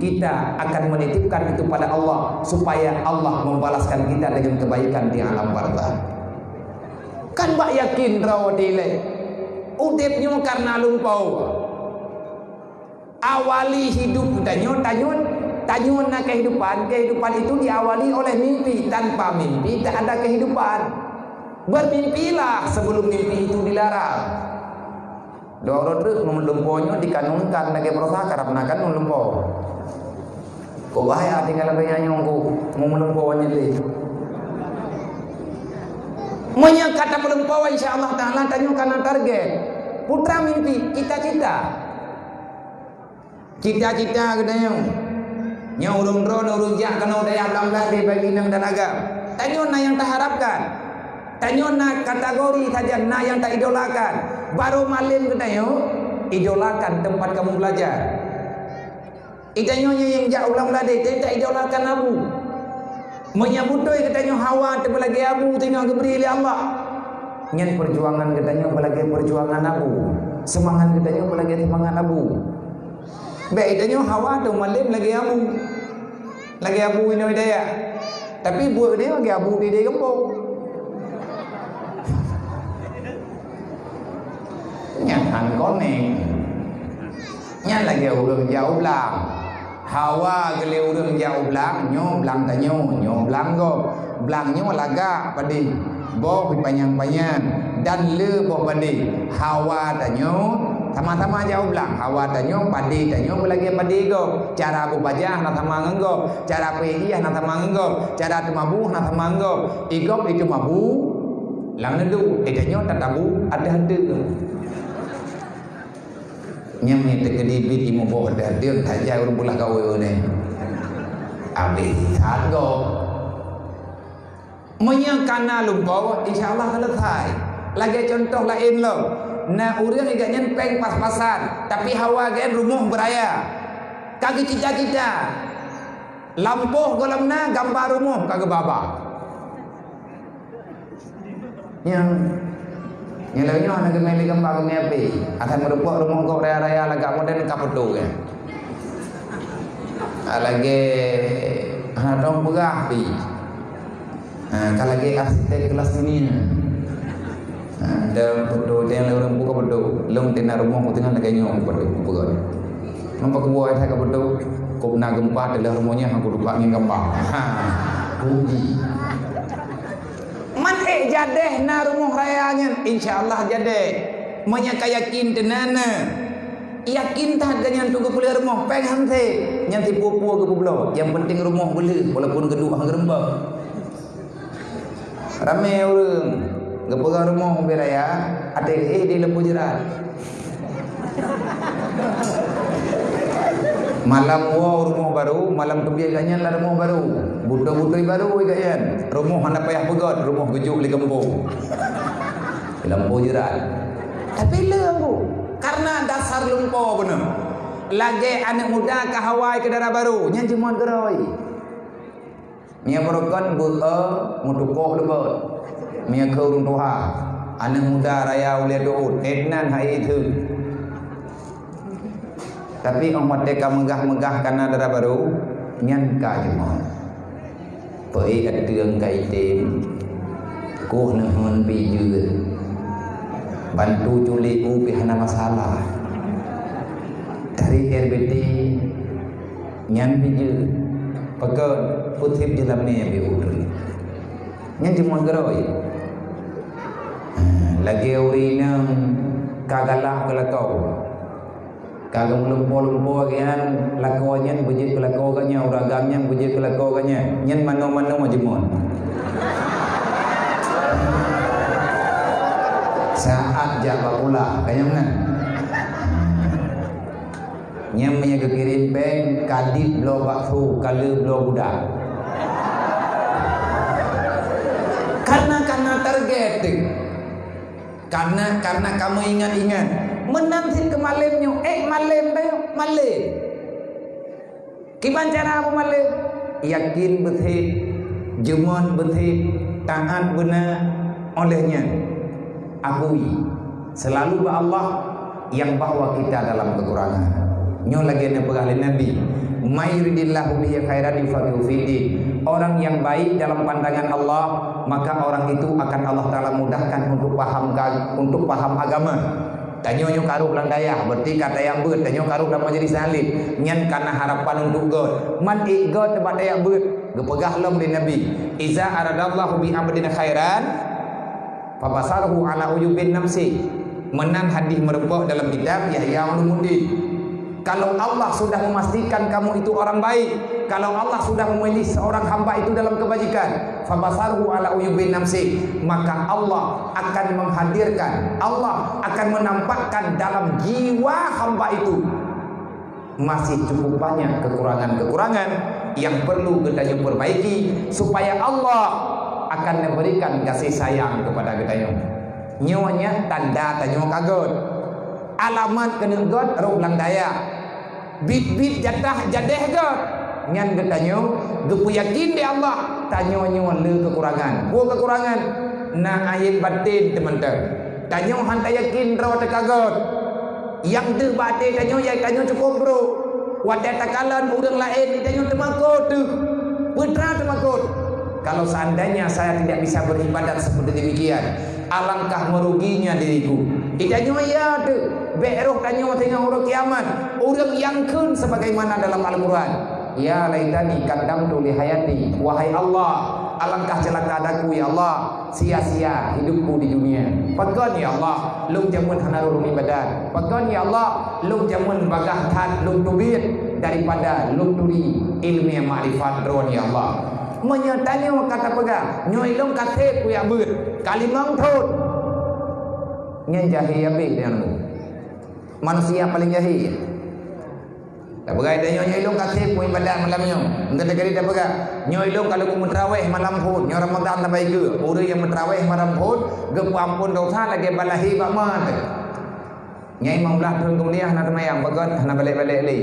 kita akan menitipkan itu pada Allah, supaya Allah membalaskan kita dengan kebaikan di alam barzakh. Kan bak yakin droe dilée, udeb nyoe karena lumpoe. Awali hidup geutanyoe, tanyoe, tanyoe na kehidupan. Kehidupan itu diawali oleh mimpi. Tanpa mimpi, tak ada kehidupan. Bermimpilah sebelum mimpi itu dilarang. Dua uroe treuk meulumpoe nyoe dikanunkan lagée baroesa karab na kanun lumpoe. Kok bahaya tinggai lagée nyan nyoe ku meulumpoe nyan lé. Meunyoe ka tameulumpoe, insya Allah Taala tanyoe kana target. Putra mimpi, cita-cita. Cita-cita geutanyoe. Nyoe ureueng droeneuh ureueng jak keunoe dayah lam lam di bagi inong dan agam. Tanyoe na nyang taharapkan. Tanyoe na kategori sajan na nyang taidolakan. Barô malém geutanyoe idolakan tempat kamoe belajar. Geutanyoe nyang jak u lam ladé, taidolakan Abu. Meunyoe beutôi geutanyoe hawa teuh beulagée Abu teungoh geubri lé Allah, nyan peujuangan geutanyoe beulagée peujuangan Abu, seumangat geutanyoe beulagée seumangat Abu. Bék geutanyoe hawa teuh malém lagée Abu, lagée Abu inoe dayah. Tapi buet geutanyoe lagée Abu di gampông. Nyan han koneng. Nyan lagée ureueng jak u blang. Hawa geulée ureueng jak u blang, nyoe blang tanyoe, nyoe blang gob. Blang nyoe lagak padé, boh panyang-panyang, dan le boh padé. Hawa tanyoe sama-sama jak u blang. Hawa tanyoe, padé tanyoe beulagée padé gob. Cara beubajah na sama ngon gob, cara peuiéh na sama ngon gob, cara teumabu na sama ngon gob. Igob iteumabu lam neudok, eh, tanyoe tatabu ateueh-ateueh. Nyang nyan teukeudi bit imeubôh deueng tajai ureueng beulah kaweue nyoe. Abéh that gob. Meunyoe kana lumpoe, insya Allah seuleusai. Lagée cuntoh laén lom, na ureueng gobnyan péng pas-pasan, tapi hawa gobnyan rumoh beuraya. Ka geucita-cita, lampôh gohlom na gamba rumoh ka geubaba. Nyan. Nyang lagèe nyoe hana geumè lé gambar, geumè H P. Asai meurumpok rumoh gob raya-raya lagak modern ka foto geuh. Ah, lagèe hana tong peugah pih. Ha, ka lagèe arsitek kelas dunia. Ha, dan foto nyang lé ureueng buka foto. Lôn teunak rumoh ku teungoh lagèe nyoe foto, ku peugah. Nampak ku buat ka foto. Kop na gempa teulah rumoh nyan, aku lupa ngieng gambar. Ha, rugi. Man ék jadeh na rumoh raya nyan, insya Allah jadeh. Meunyo ka yakin teunana, yakin that geuh nyan tuh geupeuleueh rumoh, péng han sép. Nyan sipeue-peue geupeubloe. Nyang penting rumoh beuleueh, walaupun geuduek han geureubah. Ramé ureueng geupeugah rumoh ubé raya, até geuéh di Lampu Jeurat. Malam woe rumoh barô, malam teubiet gobnyan lam rumoh barô. Butôi-butôi barô gobnyan. Rumoh hana payah peugöt, rumoh geujok lé gampông. Lampu Jeurat. Tapi le ambu, karena dasar lumpo beuna. Lagèe aneuk muda ka hawa i keu dara barô, nyan jeuet meugeuroi. Meunyo barokon beu-e meutukoh leubeh. Meunyo keu ureueng tuha, aneuk muda raya ulèe teuôt, ék nan hai theun. Tapi óh watèe ka meugah-meugah kana dara barô, nyan ka jeuet meu'en. Peuék ateueng ka item, koh neuheun pih jeuet. Bantu culik u pih hana masalah. Tarék R B T, nyan pih jeuet. Pakon, peutrép jeulamé beu udeueng. Nyan cuma geuroi. Ha, lagèe ureueng inong ka galak keu lakoe. Ka geumeulimpo-limpo gobnyan, lakoe nyan beujeuet keu lakoe gobnyan, ureueng agam nyan beujeuet keu lakoe gobnyan. Nyan manoe-manoe jeuet meu'en. Saát jak bak bola, ka nyang meunan. Nyang meunyo geukirém péng, ka dit bloe bakso, ka le bloe guda. Karena, karena target teuh. Karena, karena kamoe ingat-ingat. Meunan cit keu malém nyoe, ék malém bayoe, malém. Kiban cara peumalém? Yakin beuthat, jeumot beuthat, taát beuna, óh lheueh nyan akui seulalu bak Allah nyang bahwa kita dalam kekurangan. Nyoe lagèe neupeugah lé Nabi, "May yuridillahu bihi khairan yufaqihu fiddin." Orang yang baik dalam pandangan Allah, maka orang itu akan Allah Taala mudahkan untuk paham ka-, untuk paham agama. Tanyoe nyoe ka rôh lam dayah, berarti ka tajak beuet, tanyoe ka rôh lam majelis taklim. Nyan ka na harapan untuk göt. Man ék göt bak tajak beuet, geupeugah lom lé Nabi, "Iza aradallahu bi abdin khairan, fabasarhu ala uyubin nafsi." Meunan hadis meurumpok dalam kitab Ihya Ulumuddin. Kalau Allah sudah memastikan kamu itu orang baik, kalau Allah sudah memilih seorang hamba itu dalam kebajikan, fabasarhu ala uyubin nafsi, maka Allah akan menghadirkan, Allah akan menampakkan dalam jiwa hamba itu masih cukup banyak kekurangan-kekurangan yang perlu geutanyoe perbaiki, supaya Allah akan memberikan kasih sayang kepada geutanyoe. Nyoe nyan tanda tanyoe ka göt. Alamat keuneuk göt rôh lam dayah. Biet-biet jatah jadeh göt. Nyan geutanyoe geupeuyakin lé Allah, tanyoe nyoe le kekurangan. Peue kekurangan? Na ayeb baten teumeunteun. Tanyoe han tayakin droe teuka göt. Nyang deuh bak até tanyoe, ya tanyoe cukôp brôk. Watèe takalon ureueng laén, tanyoe teumakot teuh. Peue teuma teumakot? Kalau seandainya saya tidak bisa beribadat seperti demikian, alangkah meruginya diriku. Tanyoe ya teuh, bèk rôh tanyoe singoh uroe kiamat, ureueng nyang kheun sebagaimana dalam Al-Quran, "Ya laitani qaddamtu li hayati." Wahai Allah, alangkah celaka daku, ya Allah, sia-sia hidupku di dunia. Pakon, ya Allah, lôn jameun hana rôh lôn ibadat? Pakon, ya Allah, lôn jameun bagaih that lôn teubiet daripada lôn turi ileumèe makrifat Droen, ya Allah? Meunyoe tanyoe ka tapeugah, "Nyoe lôn ka sép kujak beuet, ka limong thôn," nyan jahé habéh deungon manusia paleng jahé. Tapeugah tanyoe, "Nyoe lôn ka sép keu ibadat malam nyoe." Engkau teuka tapeugah, "Nyoe lôn ka lôn meutraweh malam phôn, nyoe Ramadhan sampai keue." Ureueng nyang meutraweh malam phôn geupeuampôn desya lagèe balahé bak ma teuh. Nyan limong blah thôn keumudian hana seumayang, beugöt hana balek-balek lé.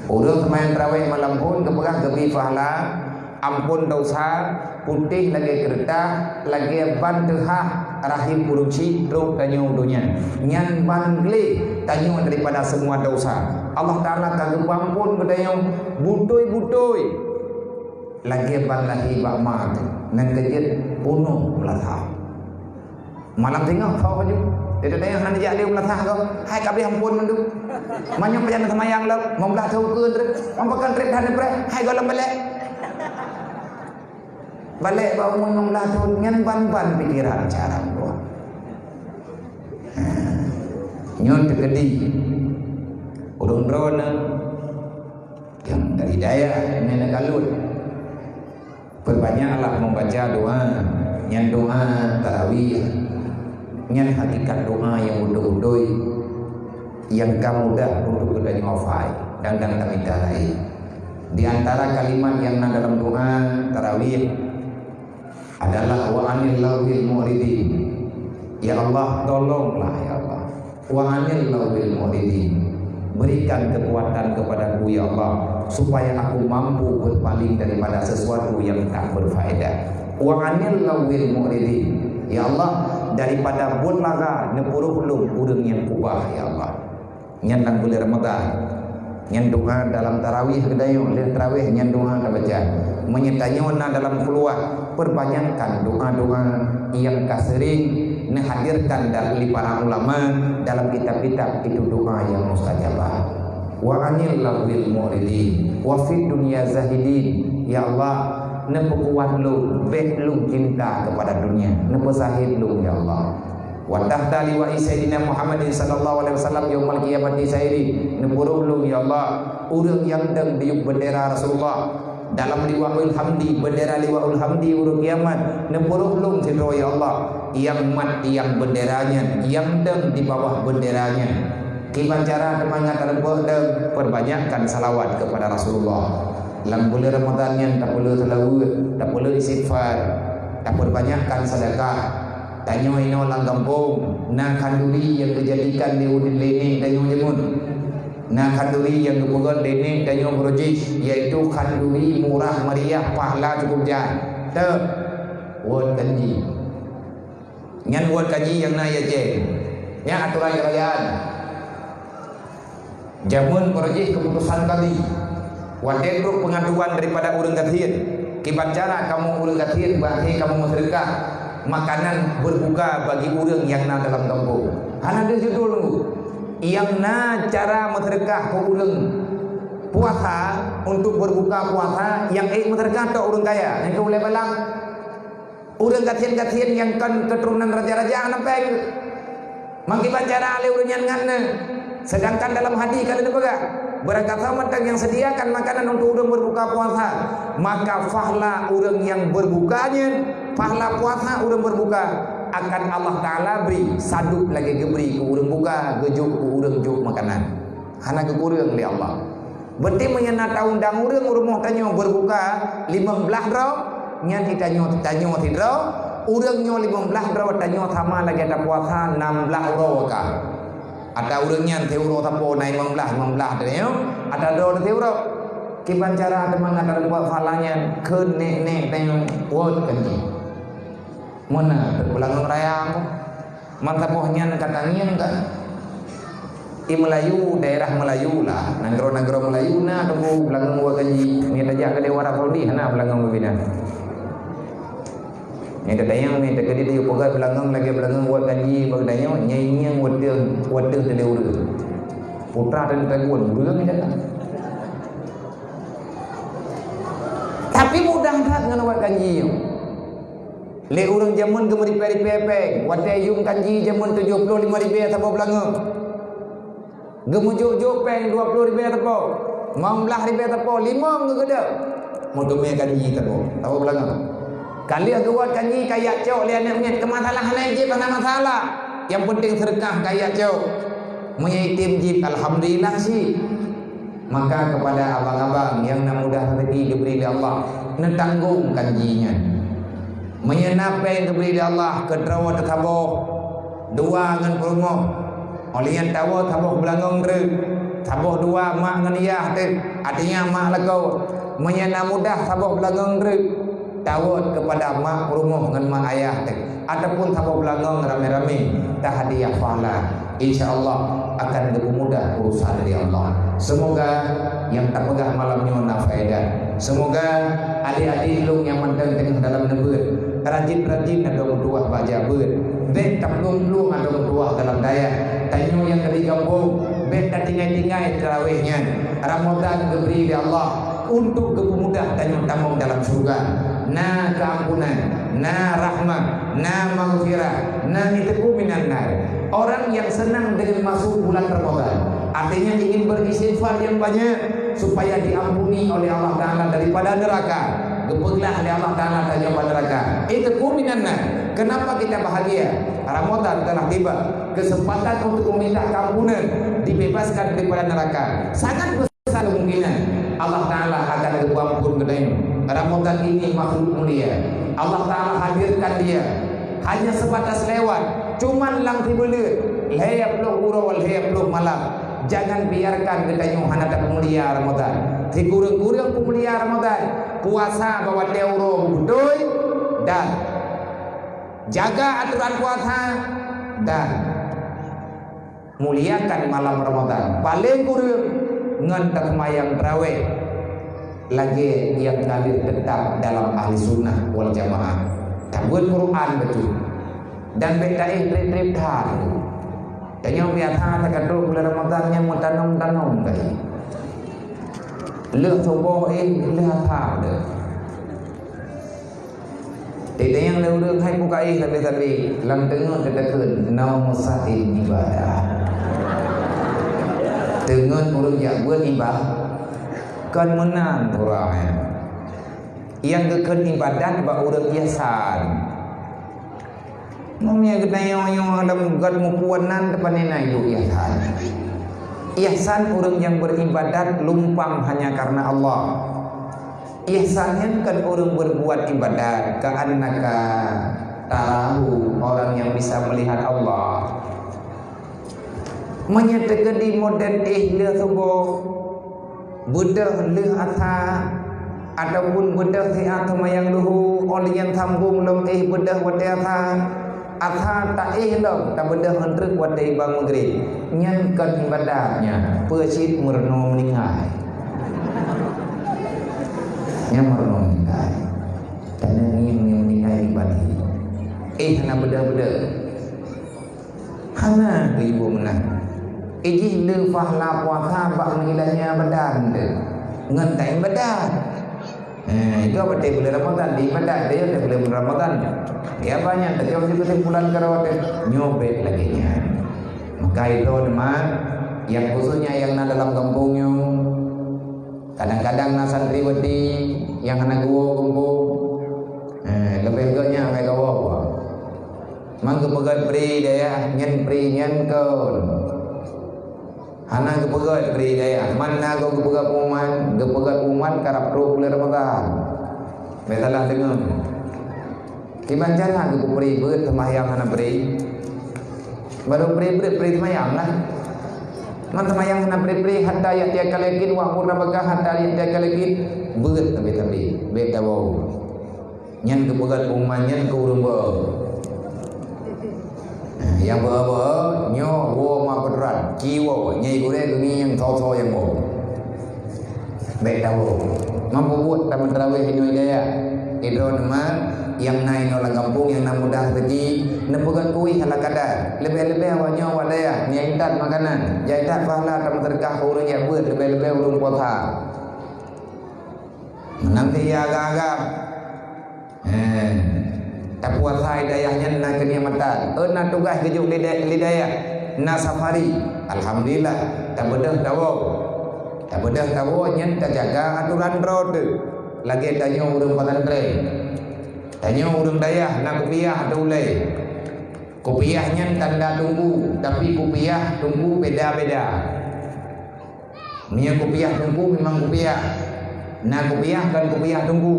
Ureueng seumayang traweh malam phôn geupeugah geubri pahala, ampôn desya, Putéh lagée keureutah, lagée ban teuhah rahim ureuëng chik trok tanyoe u donya. Nyan ban gleh tanyoe daripada semua dosa. Allah Taala ka geupeuamphon keu tanyoe beutôi-beutôi. Lagée ban lahé bak ma teuh, nan keujeuet peunoh meulasah. Malam singoh tho laju. Jadi tanyoe hana jak lé meulasah gob. Hai ka abéh amphon mandum. Manyang pajan seumayang lom, meublah teuh ukeue treb. Mampakon treb hana preh, hai gohlom balek. Balek bak umur enam belas thon nyan ban-ban pikiran cara dua. Nyoe teukeudi ureuëng droeneuh nyang dari dayah nyan galon. Perbanyaklah membaca doa, nyan doa tarawih. Nyan hakikat doa nyang beutôi-beutôi nyang ka mudah untuk geutanyoe hafai dan dan tamita laén. Di antara kalimat nyang na dalam doa tarawih adalah wa anil laghwil mu'ridin. Ya Allah, tolonglah ya Allah. Wa anil laghwil mu'ridin. Berikan kekuatan kepadaku ya Allah supaya aku mampu berpaling daripada sesuatu yang tak berfaedah. Wa anil laghwil mu'ridin. Ya Allah, daripada buet lagak neupuruh lom ureuëng nyang kubah ya Allah. Nyan lam buleuen Ramadhan. Nyan doa dalam tarawih geutanyoe, lheueh tarawih nyan doa tabaca. Meunyoe tanyoe na dalam keuluwa, perbanyakkan doa-doa nyang ka sering neuhadirkan dari para ulama dalam kitab-kitab itu doa nyang mustajabah. Wa anil laghwil mu'ridin, wa fid dunya zahidin. Ya Allah, neupeukuat lôn, bék lôn cinta kepada dunia, neupeusahid lôn ya Allah. Wa tahta liwa'i Sayyidina Muhammadin sallallahu alaihi wasallam yaumal qiyamati sahidin. Neupuruh lôn ya Allah, ureuëng nyang dong di yup bendera Rasulullah. Dalam liwaul hamdi, bendera liwaul hamdi uroe kiamat. Neupuruh lôn sidroe ya Allah, nyang mat nyang bendera nyan, nyang dong di bawah bendera nyan. Kiban cara teuma ngat tareupok dong, perbanyakkan salawat kepada Rasulullah. Lam buleuen Ramadhan nyan tapeuleueh seulaweuet, tapeuleueh istighfar, tapeubanyakkan sedekah. Tanyoe inoe lam gampông na khanduri nyang geujadikan lé udeb lé nek tanyoe jameun. Na khanduri nyang geupeugét lé nek tanyoe Brojis, yaitu khanduri murah meriah, pahala cukup jai. Teuh, wot kanji. Nyan wot kanji nyang na i Aceh. Nyan aturan kerajaan. Jameun Brojis keputusan kadi. Watée trok pengaduan daripada ureuëng gasien, kiban cara kamoe ureuëng gasien beuakhé kamoe meuseudeukah makanan berbuka bagi ureuëng nyang na dalam gampông. Hana deuh judul nunggu. Nyang na cara meuseudeukah keu ureuëng puasa, untuk berbuka puasa, nyang ék meuseudeukah tok ureuëng kaya. Nyang keu ulée balang. Ureuëng gasien-gasien nyang kon keuturonan raja-raja hana péng. Mangkiban cara lé ureuëng nyan ngat neu. Sedangkan dalam hadis ka lheueh neupeugah, beurangkasoe mantong nyang sediakan makanan untuk ureuëng berbuka puasa, maka pahala ureuëng nyang berbuka nyan, pahala puasa ureuëng berbuka akan Allah Taala bri sadub lagée geubri keu ureuëng buka, geujok keu ureuëng jok makanan. Hana geukureueng lé Allah. Berarti meunyoe na taundang ureuëng u rumoh tanyoe berbuka limong blaih droe, nyan i tanyoe, tanyoe sidroe, ureuëng nyoe limong blaih droe, tanyoe sama lagée tapuasa nam blaih uroe ka. Ata ureuëng nyan siuroe sapo na limong blaih, limong blaih tanyoe, ata droe siuroe. Kiban cara teuma na tareupok pahala nyan keu nek-nek tanyoe wot kanji. Meunan, beulangong raya ko. Man saboh nyan ka tangieng kan. Di Melayu, daerah Melayu lah, nanggroe-nanggroe Melayu na teungku beulangong wot kanji. Ni tajak keudeh Arab Saudi hana beulangong bubena. Ni tatanyong ni, teukeudi tayue peugah beulangong lagée beulangong wot kanji bak tanyoe, nyai ngieng wateuh, wateuh teude ureuëng. Putra dan tagun, ureuëng ni datang. Tapi mudah that ngon wot kanji nyoe. Lé ureuëng jameun geumeuripée-ripée péng, watée yuem kanji jameun tujoh ploh limong ribée saboh beulangong. Geumeujok-jok péng dua ploh ribée sapo, limong blaih ribée sapo, limong geugeudok. Meuteumé kanji sapo, saboh beulangong. Ka lheueh geuwot kanji ka jak cok lé aneuëk miet, keu masalah hana jieb hana masalah. Nyang penting seudeukah ka jak cok. Meunyoe item jieb, alhamdulillah cit. Maka kepada abang-abang nyang na mudah rezeki geubri lé Allah, neutanggong kanji nyan. Meunyoe na péng geubri lé Allah, keudroe teusaboh, dua ngon peurumoh. Óh lheueh nyan tawoe saboh beulangong treuk, saboh dua mak ngon yah teuh, artinya mak lakoe. Meunyoe na mudah saboh beulangong treuk, tawôt keupada mak peurumoh ngon mak ayah teuh, ataupun saboh beulangong ramé-ramé tahadiah pahala, insya Allah akan geupeumudah urusan lé Allah. Seumoga nyang tapeugah malam nyoe na faedah. Seumoga adik-adik lôn nyang mantong teungoh dalam neubeuet, rajin-rajin adoe meutuwah bak jak beuet. Bèk taplueng-plueng adoe meutuwah dalam dayah. Tanyoe nyang di gampông, bèk tatinggai-tinggai tarawih nyan. Ramadhan geubri lé Allah untuk geupeumudah tanyoe tamong dalam syeuruga. Na keuampunan, na rahmat, na maghfirah, na itqu minan nar. Orang yang senang dengan masuk bulan Ramadan, artinya ingin beristighfar yang banyak supaya diampuni oleh Allah Ta'ala daripada neraka, geupeuglah lé Allah Ta'ala tanyoe bak neraka. Itqu minan nar. Kenapa kita bahagia? Ramadan telah tiba. Kesempatan untuk meminta keampunan, dibebaskan daripada neraka. Sangat besar kemungkinan Allah Ta'ala akan geupeuampun geutanyoe. Ramadan ini makhluk mulia. Allah Ta'ala hadirkan dia hanya sebatas lewat, cuman lam sibuleuen, lhèe ploh uroe, lhèe ploh malam. Jangan biarkan geutanyoe hana tapeumulia Ramadan. Sikureueng-kureueng peumulia Ramadan, puasa bak watèe uroe beutôi dan jaga aturan puasa dan muliakan malam Ramadan, paleng kureueng ngon taseumayang tarawih lagèe nyang ka lheueh teutap dalam ahli sunnah wal jamaah. Tabeuet Quran bacut dan bèk taéh trép-trép that. Tanyoe biasa teuka trok bulan Ramadan nyan meutanong-tanong tadi. Lheueh suboh éh, lheueh asar deh. Teudeungoe lé ureueng hai buka éh sabe-sabe, lam teungeut teuteukheun, "Naum saim ibadah." Teungeut ureueng jak beuet iba-, kon meunan ureueng nyan. Nyang geukheun ibadat bak ureueng ihsan. Meunyoe geutanyoe nyoe lam göt mupuan nan teupané na yue ihsan. Ihsan ureueng nyang beuribadat lumpang hanya karena Allah. Ihsan nyan kan ureueng berbuat ibadat, ka'annaka tarahu, orang yang bisa melihat Allah. Meunyoe teukeudi model éh lheueh suboh, beudôh lheueh asa, ataupun beudôh siat seumayang luhu, óh lheueh nyan sambong lom éh beudôh watèe asa, asa taéh lom tabeudôh eunteuk watèe iba maghrib, nyan kon ibadat nyan, peue cit meurunoe meuninggai. Nyan meurunoe meuninggai. Tanyoe ngieng meuninggai ibadat. Éh hana beudôh-beudôh. Hana geuyue meunan. Ijih le pahala puasa bak meuilanya badan teuh ngon taim badan. Eh, itu apa teh bulan Ramadan, di badan dia teh bulan Ramadan. Ya banyak terjadi bulan kerawat nyoe bèk lagèe nyan. Maka itu teman yang khususnya yang na dalam kampung nyoe, kadang-kadang na santriwati yang hana geuwoe kampung. Eh, lebih geunya hai geuwoe. Mang geupeugöt pri dayah nyan pri nyan kon. Hana geupeugöt pri dayah. Man na geupeugöt pengumuman, geupeugöt pengumuman karab trok bulan Ramadan. Bèk salah deungö. Kiban cara geupeupri beuet seumayang hana pri. Baru pri beuet pri seumayang lah. Man seumayang hana pri-pri hatta ya'tiyakal yaqin wa'mur rabbaka hatta ya'tiyakal yaqin. Beuet tapi-tapi. Bèk tawoe. Nyan geupeugöt pengumuman nyan keu ureueng beuet. Nah, nyang beuet-beuet nyoe woe ma peuteuran, ci woe, nyang gurèe geungieng tho-tho nyang woe. Bèk tawoe. Mampu buet tamat tarawih inoe dayah. Idroe teuma nyang na inoe lam gampông nyang na mudah rezeki, neupeugöt kueh ala kadar. Leubeh-leubeh awak nyoe awak dayah nyang intat makanan, nyang intat pahala tameuseudeukah keu ureueng nyang beuet, leubeh-leubeh ureueng puasa. Meunan cit agam-agam. He. Tapuasa i dayah nyan na keunikmatan. Ôn na tugaih geujok lé da-, lé dayah. Na safari. Alhamdulillah. Tabeudôh tawoe. Tabeudôh tawoe nyan tajaga atoran droe teuh. Lagèe tanyoe ureueng pesantren. Tanyoe ureueng dayah na kupiah atau ulèe. Kupiah nyan tanda teungku, tapi kupiah teungku beda-beda. Meunyoe kupiah teungku memang kupiah. Na kupiah kon kupiah teungku.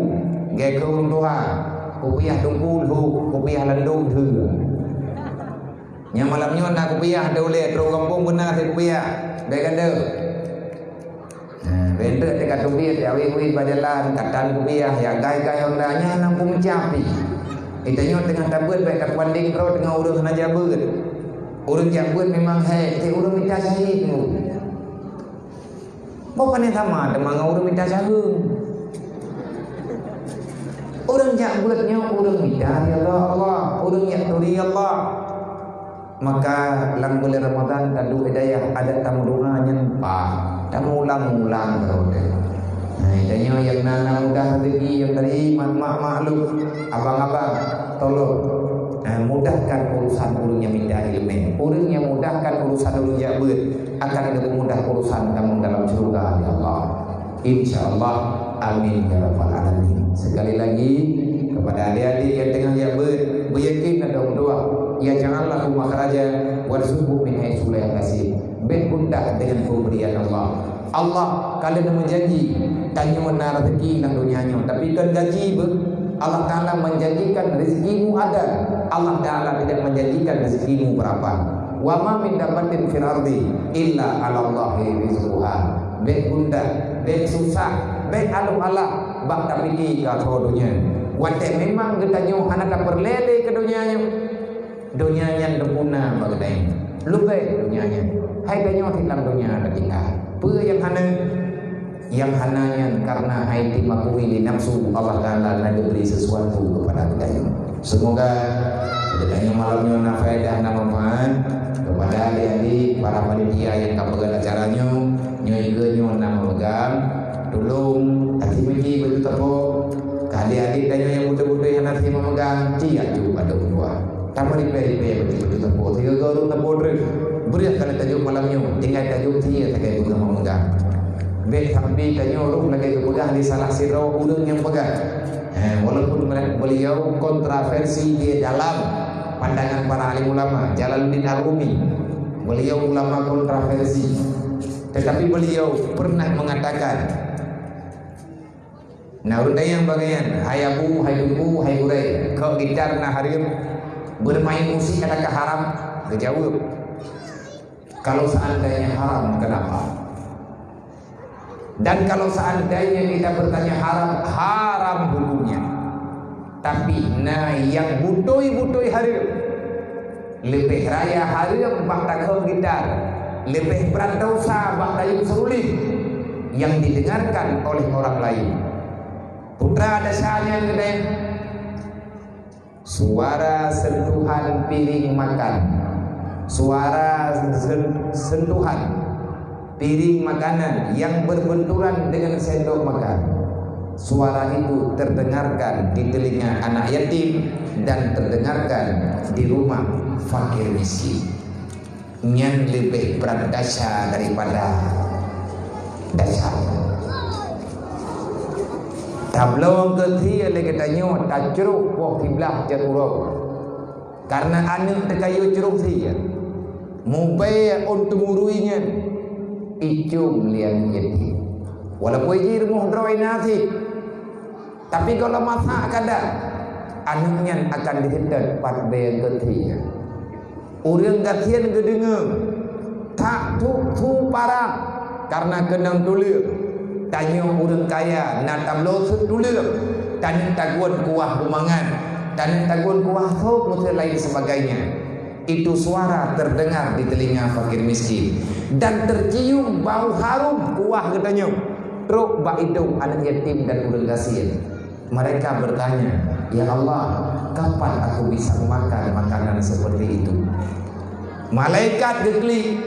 Gèt keu ureueng tuha. Kupiah teungku lhok, kupiah landong lheueh. Nyang malam nyoe na kupiah, ada ulèe trok gampông beuna sit kupiah. Bèk ganda. Nah, Bèk teuk teuka teubiet, ya wit-wit bak jalan, ka tan kupiah, ya gai-gai honda, nyan na peumeucah pih. Di tanyoe teungoh tabeuet, bèk tapeuandeng droe teungoh ureueng hana jak beuet. Ureueng jak beuet memang hék, cit ureueng mita syahid nyoe. Boh pane sama teuma ngon ureueng mita syaheueng. Ureueng jak beuet nyoe ureueng mita ridha Allah, ureueng jak turi Allah. Maka lam buleuen Ramadhan taduek hidayah, adak tameudoa nyan paih, tamulang-ulang droe teuh. Nah, tanyoe nyang na, na mudah rezeki, nyang tadi mak-mak, mak lôn, abang-abang, tolong, eh, mudahkan urusan ureueng nyang mita ileumèe. Ureueng nyang mudahkan urusan ureueng jak beuet akan geupeumudah urusan kamoe dalam syeuruga, ya Allah. Insya Allah. Amin ya rabbal alamin. Sekali lagi, kepada adik-adik nyang teungoh jak beuet, beuyakin dan berdoa, "Ya ja'allahu makhraja warzuqhu min haitsu la yahtasib." Bèk gundah dengan pemberian Allah. Allah ka lheueh meujanji, tanyoe na rezeki lam donya nyoe, tapi kon gaji beuh. Allah Taala menjanjikan rezekimu ada. Allah Taala tidak menjanjikan rezekimu berapa. "Wa ma min dabbatin fil ardi illa 'alallahi rizquha." Bèk gundah, bèk susah, bèk alah-alah bak tapike keu asoe donya. Watèe memang geutanyoe hana tapeureulèe lé keu donya nyoe, donya nyan teupuna bak geutanyoe. Leubèh donya nyan. Hai tanyoe cit lam donya tatinggai. Peue nyang hana? Nyang hana nyan karena hai timakui lé nafsu, Allah Taala na geubri sesuatu kepada geutanyoe. Semoga geutanyoe malam nyoe na faedah, na manfaat. Kepada adik-adik, para panitia nyang ka peugöt acara nyoe, nyoe keue nyoe na memegang, tulông até meuji baju tapok. Keu adik-adik tanyoe nyang beutôi-beutôi hana até memegang, ci aju padub dua. Tameuripèe-ripèe beuti-beuti teupeu, sigoe-goe ureueng teupeu treuk. Beureuh ka lheueh tajok malam nyoe, tinggai tajok sie sagai guna memegang. Bèk sampai tanyoe rôh lagèe geupeugah lé salah sidroe ureueng nyang peugah. Eh, walaupun mere-, beliau kontroversi di dalam pandangan para alim ulama, Jalaluddin Ar-Rumi. Beliau ulama kontroversi. Tetapi beliau pernah mengatakan, na ureueng tanyong bak gobnyan, "Hai Abu, hai Teungku, hai gurèe, kok gitar na hareuem? Beureumaén musik adakah haram?" Geujaweueb, "Kalau seandainya haram, kenapa? Dan kalau seandainya kita bertanya haram, haram hukumnya. Tapi na nyang beutôi-beutôi hareuem." Leubeh raya hareuem bak takheun gitar, leubeh brat desya bak tayue seurulih nyang didengarkan oleh orang lain. Peue desya nyan keudéh? Suara sentuhan piring makan, suara sen-, sentuhan piring makanan yang berbenturan dengan sendok makan. Suara itu terdengarkan di telinga anak yatim dan terdengarkan di rumah fakir miskin. Nyan leubeh brat desya daripada desya. Tabloe keu sie lé geutanyoe tacrok poh siblah jeuet uroe. Karena aneuk teuka yue crok sie, mubée ôn teumurui nyan, icom lé aneuk yatim. Walaupun jih rumoh droe na cit, tapi gohlom masak kada, aneuk nyan akan jiseutôt pat bée keu sie. Ureueng gasien geudeungoe, that tuek su parang, karena keunong tuleueng. Tanyoe ureueng kaya na tabloe sot tuleueng, taneuk tagun kuah beumangat, taneuk tagun kuah sop, meuseu lain sebagainya. Itu suara terdengar di telinga fakir miskin, dan tercium bau harum kuah geutanyoe trok bak idong aneuk yatim dan ureueng gasien. Mereka bertanya, "Ya Allah, kapan aku bisa makan makanan seperti itu?" Malaikat geuklik,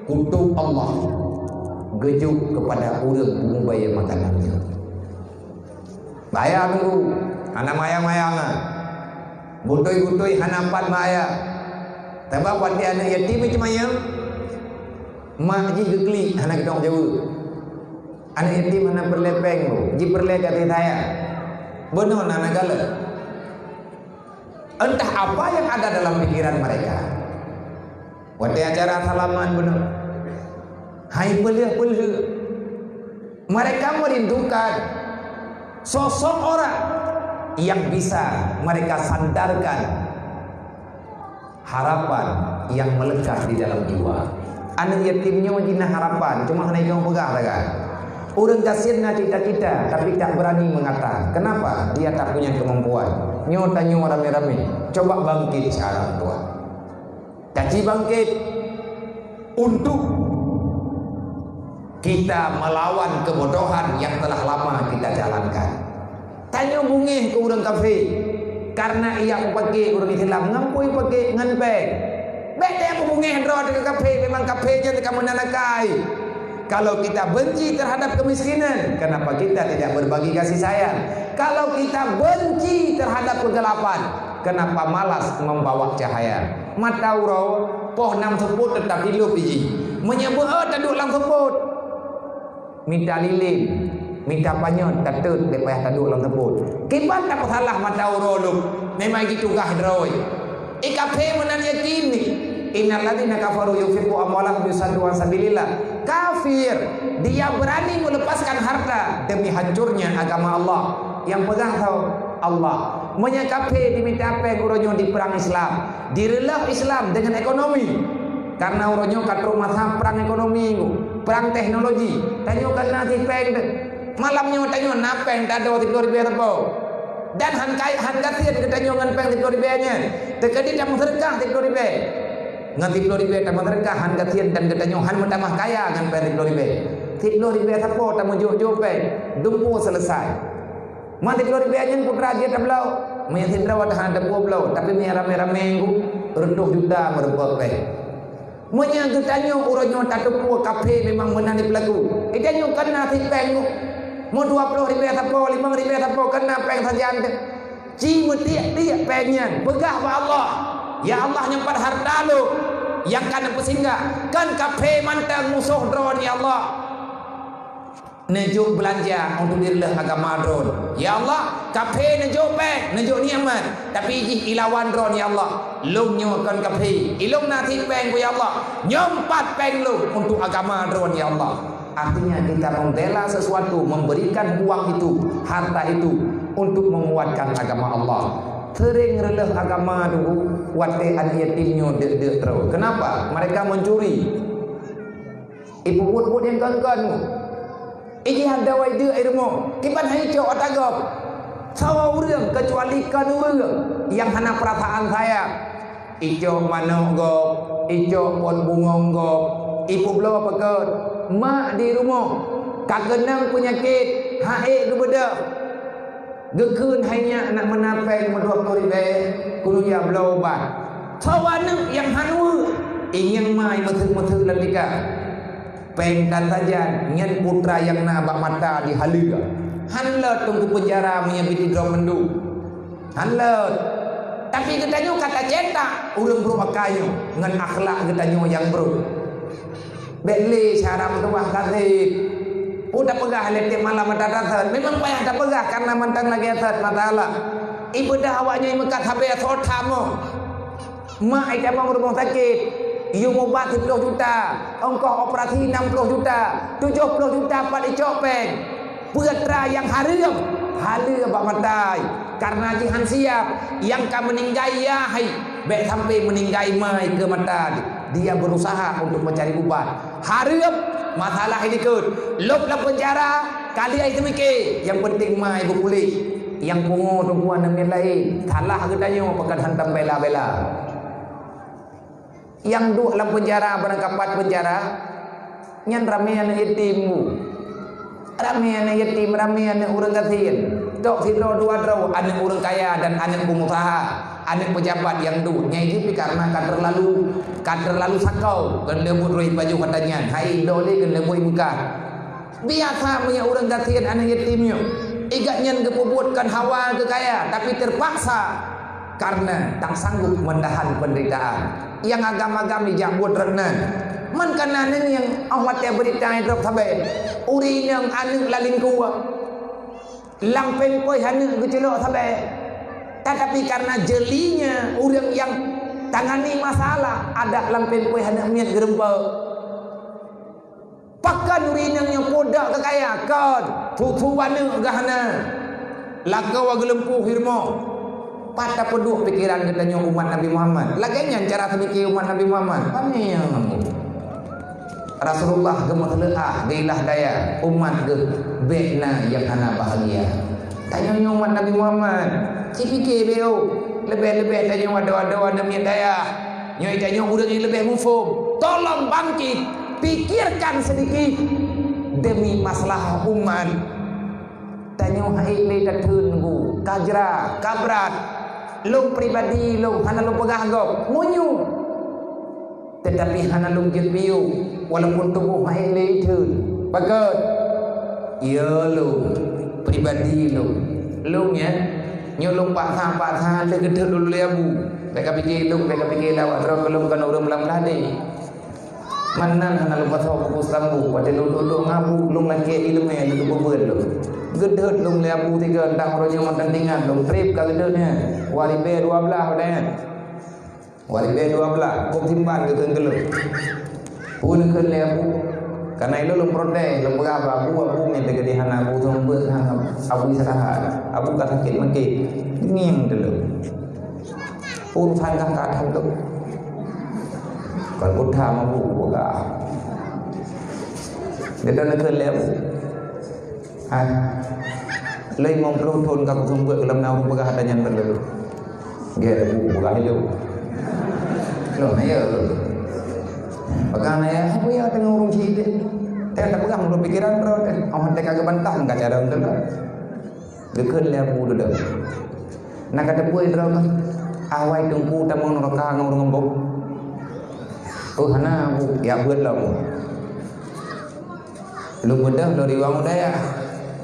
kutok Allah geujok kepada ureueng peumubaya makanan nyan. Baya teungku, hana mayang-mayang ah. Beutôi-beutôi hana pat baya. Sabab watée aneuk yatim meucuma nyan, mak jih geuklik hana geutong jaweueb. Aneuk yatim hana peureulée péng, Bu. Jipeureulée gata saya. Bunoe na, na galak. Entah apa yang ada dalam pikiran mereka. Watée acara salaman bunoe. Hai peuleueh-peuleueh. Mereka merindukan sosok orang yang bisa mereka sandarkan harapan yang melekat di dalam jiwa. Aneuk yatim nyoe jih na harapan, cuma hana inong peugah sagai. Ureuëng gasien na cita-cita, tapi tak berani mengata. Kenapa? Dia tak punya kemampuan. Nyoe tanyoe ramé-ramé, coba bangkit sekarang, tuan. Caci bangkit untuk kita melawan kebodohan yang telah lama kita jalankan. Tanyoe beungéh keu ureuëng kafé, karena ia meupaké ureuëng Islam, ngon peue paké, ngon péng. Bék teuka beungéh droe teuka kafé, memang kafé jeuet teuka meunan akai. Kalau kita benci terhadap kemiskinan, kenapa kita tidak berbagi kasih sayang? Kalau kita benci terhadap kegelapan, kenapa malas membawa cahaya? Mata uroe, poh nam seupôt teutap ilop iji. Meunyoe beu-e taduek lam seupôt, mita lilin, mita panyöt, tateut, bék payah taduek lam seupôt. Kiban tapeusalah mata uroe lom, memang jitugaih droe. I kafé meunan yakin ni. Innal ladzina kafaru yunfiqu amwalahum liyasuddu an sabilillah. Kafir, dia berani melepaskan harta demi hancurnya agama Allah. Nyang peugah soe? Allah. Meunyoe kafé jimita péng uroe nyoe di perang Islam, direulôh Islam dengan ekonomi. Karena uroe nyoe ka trok masa perang ekonomi, perang teknologi. Tanyoe ka na cit péng teuh. Malam nyoe tanyoe na péng tadoe siplôh ribèe sapo. Dan han kai-, han gasien geutanyoe ngon péng siplôh ribèe nyan. Teukeudi tameuseudeukah siplôh ribèe. Ngon siplôh ribèe tameuseudeukah han gasien dan geutanyoe han meutamah kaya ngon péng siplôh ribèe. Siplôh ribèe sapo tameujok-jok péng, dumpeue selesai. Meusiplôh ribèe nyan putra jeuet tabloe, meunyoe sidroe watèe hana tabloe, tapi meunyoe ramé-ramé nyan reutôh juta meurumpok péng. Meunyoe geutanyoe uroe nyoe tateupeue kafé memang meunan jipeulaku, geutanyoe kon na cit péng nyoe. Meu dua ploh ribèe sapo, limong ribèe sapo kon na péng sajan teuh. Ci meutiek-tiek péng nyan, peugah bak Allah, "Ya Allah, nyoe pat hareuta lôn nyang ka neupeusinggah, kon kafé mantong musoh droeneuh, ya Allah." Neujok beulanja untuk direulôh agama droen. Ya Allah, kafé neujok péng, neujok nikmat, tapi jih ilawan droen, ya Allah. Lôn nyoe kon kafé, ilôn na cit péng ku, ya Allah. Nyoe pat péng lôn untuk agama droen, ya Allah. Artinya kita membela sesuatu, memberikan uang itu, harta itu untuk menguatkan agama Allah. Sering reulôh agama dulu watèe aneuk yatim nyoe deuk-deuk droe. Kenapa? Mereka mencuri. Ipubuet-buet nyang kon-kon. Ijih ada wai deuk i rumoh, kiban hai cok ata gob. Sawa ureuëng, kecuali kon ureuëng nyang hana perasaan sayang. Icok manok gob, icok pot bungong gob, ipubloe peukeut. Mak di rumoh ka keunong peunyakét, ha'ék geubeudôh. Geukheun hai nyak nak meunan péng meudua ploh ribèe, keuneuk jak bloe ubat. Sawa aneuk nyang han weuek, ingieng mai meutheuk-meutheuk lam tika. Péng tan sajan, nyan putra nyang na bak mata jihaleue. Han lôt teungku peunjara meunyoe bit idroe mandum. Han lôt. Tapi geutanyoe ka tacetak ureuëng brok akai nyoe ngon akhlak geutanyoe nyang brok. Bék lé cara meutuwah kaseb. Peue tapeugah lé tieb malam mata tasot. Memang payah tapeugah kareuna mantong lagée sot masalah. Ibadah awaknyan meukat sabe soe tamoe. Mak itamong rumoh sakét, yue mubat siplôh juta, ongkoh operasi nam ploh juta, tujoh ploh juta pat icok péng. Peue atra nyang hareuem, haleue bak mata, kareuna jih han siab. Nyang ka meuninggai yah hai, bék sampai meuninggai mai keu mata. Dia berusaha untuk mencari ubat. Hareuem, masalah ini keut. Lôb lam peunjara, kali ai teumike. Nyang penting mai beupuléh. Nyang pungo teungku aneuk miet laén, salah geutanyoe pakon hantom bela-bela. Nyang duek lam peunjara, barangkapat peunjara, nyan ramé aneuk yatim bu. Ramé aneuk yatim, ramé aneuk ureuëng gasien. Tok sidroe dua droe aneuk ureuëng kaya dan aneuk peungusaha, aneuk peujabat nyang duek. Nyang jih pih kareuna ka terlalu, ka terlalu sakau, keuneuk buet rui pajoh ata nyan. Hai, dole keuneuk buet Meukah. Biasa meunyoe ureuëng gasien aneuk yatim nyoe, igat nyan geupeubuet kon hawa geukaya, tapi terpaksa. Kareuna tak sanggup meunahan penderitaan. Nyang agam-agam ijak buet rot nan. Man kana neng nyang óh watée beurita idrop sabe. Ureuëng inong aneuk lalingkue. Lam péng poi aneuk geuculok sabe. Tatapi kareuna jelinya ureuëng nyang tangani masalah, adak lam péng poi aneuk miet geureumpok. Pakon ureuëng inong nyoe peue dak keu kaya? Kon, tutoe aneuk gah na. Lakoe geuleumpuh i rumoh. Pat tapeuduek pikeran geutanyoe umat Nabi Muhammad? Lagée nyan cara teumike umat Nabi Muhammad. Pane nyang Rasulullah geumeuseuleukah geuilah daya umat geuh, bék na nyang hana bahagia. Tanyoe nyoe umat Nabi Muhammad, cit pike beu, leubeh-leubeh tanyoe adoe-adoe aneuk miet dayah. Nyoe tanyoe ureuëng nyang leubeh muphom. Tolong bangkit, pikirkan sedikit demi masalah umat. Tanyoe hana lé tatheun bu, ka jra, ka brat. Lôn pribadi lôn hana lôn peugah gob, meunyoe. Teutapi hana lôn jeuet piôh, walaupun tuboh hana lé itheun. Pakon? Ya lôn, pribadi lôn. Lôn nyan, nyoe lôn paksa-paksa lé geutheun lôn lé abu. Bék ka pike lôn, bék ka pike lawak droe keu lôn kon ureuëng lam lade. Meunan hana lôn pasoe buku sambu, watée lôn duek-duek ngon abu, lôn lakée iéleumé lôn peubuet lôn. Geutheun lôn lé abu tiga, entah uroe nyoe mantong tingat lôn treb ka geutheun nyan. Dua ribée dua blaih watée nyan. Dua ribée dua blaih, kok simban geukheun keu lôn. Peue neukheun lé abu? Kana ilôn lôn protes, lôn peugah bak abu, abu meuteugah di hana abu seumeubeuet hana abu istirahat. Abu ka sakét maké. Ngieng teulôn. Urusan gah ka that lôn. Kon buta abu peugah. Geutanyoe neukheun lé abu. Hai. Lheueh limong ploh thon ka kuseumeubeuet keu lôn na ureuëng peugah ata nyan bak lôn. Gét bu peugah ilôn. Lôn na ya. Peugah na ya, peue ya teungoh ureuëng cit deh. Teuka tapeugah meunurot pikeran droe teuh. Oh, teuka geubantah ngon cara droe. Geukheun lé abu dudoe. Na ka teupeue droe kah? Awai teungku tamong neuraka ngon ureuëng embong. Oh, hana bu, ya buet lom. Lôn beudôh lôn riwang u dayah.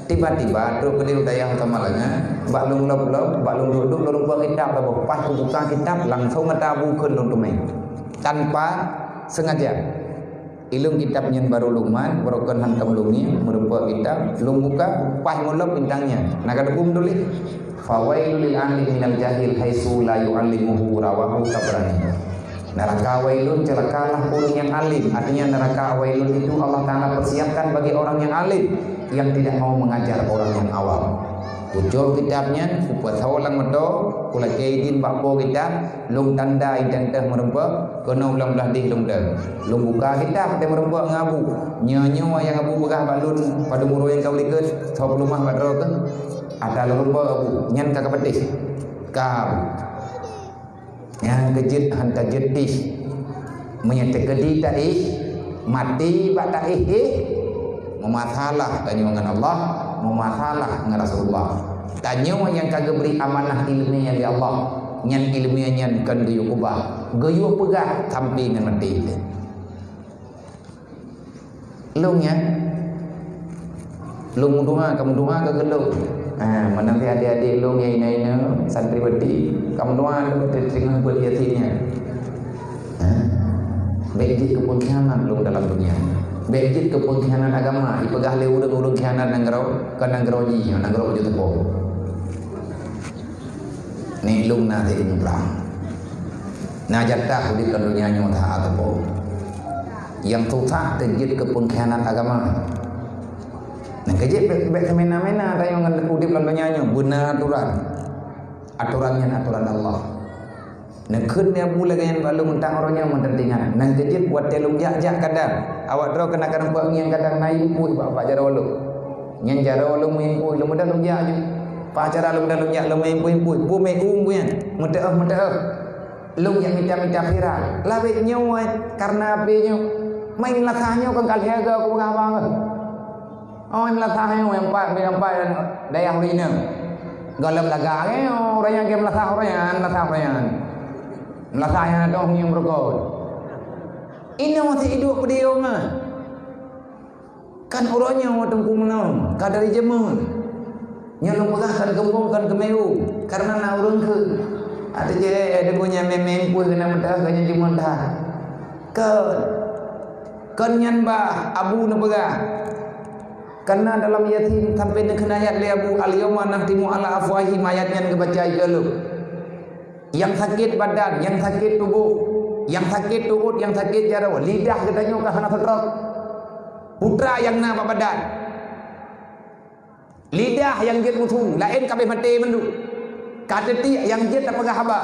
Tiba-tiba trok keudeh u dayah Tamalanga, bak lôn lop-lop, bak lôn duek-duek, lôn rumpok kitab saboh. Pas kubuka kitab, langsong mata abu kheun lôn teumé. Tanpa sengaja. Ilôn kitab nyan barô lôn mat, barô kon hantom lôn ngieng, meurumpok kitab, lôn buka, pas meulop bintang nyan. Na ka teupeu meutuléh, "Fawailul lil alim minal jahil haitsu la yu'allimuhu," rawahu Tabrani. Neraka wailun, celakalah ureuëng nyang alim. Artinya neraka wailun itu Allah Ta'ala persiapkan bagi orang yang alim yang tidak mau mengajar orang yang awam. Kucok kitab nyan, kupasoe lam moto, kulakée idin bak po kitab, lôn tanda idin teuh meurumpok, keunoe lam blah deh lôn deuh. Lôn buka kitab teuh meurumpok ngon abu. Nyoe-nyoe nyang abu peugah bak lôn, padum uroe nyang ka ulikot, soe peuleumah bak droe keuh. Ata lôn rumpok abu, nyan ka kapatéh. Ka abu. Nyang keujeuet han tajeuet éh. Meunyoe teukeudi taéh, maté bak taéh-éh, meumasalah tanyoe ngon Allah, meumasalah ngon Rasulullah. Tanyoe nyang ka geubri amanah iéleumé nyan lé Allah, nyan iéleumé nyan kon geuyue keubah, geuyue peugah sampoe ngon maté. Lôn nyan, lôn meudoa, ka meudoa ka keu lôn. Ha, meunan lé adék-adék lôn nyang inong-inong, santriwati, ka meudoa lôn teuteungoh beuet yatim nyan. Ha, bék jeuet keu peungkhianat lôn dalam dunia. Bék jeuet keu peungkhianat agama, ipeugah lé ureuëng-ureuëng khianat nanggroe, ka nanggroe jih, nanggroe jeuet teupo. Nek lôn na di muprang. Na jatah udeb lam donya nyoe that teupo. Nyang susah teujeuet keu peungkhianat agama. Nyang keujeuet bék, bék seumena-mena tanyoe ngon udeb lam donya nyoe, beuna atoran. Atoran nyan atoran Allah. Neukheun nyan bu lagée nyan bak lôn mantong uroe nyoe mantong teuingat. Nyang keujeuet watée lôn jak-jak kadang, awak droe keunan ka nampak ngieng kadang na impui bak, bak jaroe lôn. Nyan jaroe lôn meuimpui, lôn meudan lôn jak ju. Pacara lôn meudan lôn jak, lôn meuimpui-impui. Bu meuuem bu nyan, meuteuoh-meuteuoh. Lôn jak mita-mita viral. Labeh nyoe, karna api nyoe. Main melasah nyoe kon ka lheueh geu kupeugah bang. Oh, melasah nyoe nyang pat, nyang pat dayah ureuëng inong. Gohlom lagak nyoe, ureuëng nyang ke melasah ureuëng nyan, melasah ureuëng nyan. Melasah nyang dong nyang beurukot. Inoe masih iduek peudiyong ah. Kan uroe nyoe teungku meunan, ka dari jameun. Nyoe lôn peugah kan geumbong kan geumeu, karena na ureuëng kheun. Até jih, eh, deungon nyan mé-mé impui keunan meudah, keu nyan jameun that. Kon, kon nyan bah, abu neupeugah. Karena dalam Yasin sampai neukheun ayat lé abu, "Al-yauma nakhtimu ala afwahihim," ayat nyan geubaca i keu lôn. Nyang sakét badan, nyang sakét tuboh, nyang sakét tuôt, nyang sakét jaroe, lidah geutanyoe ka hana seutrok. Putra nyang na bak badan. Lidah nyang jeuet musu, laén ka abéh maté mandum. Ka teutiek nyang jeuet tapeugah haba.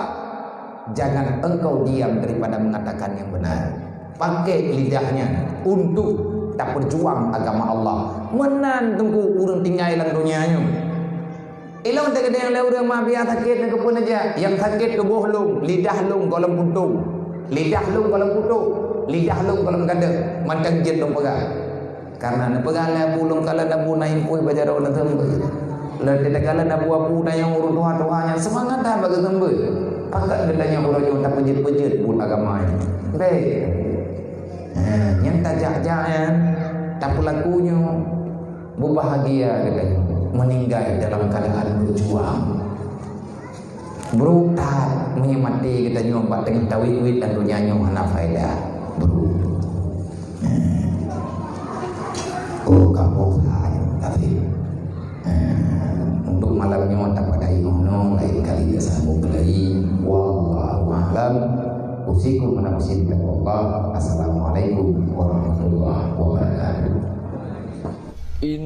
Jangan engkau diam daripada mengatakan yang benar. Pakai lidah nyan untuk tapeujuang agama Allah. Meunan teungku ureuëng tinggai lam donya nyoe. Ilong teukeudang lé ureuëng mabiah sakét neu keupeue neujak, nyang sakét tuboh lôn, lidah lôn gohlom putôh. Lidah lôn gohlom putôh, lidah lôn gohlom gadôh, mantong jeuet lôn peugah. Karena neupeugah lé Abu lôn kalon Abu na impui bak jaroe na seumeubeuet. Lôn teuka lé Abu-abu na nyang ureuëng tuha-tuha nyang seumangat that bak geuseumeubeuet. Pakat geutanyoe uroe nyoe tapeujeuet-peujeuet buet agama nyoe. Bèk. Ha, nyang tajak-jak nyan, tapeulaku nyoe, beubahagia geutanyoe meuninggai dalam keuadaan beujuang. Brok that meunyoe maté geutanyoe bak teungoh tawét-wét lam donya nyoe hana faedah. Brok. Oh, kamoe sayang, tapi, eh, untuk malam nyoe tapadai meunoe, lain kali ya sambung lagi. Wallahu a'lam. Usikum wa nafsi bitaqwallah. Assalamualaikum warahmatullahi wabarakatuh. In